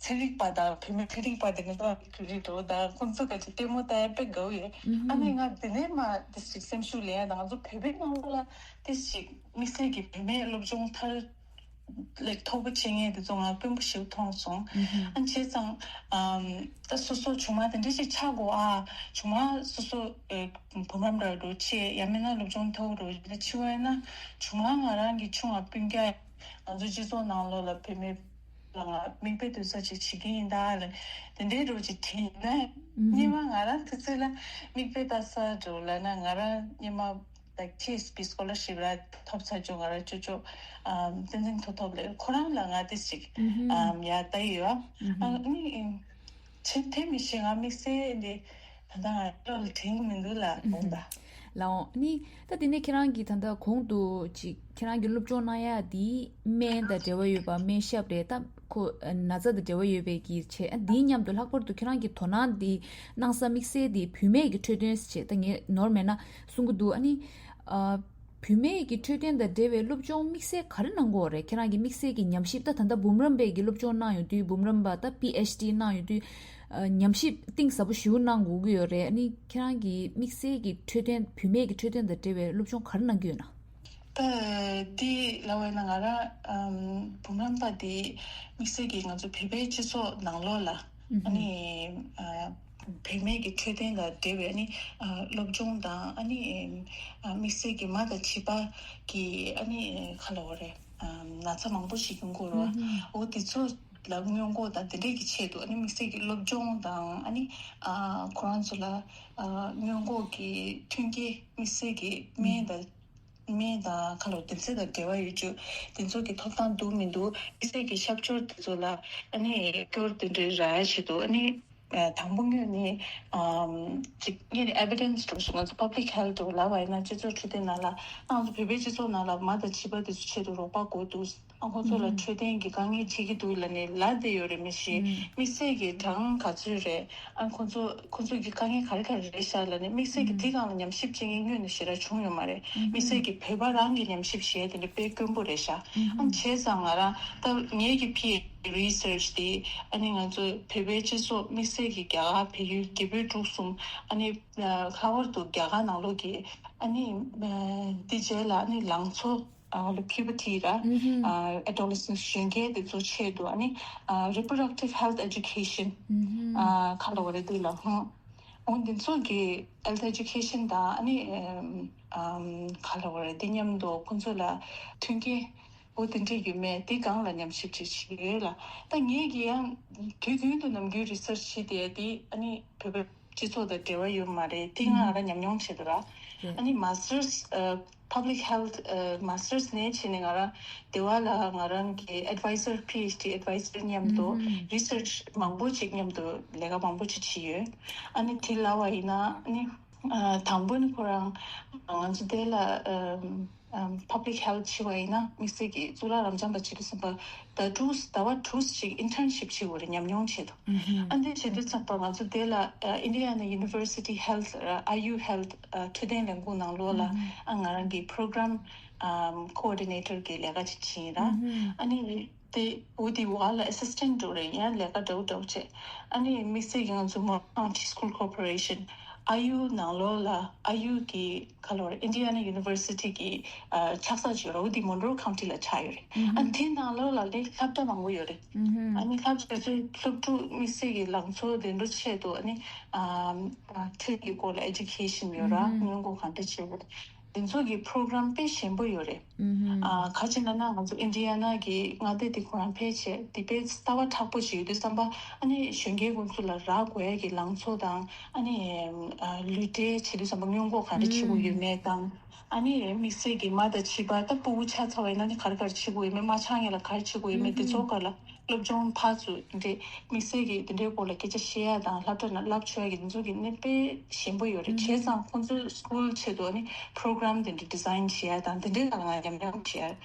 ཚན་རིག་པ་དང་བུད་མེད་ཚན་རིག་པ་དེ་ནི་ད་བུད་རིགས་འདྲ་བོ་དང་ཁོང་ཚོ་ག་ཅིག་ལྟད་མོ་ལྟ་ཡ་དཔེ་དགའ་བོ་ཡོད། ཨ་ནི་ང་དེ་ནས་མ་དེ་ཞིག་སེམས་ཤུགས་ལེན་ཡ་དང་ང་ཚོ་བོད་པའི་ནང་ལོགས་ལ་དེ་ཞིག་དམིགས་བསལ་གྱི་བུད་མེད་སློབ་སྦྱོང་མཐར་ལེགས་མཐོ་པོ་བྱེད་མཁན་དེ་ཚོ་ང་དཔོན་པོ་ཞིག་མཐོང་སོང་། ཨ་བྱས་ཙང་ཨམ་ད་སོ་སོ་ཆུང་མ་དེ་འདྲ་ཞིག་ཆགས་དགོས་ཨ། ཆུང་མ་སོ་སོ་ཨེ་བུ་མོ་འདྲ་འགྲོ་ཆེ་ཡང་མིན་ན་སློབ་སྦྱོང་མཐོ་པོ་འགྲོ་ཆེ་བ་ཡིན་ན་ཆུང་མ་ང་རང་གི་ཆུང་བ་སྤུན་ཀྱག་ང་ཚོ་སྤྱི་ཚོགས་ནང་ལོགས་ལ་བུད་མེད་ལ་ང་མིག་དཔེ་ལྟོས་ས་ཅིག་བྱེད་ཀྱི་ཡིན་ད་ལ་དེ་འདྲའི་འགྲོ་ཅིག་དྲན་ན་སྔོན་མ་ང་རང་དུས་ཚོད་ལ་མིག་དཔེ་ལྟ་ས་འགྲོ་ལབ་ན་ང་རང་སྔོན་མ། ད་ཊི་ཨེས་པི་སི་ཀོ་ལར་ཤིབ་ར་ཐོབ་ཚར་བྱུང་། ང་རང་ཅོ་ཅོ་ཨམ་བསྟན་འཛིན་མཐུ་སྟོབས་ལགས་ཁོ་རང་ལ་ང་ཏི་ཞིག་ཨམ་ཡར་ལྟ་ཡི་ཡོད། ཨ་ནི་ཨིན་ཆེ་དེ་མི་ཤེས་ང་དམིགས་བསལ་འདི་ད་ལྟ་ང་བློ་ལ་དྲན་གི་མི་འདུག་ལ་དགོངས་དག་ལའོ་ནི་ད་དེ་ནས་ཁྱེད་རང་གིས་ད་ལྟ་གོང་དུ་ཅིག་ཁྱེད་རང་གི་སློབ་སྦྱོང་གནང་ཡ་དེ་སྨན་དང་འབྲེལ་བ་ཡོད་པ་སྨན་ཞབས་རེད་ད། ཁོ་ན་ཚ་དང་འབྲེལ་བ་ཡོད་པའི་གི་ཆེད་ཨ་འདིའི་མཉམ་དུ་ལྷག་པར་དུ་ཁྱེད་རང་གི་དོ་སྣང་འདི་གནང་ས་དམིགས་བསལ་འདི་བུད་མེད་ཀྱི་འཕྲོད་བསྟེན་ཟེར་ད་ངས་ནོར་མེད་ན་གསུང་གི་འདུག་ཨ་ནི་ཨ་བུད་མེད་ཀྱི་འཕྲོད་བསྟེན་དང་འབྲེལ་བའི་སློབ་སྦྱོང་དམིགས་བསལ་ག་རེ་གནང་གི་ཡོད་རེད། ཁྱེད་རང་གི་དམིགས་བསལ་གྱི་ཉམས་ཞིབ་ད་ད་ལྟ་འབུམ་རམས་པའི་གི་སློབ་སྦྱོང་གནང་ཡོང་དུས་འབུམ་རམས་པ་ད་པི་ཨེཆ་ཌི་གནང་ཡོང་དུས་ཨ་ཉམས་ཞིབ་གཏིང་ཟབ་པོ་ཞིག་གནང་དགོས་ཀྱི་ཡོད་རེད། ཨ་ནི་ཁྱེད་རང་གི་དམིགས་བསལ་གྱི་འཕྲོད་བསྟེན་བུད་མེད་ཀྱི་འཕྲོད་བསྟེན་དང་འབྲེལ་བའི་སློབ་སྦྱོང་ག་རེ་གནང་གི་ཡོད་ན། ད་དེ་ལབ་པ་ཡིན་ན་ང་རང་ཨམ་བུ་རམས་པ་དེ་དམིགས་བསལ་གྱིས་ང་ཚོ་བོད་པའི་སྤྱི་ཚོགས་ནང་ལོགས་ལ་ཨ་ནི་ཨ་བུད་མེད་ཀྱི་འཕྲོད་བསྟེན་ལ་འབྲེལ་བའི་ཨ་ནི་ཨ་སློབ་སྦྱོང་དང་ཨ་ནི་ཨ་དམིགས་བསལ་གྱིས་མ་དང་བྱིས་པ་གི་ཨ་ནི་ག་ལབ་དགོས་རེད། ཨ་ན་ཚ་མང་པོ་ཞིག་ཡོང་གི་ཡོད་རེད་བ། འོ་དེ་ཚོ་ལ་སྔོན་འགོག་དང་དེ་འདྲས་ཀྱི་ཆེད་དུ་ཨ་ནི་དམིགས་བསལ་གྱི་སློབ་སྦྱོང་དང་ཨ་ནི་ཨ་ཁོ་རང་ཚོ་ལ་ཨ་སྔོན་འགོག་གི་མཐུན་རྐྱེན་དམིགས་བསལ་གྱི་སྨན་དང་སྨན་དང་ཁ་ལོ་དེ་ཚོ་དང་འབྲེལ་བ་ཡོད་རྒྱུ་དེ་ཚོ་གི་ཐོབ་ཐང་འདུག་མི་འདུག་དམིགས་བསལ་གྱི་ཤབ་སྐྱོར་དེ་ཚོ་ལ་ཨ་ནི་སྐྱོར་དེ་འདྲའི་རག་ཡ་ཆེད་དུ་ཨ་ནི། ཨ་དང་པོ་ངོས་ནས་ཨམ་ཅིག་ངས་ནི་evidence་འགྲོ་སོང་ང་ཚོ་public health་འགྲོ་ལབ་པ་ཡིན་ན་སྤྱི་ཚོགས་འཕྲོད་བསྟེན་ནང་ལ་ང་ཚོ་བོད་པའི་སྤྱི་ཚོགས་ནང་ལ་མ་དང་བྱིས་པ་དེ་ཚོ་ཆེད་དུ་རོགས་པ་དགོས་འདུག་ཨ་ཁོ་ཚོ་ལ་འཕྲོད་བསྟེན་གྱི་དཀའ་ངལ་འཕྲད་ཀྱི་འདུག་ལབ་ནས་ལབ་བསྡད་ཡོད་རེད་མི་ཤེས། དམིགས་བསལ་གྱི་གྲངས་ག་ཚོད་རེད། ཨ་ཁོ་ཚོ་ཁོ་ཚོ་གི་དཀའ་ངལ་ག་རེ་ག་རེ་རེད་ཤག་ལབ་ནས་དམིགས་བསལ་གྱི་དེ་སྒང་ལ་ཉམས་ཞིབ་བྱེད་མཁན་དངོས་ནས་ཞེ་དྲག་བྱུང་ཡོད་མ་རེད། དམིགས་བསལ་གྱི་བོད་པ་རང་གི་ཉམས་ཞིབ་བྱས་དེ་འདྲ་དཔེ་དཀོན་པོ་རེད་ཤག་ཨ་བྱས་ཙང་ང་རང་ད་ངེད་ཀྱི་PhD research་དེ་ཨ་ནི་ང་ཚོ་བོད་པའི་སྤྱི་ཚོགས་དམིགས་བསལ་གྱི་རྒྱ་གར་བལ་ཡུལ་རྒྱ་བོད་འབྲུག་གསུམ་ཨ་ནི་ལྷག་པར་དུ་རྒྱ་གར་ནང་ལོགས་ཀྱི་ཨ་ནི་དེ་རྗེས་ལ་ཨ་ནི་ལང་ཚོ་ཨ་ལ་puberty་ར་adolescence་གཞོན་སྐྱེས་དེ་ཚོ་ཆེད་དུ་ཨ་ནི་reproductive health education་ཁ་ལོ་བ་རེད་དེ་ལ་ཧུང་འོང་དེ་ཚོ་གི་health education་དང་ཨ་ནི་ཁ་ལོ་བ་རེད་དེ་མཉམ་དུ་ཁོང་ཚོ་ལ་མཐུན་རྐྱེན། འོ་དེ་འདྲས་ཡོད་མེད་དེ་སྒང་ལ་ཉམས་ཞིབ་ཅིག་བྱེད་ཀྱི་ཡོད་ལ། ད་ངེད་ཀྱིས་ཡང་དུས་རྒྱུན་དུ་ནམ་རྒྱུན་research་བྱེད་བསྡད་དེ་ཨ་ནི་བོད་པའི་སྤྱི་ཚོགས་དང་འབྲེལ་བ་ཡོད་མ་རེད་དེ་ང་རང་ཉམས་མྱོང་བྱེད་དུ་ར། ཨ་ནི་masters ཨ་public health ཨ་masters་ནས་བྱས་ནས་ང་རང་སྡེ་བ་ལ་ང་རང་གི་advisor PhD advisor་མཉམ་དུ་research་མང་པོ་ཅིག་མཉམ་དུ་ལས་ཀ་མང་པོ་ཅིག་བྱས་ཡོད། ཨ་ནི་དེ་ལབ་པ་ཡིན་ན་ཨ་ནི། ཨ་དང་པོ་ནི་ཁོ་རང་ང་ཚོ་དེ་ལ་ཨམ་ཨམ་public health་བྱེད་པ་ཡིན་ན་དམིགས་བསལ་གྱི་གཙུག་ལག་རབ་འབྱམས་པ་བྱེད་དུས་ཙམ་པ་ཟླ་དྲུག་ཟླ་བ་དྲུག་ཅིག་internship་བྱེད་དགོས་རེད་ཉམས་མྱོང་ཆེད་དུ། ཨ་འདི་བྱེད་དུས་ཙམ་པ་ང་ཚོ་དེ་ལ་ཨ་Indiana University Health་ཨ་IU Health་ཨ་འཕྲོད་བསྟེན་ལས་ཁུངས་ནང་ལོགས་ལ་ཨ་ང་རང་གི་program་ཨམ་coordinator་གི་ལས་ཀ་ཅིག་བྱེད་ཡིན་ར། ཨ་ནི། དེ་འོ་དེ་བ་ལ་assistant་འགྲོ་རེད་ཡང་ལས་ཀ་འདྲ་བོ་འདྲ་བོ་བྱས། ཨ་ནི་དམིགས་བསལ་གྱི་ང་ཚོ་Morang County School Corporation་ཨ་ཡུ་ནང་ལོགས་ལ་ཨ་ཡུ་གི་ཁ་ལོ་རེད་Indiana University་གི་ཨ་ཆགས་ས་ཅིག་ཡོད་རེད་འོ་དེ་Monroe County་ལ་ཆགས་ཡོད་རེད། ཨ་དེ་ནང་ལོགས་ལ་ལས་སློབ་གྲྭ་མང་པོ་ཡོད་རེད། ཨ་ནི་སློབ་གྲྭ་ཚོའི་སློབ་ཕྲུག་དམིགས་བསལ་གྱི་ལང་ཚོ་དེ་འདྲ་ཆེད་དུ་ཨ་ནི་ཨ་ཁྲིད་ཀྱི་སྐོར་ལ་education་ཡོད་ར་སྔོན་འགོག་ག་འདྲ་བྱེད་དགོས། དེ་ཚོ་གི་program་དཔེ་ཞན་པོ་ཡོད་རེད། ཨ་ག་ཅི་ལབ་ན་ང་ཚོ་ཨིན་ཌི་ཡ་ན་གི་མངའ་སྡེ་དེ་ཁོ་རང་ཕལ་ཆེར་དེ་དཔེ་རྩ་བ་དྲག་པོ་ཞིག་ཡོད་དུས་ཙམ་པ་ཨ་ནི་གཞོན་སྐྱེས་ཀུན་ཚོ་ལ་རག་དགོས་ཡ་གི་ལང་ཚོ་དང་ཨ་ནི་ཨ་ལུས་འབྲེལ་བྱེད་དུས་ཙམ་པ་སྔོན་འགོག་ག་འདྲ་བྱེད་དགོས་ཡོད་མེད་དང་ཨ་ནི་དམིགས་བསལ་གྱི་མ་དང་བྱིས་པ་ད་ཕྲུ་གུ་ཆགས་ཚར་བ་ཡིན་ན་ནི་ག་རེ་ག་རེ་བྱེད་དགོས་ཡོད་མེད་མ་ཆགས་སྔོན་ལ་ག་རེ་བྱེད་དགོས་ཡོད་མེད་དེ་ཚོ་སྐོར་ལ། སློབ་སྦྱོང་ཕར་ཚུར་འདི་དམིགས་བསལ་གྱི་འདི་འདྲའི་སྐོར་ལ་སྐད་ཆ་བཤད་ཡ་དང་སློབ་གྲྭ་ནང་བསླབ་ཆོག་ཡ་གི་འདི་ཚོ་གི་གནས་དཔེ་ཞན་པོ་ཡོད་རེད་བྱས་ཙང་ཁོང་ཚོའི་སྐུལ་ཆེད་དུ་ནི་པྲོ་གྲམ་འདི་འདྲ་ཌི་ཛའིན་བྱེད་ཡ་དང་འདི་འདྲའི་ནང་ལ་ང་ཉམས་མྱོང་བྱེད་ཡ་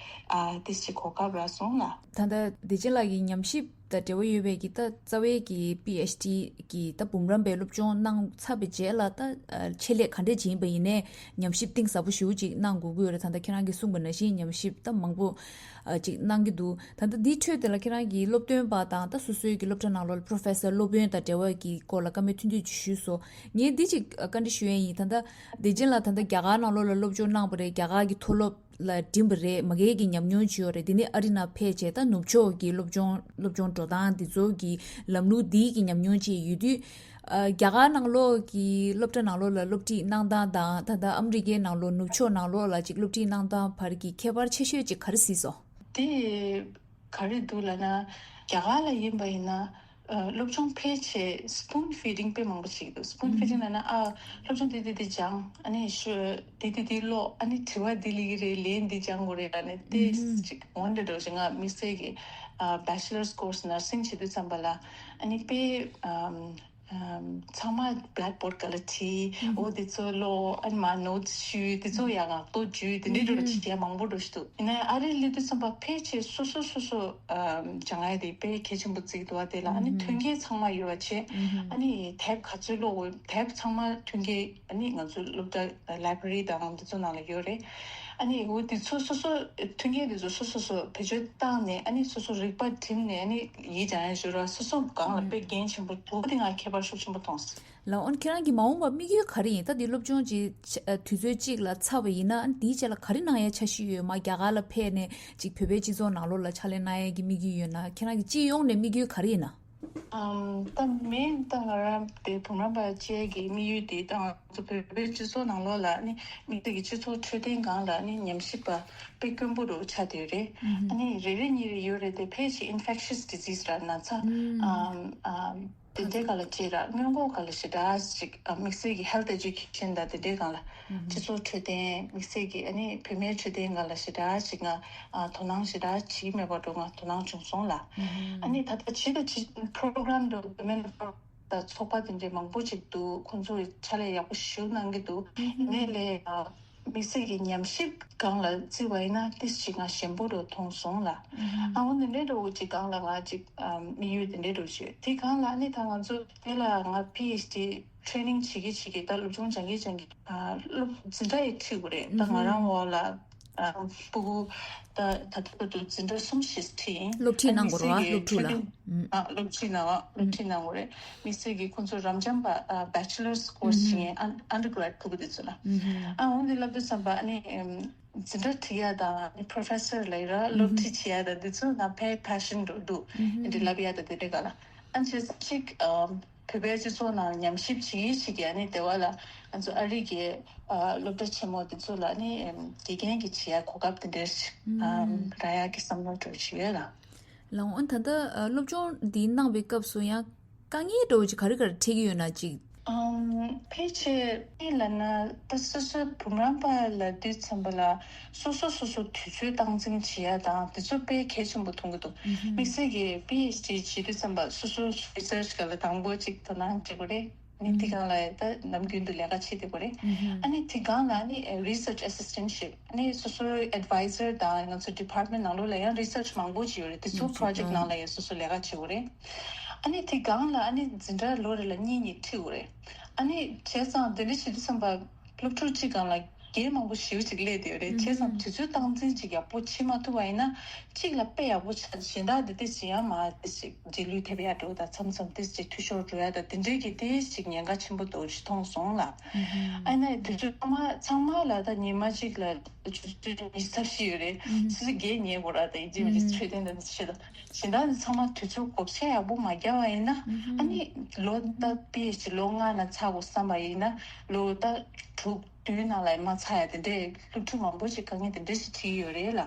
ཨ་ཏིས་ཅིག་གོ་སྐབས་རག་སོང་ལ། ད་ལྟ་བདེ་ཆེན་ལགས་ཀྱི་ཉམས་ཞིབ་དང་འབྲེལ་བ་ཡོད་པའི་གི་ད་རྩ་བའི་གི་པི་ཨེཆ་ཌི་གི་ད་འབུམ་རམས་པའི་སློབ་སྦྱོང་གནང་ཚར་བའི་རྗེས་ལ་ད་ཆེད་ལས་ག་འདྲས་བྱིན་པ་ཡིན་ནའི་ཉམས་ཞིབ་གཏིང་ཟབ་པོ་ཞེ་པོ་ཅིག་གནང་དགོས་ཀྱི་ཡོད་རེད། ད་ལྟ་ཁྱེད་རང་གིས་གསུངས་པ་ནང་བཞིན་ཉམས་ཞིབ་ད་མང་པོ། ཅིག་གནང་གི་འདུག་ད་ལྟ་འདིའི་ཁྲོད་དེ་ལ་ཁྱེད་རང་གིས་སློབ་སྟོན་པ་དང་ད་སོ་སོའི་གི་སློབ་གྲྭ་ནང་ལོགས་ལ་པྲོ་ཕེ་སར་སློབ་དཔོན་དང་འབྲེལ་བ་གི་སྐོར་ལ་བཀའ་མོལ་ཐུང་ཐུང་ཅིག་ཞུས་སོ། ངས་འདི་ཅིག་བཀའ་འདྲི་ཞུ་ཡ་ཡིན། ད་ལྟ་བདེ་ཆེན་ལགས་ད་ལྟ་རྒྱ་གར་ནང་ལོགས་ལ་སློབ་སྦྱོང་གནང་བ་རེད། རྒྱ་གར་གི་མཐོ་སློབ་ལ་འགྲིམས་པ་རེད། མ་གིའི་གི་ཉམས་མྱོང་ཅིག་ཡོད་རེད། དེ་ནས་ཨ་རི་ནང་ཕེབས་བྱས་ད་ནུབ་ཕྱོགས་ཀྱི་སློབ་སྦྱོང་སློབ་སྦྱོང་འགྲོ་སྟངས་འདི་ཚོ་གི་ལམ་ལུགས་འདིའི་གི་ཉམས་མྱོང་ཅིག་ཡོད་དུས། རྒྱ་གར་ནང་ལོགས་ཀྱི་སློབ་གྲྭ་ནང་ལོགས་ལ་སློབ་ཁྲིད་གནང་སྟངས་དང་ད་ལྟ་ཨ་མི་རི་ཀའི་ནང་ལོགས་ནུབ་ཕྱོགས་ནང་ལོགས་ལ་ཅིག་སློབ་ཁྲིད་གནང་སྟངས་བར་གྱི་ཁྱད་པར་ཆེ་ཤོས་ཅིག་ག་རེ་གཟིགས་སོང་། དེ་ག་རེ་འདུག་ལབ་ན་རྒྱ་གར་ལ་ཡིན་པ་ཡིན་ན་སློབ་སྦྱོང་ཕལ་ཆེར་spoon feeding་དཔེ་མང་པོ་བྱེད་ཀྱི་འདུག spoon feeding་ལབ་ན་ཨ་སློབ་སྦྱོང་དེ་དེ་དེ་སྦྱང་ཨ་ནི་ཤོ་དེ་དེ་དེ་ཀློག་ཨ་ནི་དྲི་བ་འདི་ལི་གི་རེད་ལན་འདི་སྦྱང་དགོས་རེད་ལབ་ནས་དེ་ཅིག་འོན་ཏེ་འགྲོ་ཞིག་ང་དམིགས་བསལ་གྱི་bachelor's course nursing་བྱེད་དུས་ཙམ་པ་ལ་ཨ་ནི་དཔེ། ཚང་མ་blackboard་ག་ལ་བྲིས། འོ་དེ་ཚོ་ཀློག་ཨ་ནི་མ་notes་ཞུས་དེ་ཚོ་ཡང་ངག་ཐོག་བརྗོད་དེ་འདྲའི་འགྲོ་བྱེད་ཡ་མང་པོ་འགྲོ་ཞིག་འདུག་ཡིན་ན་ཨ་རི་སླེབས་དུས་ཙམ་པ་ཕལ་ཆེར་སོ་སོ་སོ་སོ་སྦྱང་ཡ་དེ་དཔེ་གལ་ཆེན་པོ་བརྩི་གི་འདུག་བ། དེ་ལ་ཨ་ནི་མཐུན་རྐྱེན་ཚང་མ་ཡོད་པ་བྱས་ཨ་ནི་དེབ་ག་ཚོད་ཀློག་དགོས་དེབ་ཚང་མ་མཐུན་རྐྱེན་ཨ་ནི་ང་ཚོ་སློབ་གྲྭ་library་དང་དེ་ཚོ་ནང་ལ་ཡོད་རེད། ཨ་ནི་འོ་དེ་ཚོ་སོ་སོ་མཐུན་རྐྱེན་དེ་ཚོ་སོ་སོ་སོ་བེད་སྤྱོད་བཏང་ནས་ཨ་ནི་སོ་སོ་རིག་པ་བསྒྲིམས་ནས་ཨ་ནི་ཡིད་སྦྱང་ཡ་ཞུ་ར་སོ་སོ་སྒང་ལ་དཔེ་འགན་ཆེན་པོ་འདུག་དེ་ང་ཁྱད་པར་ཤུགས་ཆེན་པོ་མཐོང་སོང་། ལགས་འོན་ཁྱེད་རང་གི་མ་འོངས་པ་དམིགས་ཡུལ་ག་རེ་ཡིན། ད་དེ་སློབ་སྦྱོང་ཅིག་དུས་ཚོད་གཅིག་ལ་ཚར་བ་ཡིན་ན་ཨ་ནི་དེའི་རྗེས་ལ་ག་རེ་གནང་ཡ་འཆར་གཞི་ཡོད། མ་རྒྱ་གར་ལ་ཕེབས་ནས་ཅིག་བོད་པའི་སྤྱི་ཚོགས་ནང་ལོགས་ལ་ཕྱག་ལས་གནང་ཡ་གི་དམིགས་ཡུལ་ཡོད་ན་ཁྱེད་རང་གི་སྤྱི་ཡོངས་ནས་དམིགས་ཡུལ་ག་རེ་ཡིན་ན། ཨམ། ད་མེན་ད་ང་རང་དེ་བུམ་རམས་པ་བཅས་ཀྱི་དམིགས་ཡུལ་དེ་ད་ང་ཚོ་བོད་པའི་སྤྱི་ཚོགས་ནང་ལོགས་ལ་ནི་དམིགས་བསལ་གྱི་སྤྱི་ཚོགས་འཕྲོད་བསྟེན་སྒང་ལ་ནི་ཉམས་ཞིབ་པ་དཔེ་དཀོན་པོ་རུ་ཆགས་བསྡད་ཡོད་རེད། ཨ་ནི་རེ་རེ་གཉིས་རེ་ཡོད་རེད། དེ་ཕལ་ཆེར་infectious disease ར་ན་ཚ་ཨམ་ཨམ་དེ་འདྲའི་སྒང་ལ་བྱས་ར་སྔོན་འགོག་སྒང་ལ་ཞེ་དྲག་ཅིག་ཨ་དམིགས་བསལ་གྱི་health education དང་དེ་འདྲའི་སྒང་ལ་སྤྱི་ཚོགས་འཕྲོད་བསྟེན་དམིགས་བསལ་གྱི་ཨ་ནི་བུད་མེད་འཕྲོད་བསྟེན་སྒང་ལ་ཞེ་དྲག་ཅིག་ང་ཨ་དོ་སྣང་ཞེ་དྲག་བྱེད་ཀྱི་མེད་པ་འདྲ་ང་དོ་སྣང་བྱུང་སོང་ལ། ཨ་ནི་ད་ལྟ་བྱེད་དང་བྱེད་program དུ་women དང་ཚོགས་པ་དེ་འདྲའི་མང་པོ་ཅིག་འདུག་ཁོང་ཚོས་ཕྱག་ལས་ཡག་པོ་ཞེ་པོ་གནང་གི་འདུག་ཡིན་ནའི་ལས་ཨ་དམིགས་བསལ་གྱི་ཉམས་ཞིབ་སྒང་ལ་བརྩིས་པ་ཡིན་ན་ཏིས་ཅིག་ང་ཞན་པོ་རུ་མཐོང་སོང་ལ། ཨ་འོ་འདི་འདྲའི་འདྲ་བོ་ཅིག་སྒང་ལ་ང་ཅིག་ཨ་དམིགས་ཡུལ་དེ་འདྲའི་འདྲ་བོ་ཞིག་ཡོད། དེ་སྒང་ལ་ཨ་ནི་ད་ང་ཚོ་དེ་ལ་ང་PhD training བྱེད་ཀྱི་བྱེད་ཀྱི་ད་སློབ་སྦྱོང་སྦྱང་གི་སྦྱང་གི་ཨ་སློབ་འཛིན་གྲྭ་ཡི་ཁྲིད་དགོས་རེད། ད་ང་རང་འོག་ལ་ཨ་སྤུ་གུ་ད་ད་ལྟ་བར་དུ་འཛིན་གྲྭ་གསུམ་ཞིག་ཁྲིད་ཡིན། སློབ་ཁྲིད་གནང་དགོས་རེད་བ། སློབ་ཕྲུག་ལ། ཨ་སློབ་ཁྲིད་གནང་བ་སློབ་ཁྲིད་གནང་དགོས་རེད། དམིགས་བསལ་གྱི་ཁོང་ཚོ་རབ་འབྱམས་པ་ཨ་bachelor's course ཞིག་ཡིན། ཨན་undergrad ཕྲུ་གུ་དེ་ཚོ་ལ། ཨ་འོ་འདི་ལབ་དུས་ཙམ་པ་ཨ་ནི་འཛིན་གྲྭ་ཁྲིད་ཡ་དང་ཨ་ནི་professor ལ་ཡི་ར་སློབ་ཁྲིད་བྱེད་ཡ་དང་འདི་ཚོ་ང་ཕའི་passion འགྲོ་འདུག་འདི་ལབ་ཡ་དང་དེ་འདྲ་ག་ལ་ཨ་ནི་བྱས་ཙང་གཅིག་ཨ། བོད་པའི་སྤྱི་ཚོགས་ནང་ཉམས་ཞིབ་བྱེད་ཀྱི་བྱེད་ཀྱི་ཨ་ནི་དེ་བ་ལ་ང་ཚོ་ཨ་རི་གི་ཨ་སློབ་གྲྭ་ཆེན་མོ་དེ་ཚོ་ལ་ནི་ཨམ་དགེ་རྒན་གྱི་བྱེད་ཡ་གོ་སྐབས་དེ་འདྲ་ཞིག་ཨམ་རག་ཡ་གི་བསམ་བློ་འདྲ་བོ་ཞིག་ཡོད་ལ། ལགས་འོ། ད་ལྟ་ཨ་སློབ་སྦྱོང་འདི་གནང་བའི་སྐབས་སུ་ཡང་དཀའ་ངལ་འདྲ་བོ་ཅིག་ག་རེ་ག་རེ་འཕྲད་ཀྱི་ཡོད་ན་ཅིག་ཨམ་ཕལ་ཆེར་ཨི་ལབ་ན་ད་སོ་སོའི་བུམ་རམས་པ་ལབ་དུས་ཙམ་པ་ལ་སོ་སོ་སོ་སོ་དུས་ཚོད་སྟངས་འཛིན་བྱེད་ཡ་དང་དེ་ཚོ་དཔེ་གལ་ཆེན་པོ་མཐོང་གི་འདུག་དམིགས་བསལ་གྱི་PhD བྱེད་དུས་ཙམ་པ་སོ་སོ་research སྒང་ལ་དང་པོ་གཅིག་དོ་སྣང་བྱེད་དགོས་རེད། ནི་དེ་སྒང་ལ་ད་ནམ་རྒྱུན་དུ་ལས་ཀ་བྱེད་བསྡད་དགོས་རེད། ཨ་ནི་དེ་སྒང་ལ་ནི་research assistantship ཨ་ནི་སོ་སོའི་advisor དང་ང་ཚོ་department ནང་ལོགས་ལ་ཡང་research མང་པོ་བྱེད་ཡོད་རེད། དེ་ཚོ་project ནང་ལ་ཡང་སོ་སོ་ལས་ཀ་བྱེད་དགོས་རེད། ཨ་ནི་དེ་སྒང་ལ་ཨ་ནི་འཛིན་གྲྭ་ལོ་རེ་ལ་གཉིས་གཉིས་ཁྲིད་དགོས་རེད། ཨ་ནི་བྱས་ཙང་དེ་འདྲ་བྱེད་དུས་ཙམ་པ་སློབ་ཕྲུག་གཅིག་སྒང་ལ་འགན་མང་པོ་ཞེ་པོ་ཅིག་སླེབས་བསྡད་ཡོད་རེད། བྱས་ཙང་དུས་ཚོད་སྟངས་འཛིན་ཅིག་ཡག་པོ་བྱེད་མ་ཐུབ་པ་ཡིན་ན་གཅིག་ལ་དཔེ་ཡག་པོ་ཆགས། གཞན་དག་དེ་ཏིས་ཅིག་ཡང་མ་ཏིས་ཅིག་རྗེས་ལུས་ཐེབས་ཡ་འགྲོ་དང་མཚམས་མཚམས་ཏིས་ཅིག་འཐུས་ཤོར་འགྲོ་ཡ་དང་དེ་འདྲའི་གི་ཏིས་ཅིག་ཉེན་ཁ་ཆེན་པོ་འདུག་ཅིག་མཐོང་སོང་ལ། ཨ་ནི་དུས་ཚོད་ཚང་མ་ཚང་མ་ལ་ད་ཉི་མ་གཅིག་ལ་ཆུ་ཚོད་ཉི་ཤུ་རྩ་བཞི་ཡོད་རེད། ཆུ་ཚོད་བརྒྱད་ཉལ་དགོས་ར་ད་ཡིན་གཅིག་མིན་གཅིག་འཕྲོད་བསྟེན་དང་འདི་བྱེད་དང་གཞན་དག་ཚང་མ་དུས་ཚོད་བགོ་བཤའ་ཡག་པོ་མ་བརྒྱབ་པ་ཡིན་ན་ཨ་ནི་ལོ་ད་པི་ཨེཆ་ཌི་ལོ་ལྔ་ན་ཚར་དགོས་བསམ་པ་ཡིན་ན་ལོ་ད་དྲུག་བདུན་ནང་ལ་མ་ཚར་ཡ་དེ་འདྲས་སློབ་ཕྲུག་མང་པོ་ཞིག་དཀའ་ངལ་དེ་འདྲས་ཞིག་འཕྲད་ཀྱི་ཡོད་རེད་ལ།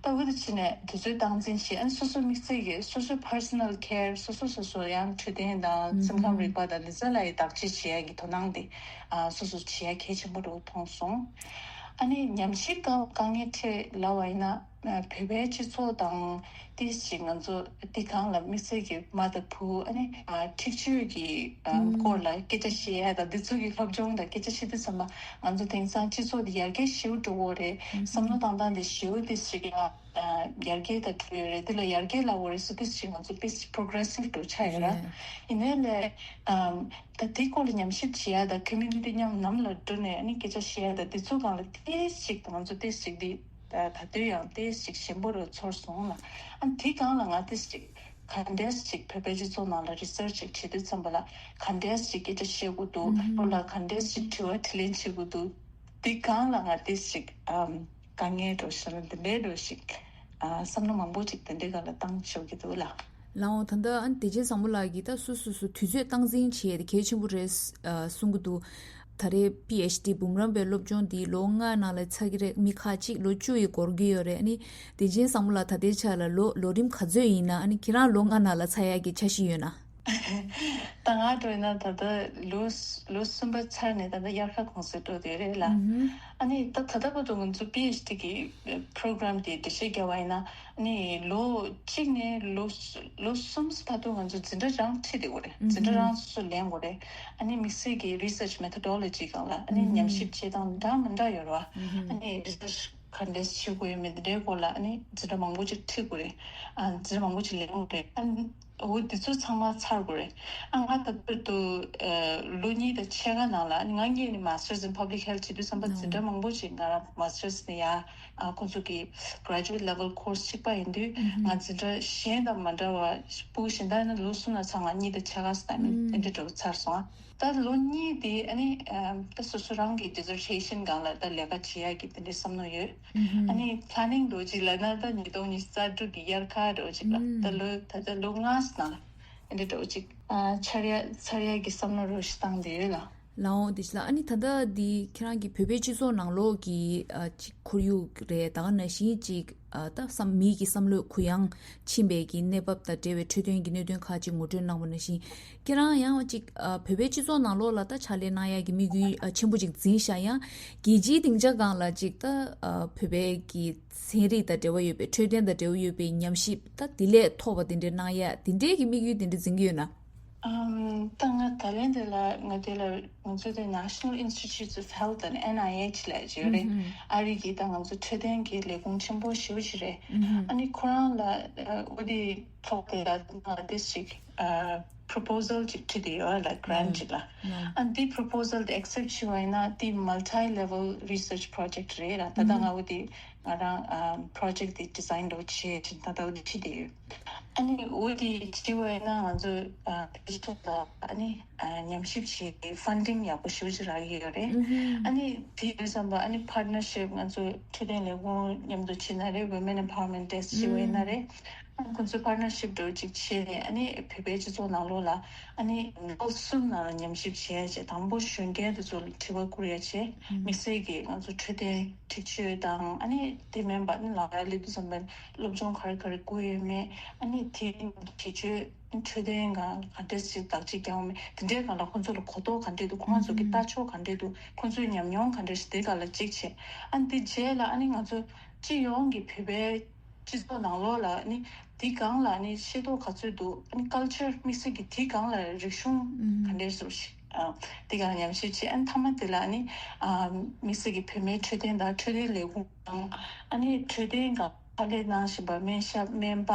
ད་འོ་དེ་བྱས་ནས་དུས་ཚོད་སྟངས་འཛིན་བྱེད། ཨ་ནི་སོ་སོ་དམིགས་བསལ་གྱི་སོ་སོའི་personal care སོ་སོ་སོ་སོ་ཡང་འཕྲོད་བསྟེན་དང་སེམས་ཁམས་རིག་པ་དང་འདི་ཚོ་ལ་ཡི་བརྟག་དཔྱད་བྱེད་ཡ་གི་དོ་སྣང་དེ་ཨ་སོ་སོ་བྱེད་ཡ་གལ་ཆེན་པོ་རུ་མཐོང་སོང་། ཨ་ནི་ཉམས་ཞིབ་སྒང་དཀའ་ངལ་འཕྲད་ལབ་པ་ཡིན་ན། ཨ་བོད་པའི་སྤྱི་ཚོགས་དང་ཏིས་ཅིག་ང་ཚོ་འདི་སྒང་ལ་དམིགས་བསལ་གྱི་མ་དང་བུ་ཨ་ནི་ཨ་འཁྲིག་སྤྱོད་ཀྱི་ཨ་སྐོར་ལ་སྐད་ཆ་བཤད་ཡ་དང་འདི་ཚོ་གི་སློབ་སྦྱོང་དང་སྐད་ཆ་བཤད་དུས་ཙམ་པ་ང་ཚོ་དེང་སང་སྤྱི་ཚོགས་འདི་ཡར་རྒྱས་ཞེ་པོ་འགྲོ་གི་ཡོད་རེད། བསམ་བློ་བཏང་སྟངས་འདི་ཞེ་པོ་ཏིས་ཅིག་ཡ་ཨ་ཡར་རྒྱས་དང་འགྲོ་ཡོད་རེད། འདི་ལ་ཡར་རྒྱས་ལབ་དགོས་རེད་སུ་ཏིས་ཅིག་ང་ཚོ་ཏིས་progressive འགྲོ་ཆགས་ཡོད་ར། ཡིན་ནའི་ལས་ཨ་ད་དེ་སྐོར་ལ་ཉམས་ཞིབ་བྱེད་ཡ་དང་community མཉམ་ནམ་ལ་འགྲོ་ནས་ཨ་ནི་སྐད་ཆ་བཤད་ཡ་དང་འདི་ཚོ་སྒང་ལ་ཏིས་ཅིག་ང་ཚོ་ཏིས་ཅིག་འདི། ད་ད་དུང་ཡང་ཏོག་ཙམ་ཞིག་ཞན་པོ་རུ་ཚོར་སོང་ལ། ཨ་དེ་སྒང་ལ་ང་ཏོག་ཙམ་ཞིག་ག་འདྲས་ཞིག་བོད་པའི་སྤྱི་ཚོགས་ནང་ལ་research ཞིག་བྱེད་དུས་ཙམ་པ་ལ་ག་འདྲས་ཞིག་སྐད་ཆ་བཤད་དགོས་འདུག་ཨུ་ཧུམ། བློ་ལ་ག་འདྲས་ཞིག་དྲི་བ་དྲིས་ལན་བྱེད་དགོས་འདུག་དེ་སྒང་ལ་ང་ཏོག་ཙམ་ཞིག་ཨམ་དཀའ་ངལ་འདྲ་ཞིག་ལ་འདི་འདྲས་འདྲ་ཞིག་ཨ་བསམ་བློ་མང་པོ་ཅིག་དེ་འདྲའི་སྒང་ལ་བཏང་ཆོག་གི་འདུག་ལ། ལགས་འོང་། ད་ལྟ་ཨ་ནི་བདེ་ཆེན་བཟང་པོ་ལགས་ཀྱིས་ད་སོ་སོ་སོ་དུས་ཚོད་སྟངས་འཛིན་བྱེད་ཡས་དེ་གལ་ཆེན་པོ་རེད་ཨ་གསུང་གི་འདུག་ད་རེས་པི་ཨེཆ་ཌི་འབུམ་རམས་པའི་སློབ་སྦྱོང་འདི་ལོ་ལྔ་ནང་ལ་ཚར་གྱི་རེད། མི་ཁག་གཅིག་ལོ་བཅུ་ཡི་འགོར་གྱི་ཡོད་རེད། ཨ་ནི་བདེ་ཆེན་བཟང་པོ་ལགས་ད་ལྟའི་ཆ་ལ་ལོ་ལོ་རིམ་ག་ཚོད་ཡིན་ན་ཨ་ནི་ཁྱེད་རང་ལོ་ལྔ་ནང་ལ་ཚར་ཡག་གི་འཆར་གཞི་ཡོད་ན། ད་ང་འདྲ་ཡིན་ན་ད་ལྟ་ལོ་ལོ་གསུམ་པ་ཚར་ནས་ད་ལྟ་དབྱར་ཁ་གུང་སེང་འགྲོ་བསྡད་རེད་ལ། ཨ་ནི་ད་ད་ལྟ་བར་དུ་ང་ཚོ་པི་ཨེཆ་ཌི་གི་program དེ་འགྲེལ་བཤད་བརྒྱབ་པ་ཡིན་ན་ཨ་ནི་ལོ་གཅིག་ནས་ལོ་ལོ་གསུམ་བར་དུ་ང་ཚོ་འཛིན་གྲྭ་རང་ཁྲིད་བསྡད་དགོས་རེད། འཛིན་གྲྭ་རང་སོ་སོ་ལེན་དགོས་རེད། ཨ་ནི་དམིགས་བསལ་གྱི་research methodology སྒང་ལ་ཨ་ནི་ཉམས་ཞིབ་བྱེད་སྟངས་འདྲ་མི་འདྲ་ཡོད་རེད་བ། ཨ་ནི་research ག་འདྲས་བྱེད་དགོས་ཡོད་མེད་དེ་འདྲའི་སྐོར་ལ་ཨ་ནི་འཛིན་གྲྭ་མང་པོ་ཅིག་ཁྲིད་དགོས་རེད། ཨ་འཛིན་གྲྭ་མང་པོ་ཅིག་ལེན་དགོས་རེད། ཨ་འོ་འདི་ཚོ་ཚང་མ་ཚར་དགོས་རེད། ཨ་ང་ད་བར་དུ་ཨ་ལོ་གཉིས་དང་ཕྱེད་ཀ་ནང་ལ་ཨ་ནི་ང་སྔོན་ནས་masters in public health བྱེད་དུས་ཙམ་པ་འཛིན་གྲྭ་མང་པོ་ཅིག་ང་རང་masters ནས་ཡ་ཨ་ཁོང་ཚོ་གི་graduate level course གཅིག་པ་ཡིན་དུས་ང་འཛིན་གྲྭ་གཞན་དང་མ་འདྲ་བ་ཕྲུ་གུ་གཞན་དག་ནི་ལོ་གསུམ་ལ་ཚང་ང་གཉིས་དང་ཕྱེད་ཀ་ཙམ་ཨ་ནི་དེ་འདྲ་འདྲ་བོ་ཚར་སོང་ཨ། ད་ལོ་གཉིས་དེ་ཨ་ནི་ཨམ་ད་སོ་སོ་རང་གི་dissertation སྒང་ལ་ད་ལས་ཀ་བྱེད་ཡག་གི་དེ་འདྲའི་བསམ་མནོ་ཡོད། ཨ་ནི་planning འདྲ་བོ་ཅིག་ལབ་ན་ད་ཉིས་སྟོང་ཉི་ཤུ་རྩ་དྲུག་གི་དབྱར་ཁ་འདྲ་བོ་ཅིག་ལ་ད་ལོ་ད་ལྟ་ལོ་ལྔ་ཙམ་ནང་ལ་ འདི་འདྲ་བོ་ཅིག་ཨ་འཆར་ཡ་འཆར་ཡ་གི་བསམ་བློ་རོ་ཞིག་བཏང་བསྡད་ཡོད་ལ། ལའོ་དེ་ལ་ཨ་ནི་ད་ལྟ་འདི་ཁྱེད་རང་གི་བོད་པའི་སྤྱི་ཚོགས་ནང་ལོགས་ཀྱི་ཨ་ཅིག་ཁོར་ཡུག་རེད། ད་ག་ནང་བཞིན་ཅིག་ཨ་ད་བསམ་མི་གི་བསམ་བློ་གུ་ཡངས་ཕྱིན་པའི་གི་གནས་བབ་དང་འབྲེལ་བའི་འཕྲོད་བསྟེན་གྱི་གནད་དོན་ཁག་ཅིག་ངོ་སྤྲོད་གནང་བ་ནང་བཞིན། ཁྱེད་རང་ཡང་ཅིག་ཨ་བོད་པའི་སྤྱི་ཚོགས་ནང་ལོགས་ལ་ད་ཕྱག་ལས་གནང་ཡ་གི་དམིགས་ཡུལ་ཨ་ཆེན་པོ་ཅིག་འཛིན་བཞག་ཡང་རྒྱལ་སྤྱིའི་སྡིངས་ཆ་སྒང་ལ་ཅིག་ད་ཨ་བོད་པའི་གི་ཚན་རིག་དང་འབྲེལ་བ་ཡོད་པའི་འཕྲོད་བསྟེན་དང་འབྲེལ་བ་ཡོད་པའི་ཉམས་ཞིབ་ད་དེ་ལས་མཐོ་བ་དེ་འདྲ་གནང་ཡ་དེ་འདྲའི་གི་དམིགས་ཡུལ་དེ་འདྲ་འཛིན་གྱི་ཡོད་ན། ཨམ། ད་ང་ད་ལན་དེ་ལ་ང་དེ་ལ་ང་ཚོ་དེ་National Institutes of Health and N I H ལབ་ཅིག་ཡོད་རེད། ཨ་རི་གི་ད་ང་ཚོ་འཕྲོད་བསྟེན་གྱི་ལས་ཁུངས་ཆེན་པོ་ཞེ་པོ་ཅིག་རེད། ཨ་ནི་ཁོ་རང་ལ་ཨ་འོ་དེ་ཐོག་དེ་ལ་ང་དེ་ཅིག་ཨ་proposal ཅིག་བྲིས་ཏེ་ཡོད་ལ་grant ཅིག་ལ། ཨ་འདི་proposal དེ་accept བྱས་པ་ཡིན་ན་དེ་multi level research project རེད་ལ། ད་ལྟ་ང་འོ་དེ་ང་རང་ཨ་project དེ་design འདྲ་བོ་བྱས་ཅིག་ད་ལྟ་འོ་དེ་བྲིས་ཏེ་ཡོད། ཨ་ནི་འོ་དེ་བྲིས་པ་ཡིན་ན་ང་ཚོ་ཨ་བོད་ཕྱོགས་ལ་ཨ་ནི་ཨ་ཉམས་ཞིབ་བྱེད་ཀྱི་funding ཡག་པོ་ཞེ་པོ་ཅིག་རག་གི་ཡོད་རེད། ཨ་ནི་དེ་ཡིན་བསམ་པ་ཨ་ནི་partnership ང་ཚོ་འཕྲོད་བསྟེན་ལས་ཁུངས་མཉམ་དུ་བྱེད་ན་རེད། Women Empowerment Desk བྱེད་པ་ཡིན་ན་རེད། ཨ་ཁོང་ཚོ་partnership འདྲ་བོ་ཅིག་བྱས་ནས་ཨ་ནི་བོད་པའི་སྤྱི་ཚོགས་ནང་ལོགས་ལ་ཨ་ནི་ལོ་གསུམ་ནང་ལ་ཉམས་ཞིབ་བྱས་རྗེས་དང་པོ་གཞོན་སྐྱེས་དེ་ཚོ་ལ་དྲི་བ་བསྐུར་ཡ་བྱས། དམིགས་བསལ་གྱིས་ང་ཚོ་འཕྲོད་བསྟེན་འཁྲིག་སྤྱོད་དང་ཨ་ནི་དེ་མིན་པ་ཨ་ནི་ལག་ཡ་སླེབས་དུས་ཙམ་པ་སློབ་སྦྱོང་ག་རེ་ག་རེ་དགོས་ཡོད་མེད། ཨ་ནི་དེ་འཁྲིག་སྤྱོད་འཕྲོད་བསྟེན་སྒང་ག་འདྲས་ཞིག་བདག་གཅིག་རྐྱང་བ་མེད་དེ་འདྲའི་སྒང་ལ་ཁོང་ཚོ་ལ་གོ་རྟོགས་ག་འདྲས་འདུག་ཁོང་ཚོ་གི་ལྟ་ཕྱོགས་ག་འདྲས་འདུག་ཁོང་ཚོའི་ཉམས་མྱོང་ག་འདྲས་ཞིག་དེ་སྒང་ལ་གཅིག་བྱས། ཨ་ནི་དེ་རྗེས་ལ་ཨ་ནི་ང་ཚོ་སྤྱི་ཡོངས་ཀྱི་བོད་པའི་སྤྱི་ཚོགས་ནང་ལོགས་ལ་ཨ་ནི་དེ་སྒང་ལ་ཨ་ནི་ཤེས་རྟོགས་ག་ཚོད་འདུག་ཨ་ནི་culture དམིགས་བསལ་གྱི་དེ་སྒང་ལ་རིག་གཞུང་ག་འདྲས་སུ་ཞིག་ཨ་དེ་སྒང་ཉམས་ཞིབ་བྱས། ཨ་ནི་མཐའ་མ་དེ་ལ་ཨ་ནི་ཨ་དམིགས་བསལ་གྱི་བོད་མིའི་འཕྲོད་བསྟེན་དང་འཕྲོད་བསྟེན་ལས་ཁུངས་དང་ཨ་ནི་འཕྲོད་བསྟེན་སྒང་ཕྱག་ལས་གནང་བཞིན་པ་སྨན་ཞབས་སྨན་པ།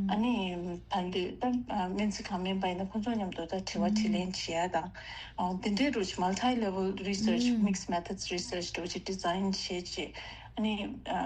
ཨ་ནི་ད་འདོད་ད་སྨན་རྩིས་ཁང་སྨན་པ་ཡིན་ན་ཁོང་ཚོ་མཉམ་དུ་ད་དྲི་བ་དྲིས་ལན་བྱེད་ཡ་དང་། ཨ་དེ་འདྲའི་འདྲ་བོ་ཅིག་multi level research mixed methods research འདྲ་བོ་ཅིག་design བྱས་རྗེས་ཨ་ནི་ཨ་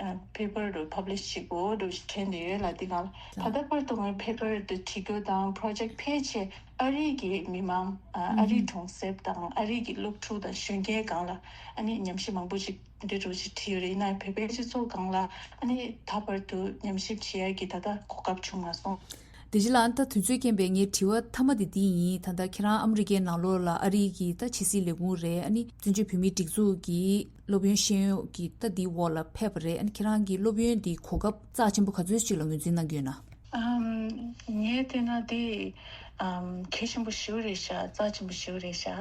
ཨ་paper འདྲ་བོ་publish བྱེད་དགོས་འདྲ་བོ་ཅིག་དྲན་བསྡད་ཡོད་ལ། དེ་སྒང་ལ་ད་ལྟ་བར་དུ་ངའི་paper འདི་བྲིས་རྒྱུ་དང་project ཕལ་ཆེར་ཨ་རི་གི་མི་མང་ཨ་ཨ་རིའི་གྲོང་གསེབ་དང་ཨ་རི་གི་སློབ་ཕྲུག་དང་གཞོན་སྐྱེས་སྒང་ལ་ཨ་ནི་ཉམས་ཞིབ་མང་པོ་ཅིག་འདི་འདྲ་བོ་ཅིག་བྲིས་ཡོད་རེད། ཡིན་ན་བོད་པའི་སྤྱི་ཚོགས་སྒང་ལ་ཨ་ནི་ད་བར་དུ་ཉམས་ཞིབ་བྱེད་ཡ་གི་ད་ལྟ་གོ་སྐབས་བྱུང་མ་སོང་། དེ་རྗེས་ལ་ཨ་ནི་ད་དུས་ཚོད་རྐྱེན་པས་ངའི་དྲི་བ་མཐའ་མ་དེ་འདི་ཡིན། ད་ལྟ་ཁྱེད་རང་ཨ་མི་རི་ཀའི་ནང་ལོགས་ལ་ཨ་རི་གི་ད་ཕྱི་སྲིད་ལས་ཁུངས་རེད། ཨ་ནི་བཙན་བྱོལ་བོད་མིའི་སྒྲིག་འཛུགས་ཀྱི་སློབ་ཡོན་ཤེས་ཡོན་གྱི་ད་འདིའི་འོག་ལ་ཕེབས་པ་རེད། ཨ་ནི་ཁྱེད་རང་གི་སློབ་ཡོན་འདིའི་གོ་སྐབས་རྩ་ཆེན་པོ་ག་ཚོད་ཅིག་ལ་ངོས་འཛིན་གནང་གི་ཡོད་ན། ཨམ། ངས་བལྟས་ན་དེ་ཨམ་གལ་ཆེན་པོ་ཞེ་པོ་རེད་ཤག་རྩ་ཆེན་པོ་ཞེ་པོ་རེད་ཤག་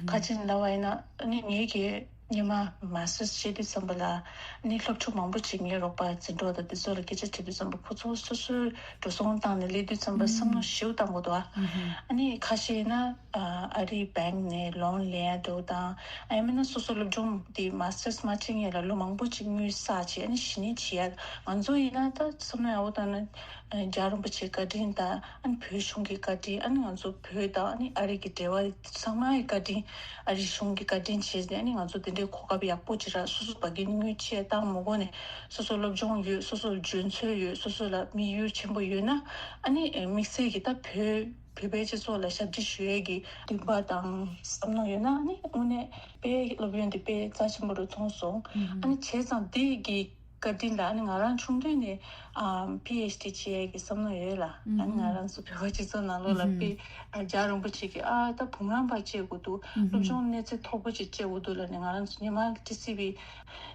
ག་ཅི་ལབ་པ་ཡིན་ན་ཨ་ནི་ངེད་ཀྱི་སྔོན་མ་masters བྱེད་དུས་ཙམ་པ་ལ་ཨ་ནི་སློབ་ཕྲུག་མང་པོ་ཅིག་ངའི་རོགས་པ་འཛིན་གྲོགས་དང་དེ་ཚོ་ལ་སྐད་ཆ་དྲིས་དུས་ཙམ་པ་ཁོ་ཚོ་སོ་སོའི་འགྲོ་སོང་བཏང་ནས་སླེབས་དུས་ཙམ་པ་བསམ་བློ་ཞེ་པོ་བཏང་དགོས་འདུག་ཨ་ནི་ཁ་ཤས་ཡིན་ན་ཨ་རིའི་bank ནས་loan ལེན་ཡ་འདྲ་བོ་དང་ཨ་ཡང་མིན་ན་སོ་སོ་སློབ་སྦྱོང་དེ་masters མ་བྱེད་སྔོན་ལ་ལོ་མང་པོ་ཅིག་དངུལ་བསགས་བྱས་ཨ་ནི་གཞི་ནས་བྱེད་ཡ། ང་ཚོ་ཡིན་ན་ད་བསམ་བློ་ཡག་པོ་བཏང་ན། རྒྱལ་བ་རིན་པོ་ཆེའི་བཀའ་དྲིན་དང་ཨ་ནི་བོད་གཞུང་གི་བཀའ་དྲིན། ཨ་ནི་ང་ཚོ་བོད་དང་ཨ་ནི་ཨ་རི་གི་འབྲེལ་བ་ཚང་མའི་བཀའ་དྲིན། ཨ་རི་གཞུང་གི་བཀའ་དྲིན་བྱས་ཏེ་ཨ་ནི་ང་ཚོ་དེ་འདྲའི་གོ་སྐབས་ཡག་པོ་ཅིག་རག་སོ་སོ་ཕ་གིར་དངུལ་ཆེ་བཏང་མ་དགོས་ནས་སོ་སོ་སློབ་སྦྱོང་ཡོད། སོ་སོ་ལ་འཇོན་ཚོད་ཡོད། སོ་སོ་ལ་དམིགས་ཡུལ་ཆེན་པོ་ཡོད་ན་ཨ་ནི་དམིགས་བསལ་གྱི་ད་བོད་བོད་པའི་སྤྱི་ཚོགས་ལ་ཞབས་ཕྱི་ཞུ་ཡས་ཀྱི་འདུན་པ་དང་བསམ་མནོ་ཡོད་ན་ཨ་ནི་དངོས་གནས་དཔེ་སློབ་ཡོན་དེ་དཔེ་རྩ་ཆེན་པོ་རུ་མཐོང་སོང་། ཨ་ནི་བྱས་ཙང་དེ་གི་བཀའ་དྲིན་ལ་ཨ་ནི་ང་རང་ཆུང་དུས་ནས་ཨ་PhD བྱེད་ཡས་ཀྱི་བསམ་བློ་ཡོད་ལ། ཨ་ནི་ང་རང་ཚོ་བོད་པ་སྤྱི་ཚོགས་ནང་ལོགས་ལ་དཔེ་ཨ་རྒྱལ་བ་རིན་པོ་ཆེ་གི་ཨ་ད་བུམ་རམས་པ་བྱེད་དགོས་འདུག་སློབ་སྦྱོང་གནས་ཚད་མཐོ་པོ་ཅིག་བྱེད་དགོས་འདུག་ལབ་ནས་ང་རང་ཚོ་སྔོན་མ་ཊི་སི་ཝི་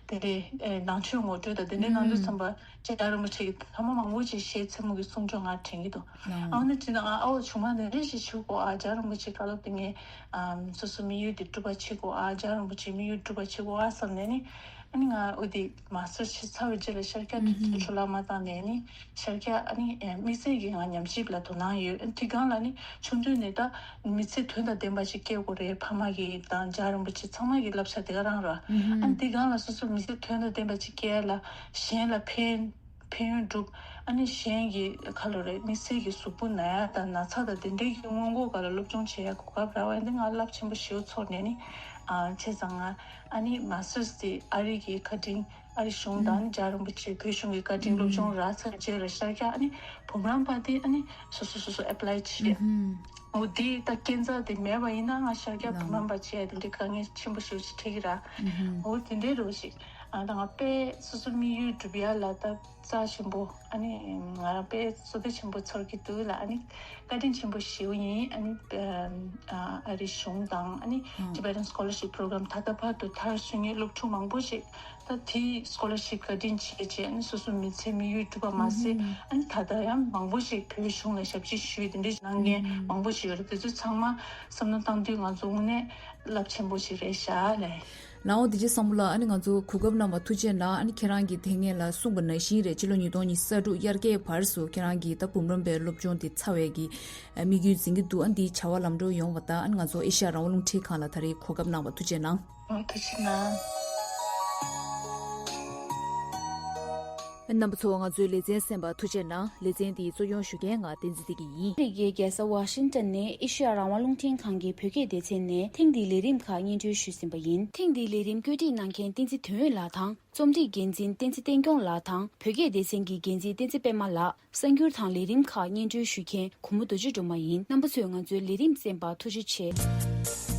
དེ་འདྲའི་ནང་ཆོས་ངོ་སྤྲོད་དང་དེ་འདྲའི་གནང་དུས་ཙམ་པ་རྒྱལ་བ་རིན་པོ་ཆེ་གི་ཐ་མ་མང་པོ་ཅིག་ཞལ་མཚན་མོ་གི་གསུང་ཆོས་ང་དྲན་གྱི་འདུག་ཨ་ནི་དྲིས་ན་ཨ་ཨོ་ཆུང་མ་ནས་རེ་ཞིག་ཞུ་གོ་ཨ་རྒྱལ་བ་རིན་པོ་ཆེ་བཀའ་སློབ་དེ་ངས་སོ་སོ་དམིགས་ཡུལ་དེ་འགྲུབ་པ་བྱེད་གོ་ཨ་རྒྱལ་བ་རིན་པོ་ཆེ་དམིགས་ཡུལ་འགྲུབ་པ་བྱེད་གོ་ཨ་བསམ་ནས་ནི། ཨ་ནི་ང་འོ་དེ་མ་སར་བྱས་ཚར་བའི་རྗེས་ལ་ཤར་རྒྱག་དུས་ཚོད་འཕྲོ་བརླག་མ་བཏང་ནས་ནི་ཤར་རྒྱག་ཨ་ནི་དམིགས་བསལ་གྱི་ང་ཉམས་ཞིབ་ལ་དོ་སྣང་ཡོད། ཨ་ནི་དེ་སྒང་ལ་ནི་ཆུང་དུས་ནས་ད་མི་ཚེ་དོན་དང་ལྡན་པ་ཞིག་སྐྱེལ་དགོས་རེད། ཕ་མ་གི་དང་རྒྱལ་བ་རིན་པོ་ཆེ་ཚང་མ་གི་བསླབ་བྱ་དེ་ག་རང་རེད། ཨ་ནི་དེ་སྒང་ལ་སོ་སོ་མི་ཚེ་དོན་དང་ལྡན་པ་ཞིག་སྐྱེལ་ལ་གཞན་ལ་ཕན་ཕན་ཡོན་སྒྲུབ། ཨ་ནི་གཞན་གྱི་ཁ་ལོ་རེད་དམིགས་བསལ་གྱི་གཟུགས་པོ་ན་ཡ་དང་ན་ཚ་དང་དེ་འདྲའི་གི་སྔོན་འགོག་སྒང་ལ་སློབ་སྦྱོང་བྱེད་ཡ་གོ་སྐབས་རག་པ་ཡིན་ཏེ་ང་རླབས་ཆེན་པོ་ཞེ་པོ་ཚོར་ནས་ནི་ཨ་བྱས་ཙང་ང་ཨ་ནི་མ་སར་དེ་ཨ་རི་གི་བཀའ་དྲིན། ཨ་རི་གཞུང་དང་ཨ་ནི་རྒྱལ་བ་རིན་པོ་ཆེ་བོད་གཞུང་གི་བཀའ་དྲིན་སློབ་སྦྱོང་རག་ཚར་རྗེས་ལ་ཤར་རྒྱག་ཨ་ནི་བུམ་རམས་པ་དེ་ཨ་ནི་སོ་སོ་སོ་སོ་ཨེ་པ་ལའི་བྱེད། འོ་དེ་ད་སྐྱེན་རྩ་དེ་མེད་པ་ཡིན་ན་ང་ཤར་རྒྱག་བུམ་རམས་པ་བྱེད་ཡ་དེ་འདྲའི་དཀའ་ངལ་ཆེན་པོ་ཞེ་པོ་ཅིག་འཕྲད་ཀྱི་ར། འོ་དེ་འདྲའི་རོ་ཞིག་ཨ་ད་ང་དཔེ་སོ་སོ་དམིགས་ཡུལ་འགྲུབ་ཡ་ལ་ད་རྩ་ཆེན་པོ། ཨ་ནི་ང་རང་དཔེ་བསོད་བདེ་ཆེན་པོ་ཚོར་གྱི་འདུག་ལ། ཨ་ནི་བཀའ་དྲིན་ཆེན་པོ་ཞེ་པོ་ཡིན། ཨ་ནི་ཨ་རིའི་གཞུང་དང་ཨ་ནི་Tibetan Scholarship Program ད་ལྟ་བར་དུ་མཐར་སོན་མཁན་སློབ་ཕྲུག་མང་པོ་ཞིག་ད་དེའི་scholarship བཀའ་དྲིན་ཆེ་བྱས། ཨ་ནི་སོ་སོ་མི་ཚེ་དམིགས་ཡུལ་འགྲུབ་པ་མ་ཟད། ཨ་ནི་ད་ལྟ་ཡང་མང་པོ་ཞིག་བོད་གཞུང་ལ་ཞབས་ཕྱི་ཞུས་དེ་འདྲ་གནང་མཁན་མང་པོ་ཞིག་ཡོད་རེད། དེ་ཚོ་ཚང་མ་བསམ་བློ་བཏང་དུས་ང་ཚོ་དངོས་གནས་རླབས་ཆེན་པོ་ཞིག་རེད་ཤག་ལས། ལའོ་དེ་རྗེས་བསམ་བློ་ལ། ཨ་ནི་ང་ཚོ་གོ་སྐབས་གནང་བ་ཐུགས་རྗེ་གནང་། ཨ་ནི་ཁྱེད་རང་གིས་དེ་སྔོན་ལ་གསུངས་པ་ནང་བཞིན་རེད། ཕྱི་ལོ་ཉིས་སྟོང་ཉི་ཤུ་རྩ་དྲུག་དབྱར་ཁའི་བར་སུ་ཁྱེད་རང་གིས་ད་འབུམ་རམས་པའི་སློབ་སྦྱོང་དེ་ཚར་བའི་གི་དམིགས་ཡུལ་འཛིན་གྱི་འདུག་ཨ་འདིའི་བྱ་བ་ལམ་འགྲོ་ཡོང་བ་དང་། ཨ་ནི་ང་ཚོ་ཨེ་ཤ་ཡ་རང་དབང་རླུང་འཕྲིན་ཁང་ལ་ད་རེས་གོ་སྐབས་གནང་བ་ཐུགས་རྗེ་གནང་། ཨོ་ཐུགས་རྗེ་གནང་། རྣམ་པ་ཚོ་ང་ཚོའི་ལེ་ཚན་གསན་པ་ཐུགས་རྗེ་གནང་། ལེ་ཚན་འདི་གཙོ་སྐྱོང་ཞུ་མཁན་ང་བསྟན་འཛིན་བདེ་སྐྱིད་ཡིན། ཨ་མི་རི་ཀའི་རྒྱལ་ས་ཝ་ཤིང་ཏོན་ནས་ཨེ་ཤེ་ཡ་རང་དབང་རླུང་འཕྲིན་ཁང་གི་བོད་སྐད་སྡེ་ཚན་ནས་ཐེངས་འདིའི་ལས་རིམ་ཁག་སྙན་སྒྲོན་ཞུས་ཟིན་པ་ཡིན། ཐེངས་འདིའི་ལས་རིམ་བཀོད་སྒྲིག་གནང་མཁན་བསྟན་འཛིན་དོན་ཡོད་ལགས་དང་། རྩོམ་སྒྲིག་འགན་འཛིན་བསྟན་འཛིན་བསྟན་སྐྱོང་ལགས་དང་། བོད་སྐད་སྡེ་ཚན་གྱི་འགན་འཛིན་བསྟན་འཛིན་པད་མ་ལགས། གསར་འགྱུར་དང་ལས་རིམ་ཁག་སྙན་སྒྲོན་ཞུ་མཁན་གུང་མོ་རྡོ་རྗེ་སྒྲོལ་མ་ཡིན། རྣམ་པ་ཚོས་ང་ཚོའི་ལས་རིམ་གསན་པར་ཐུགས་རྗེ་ཆེ།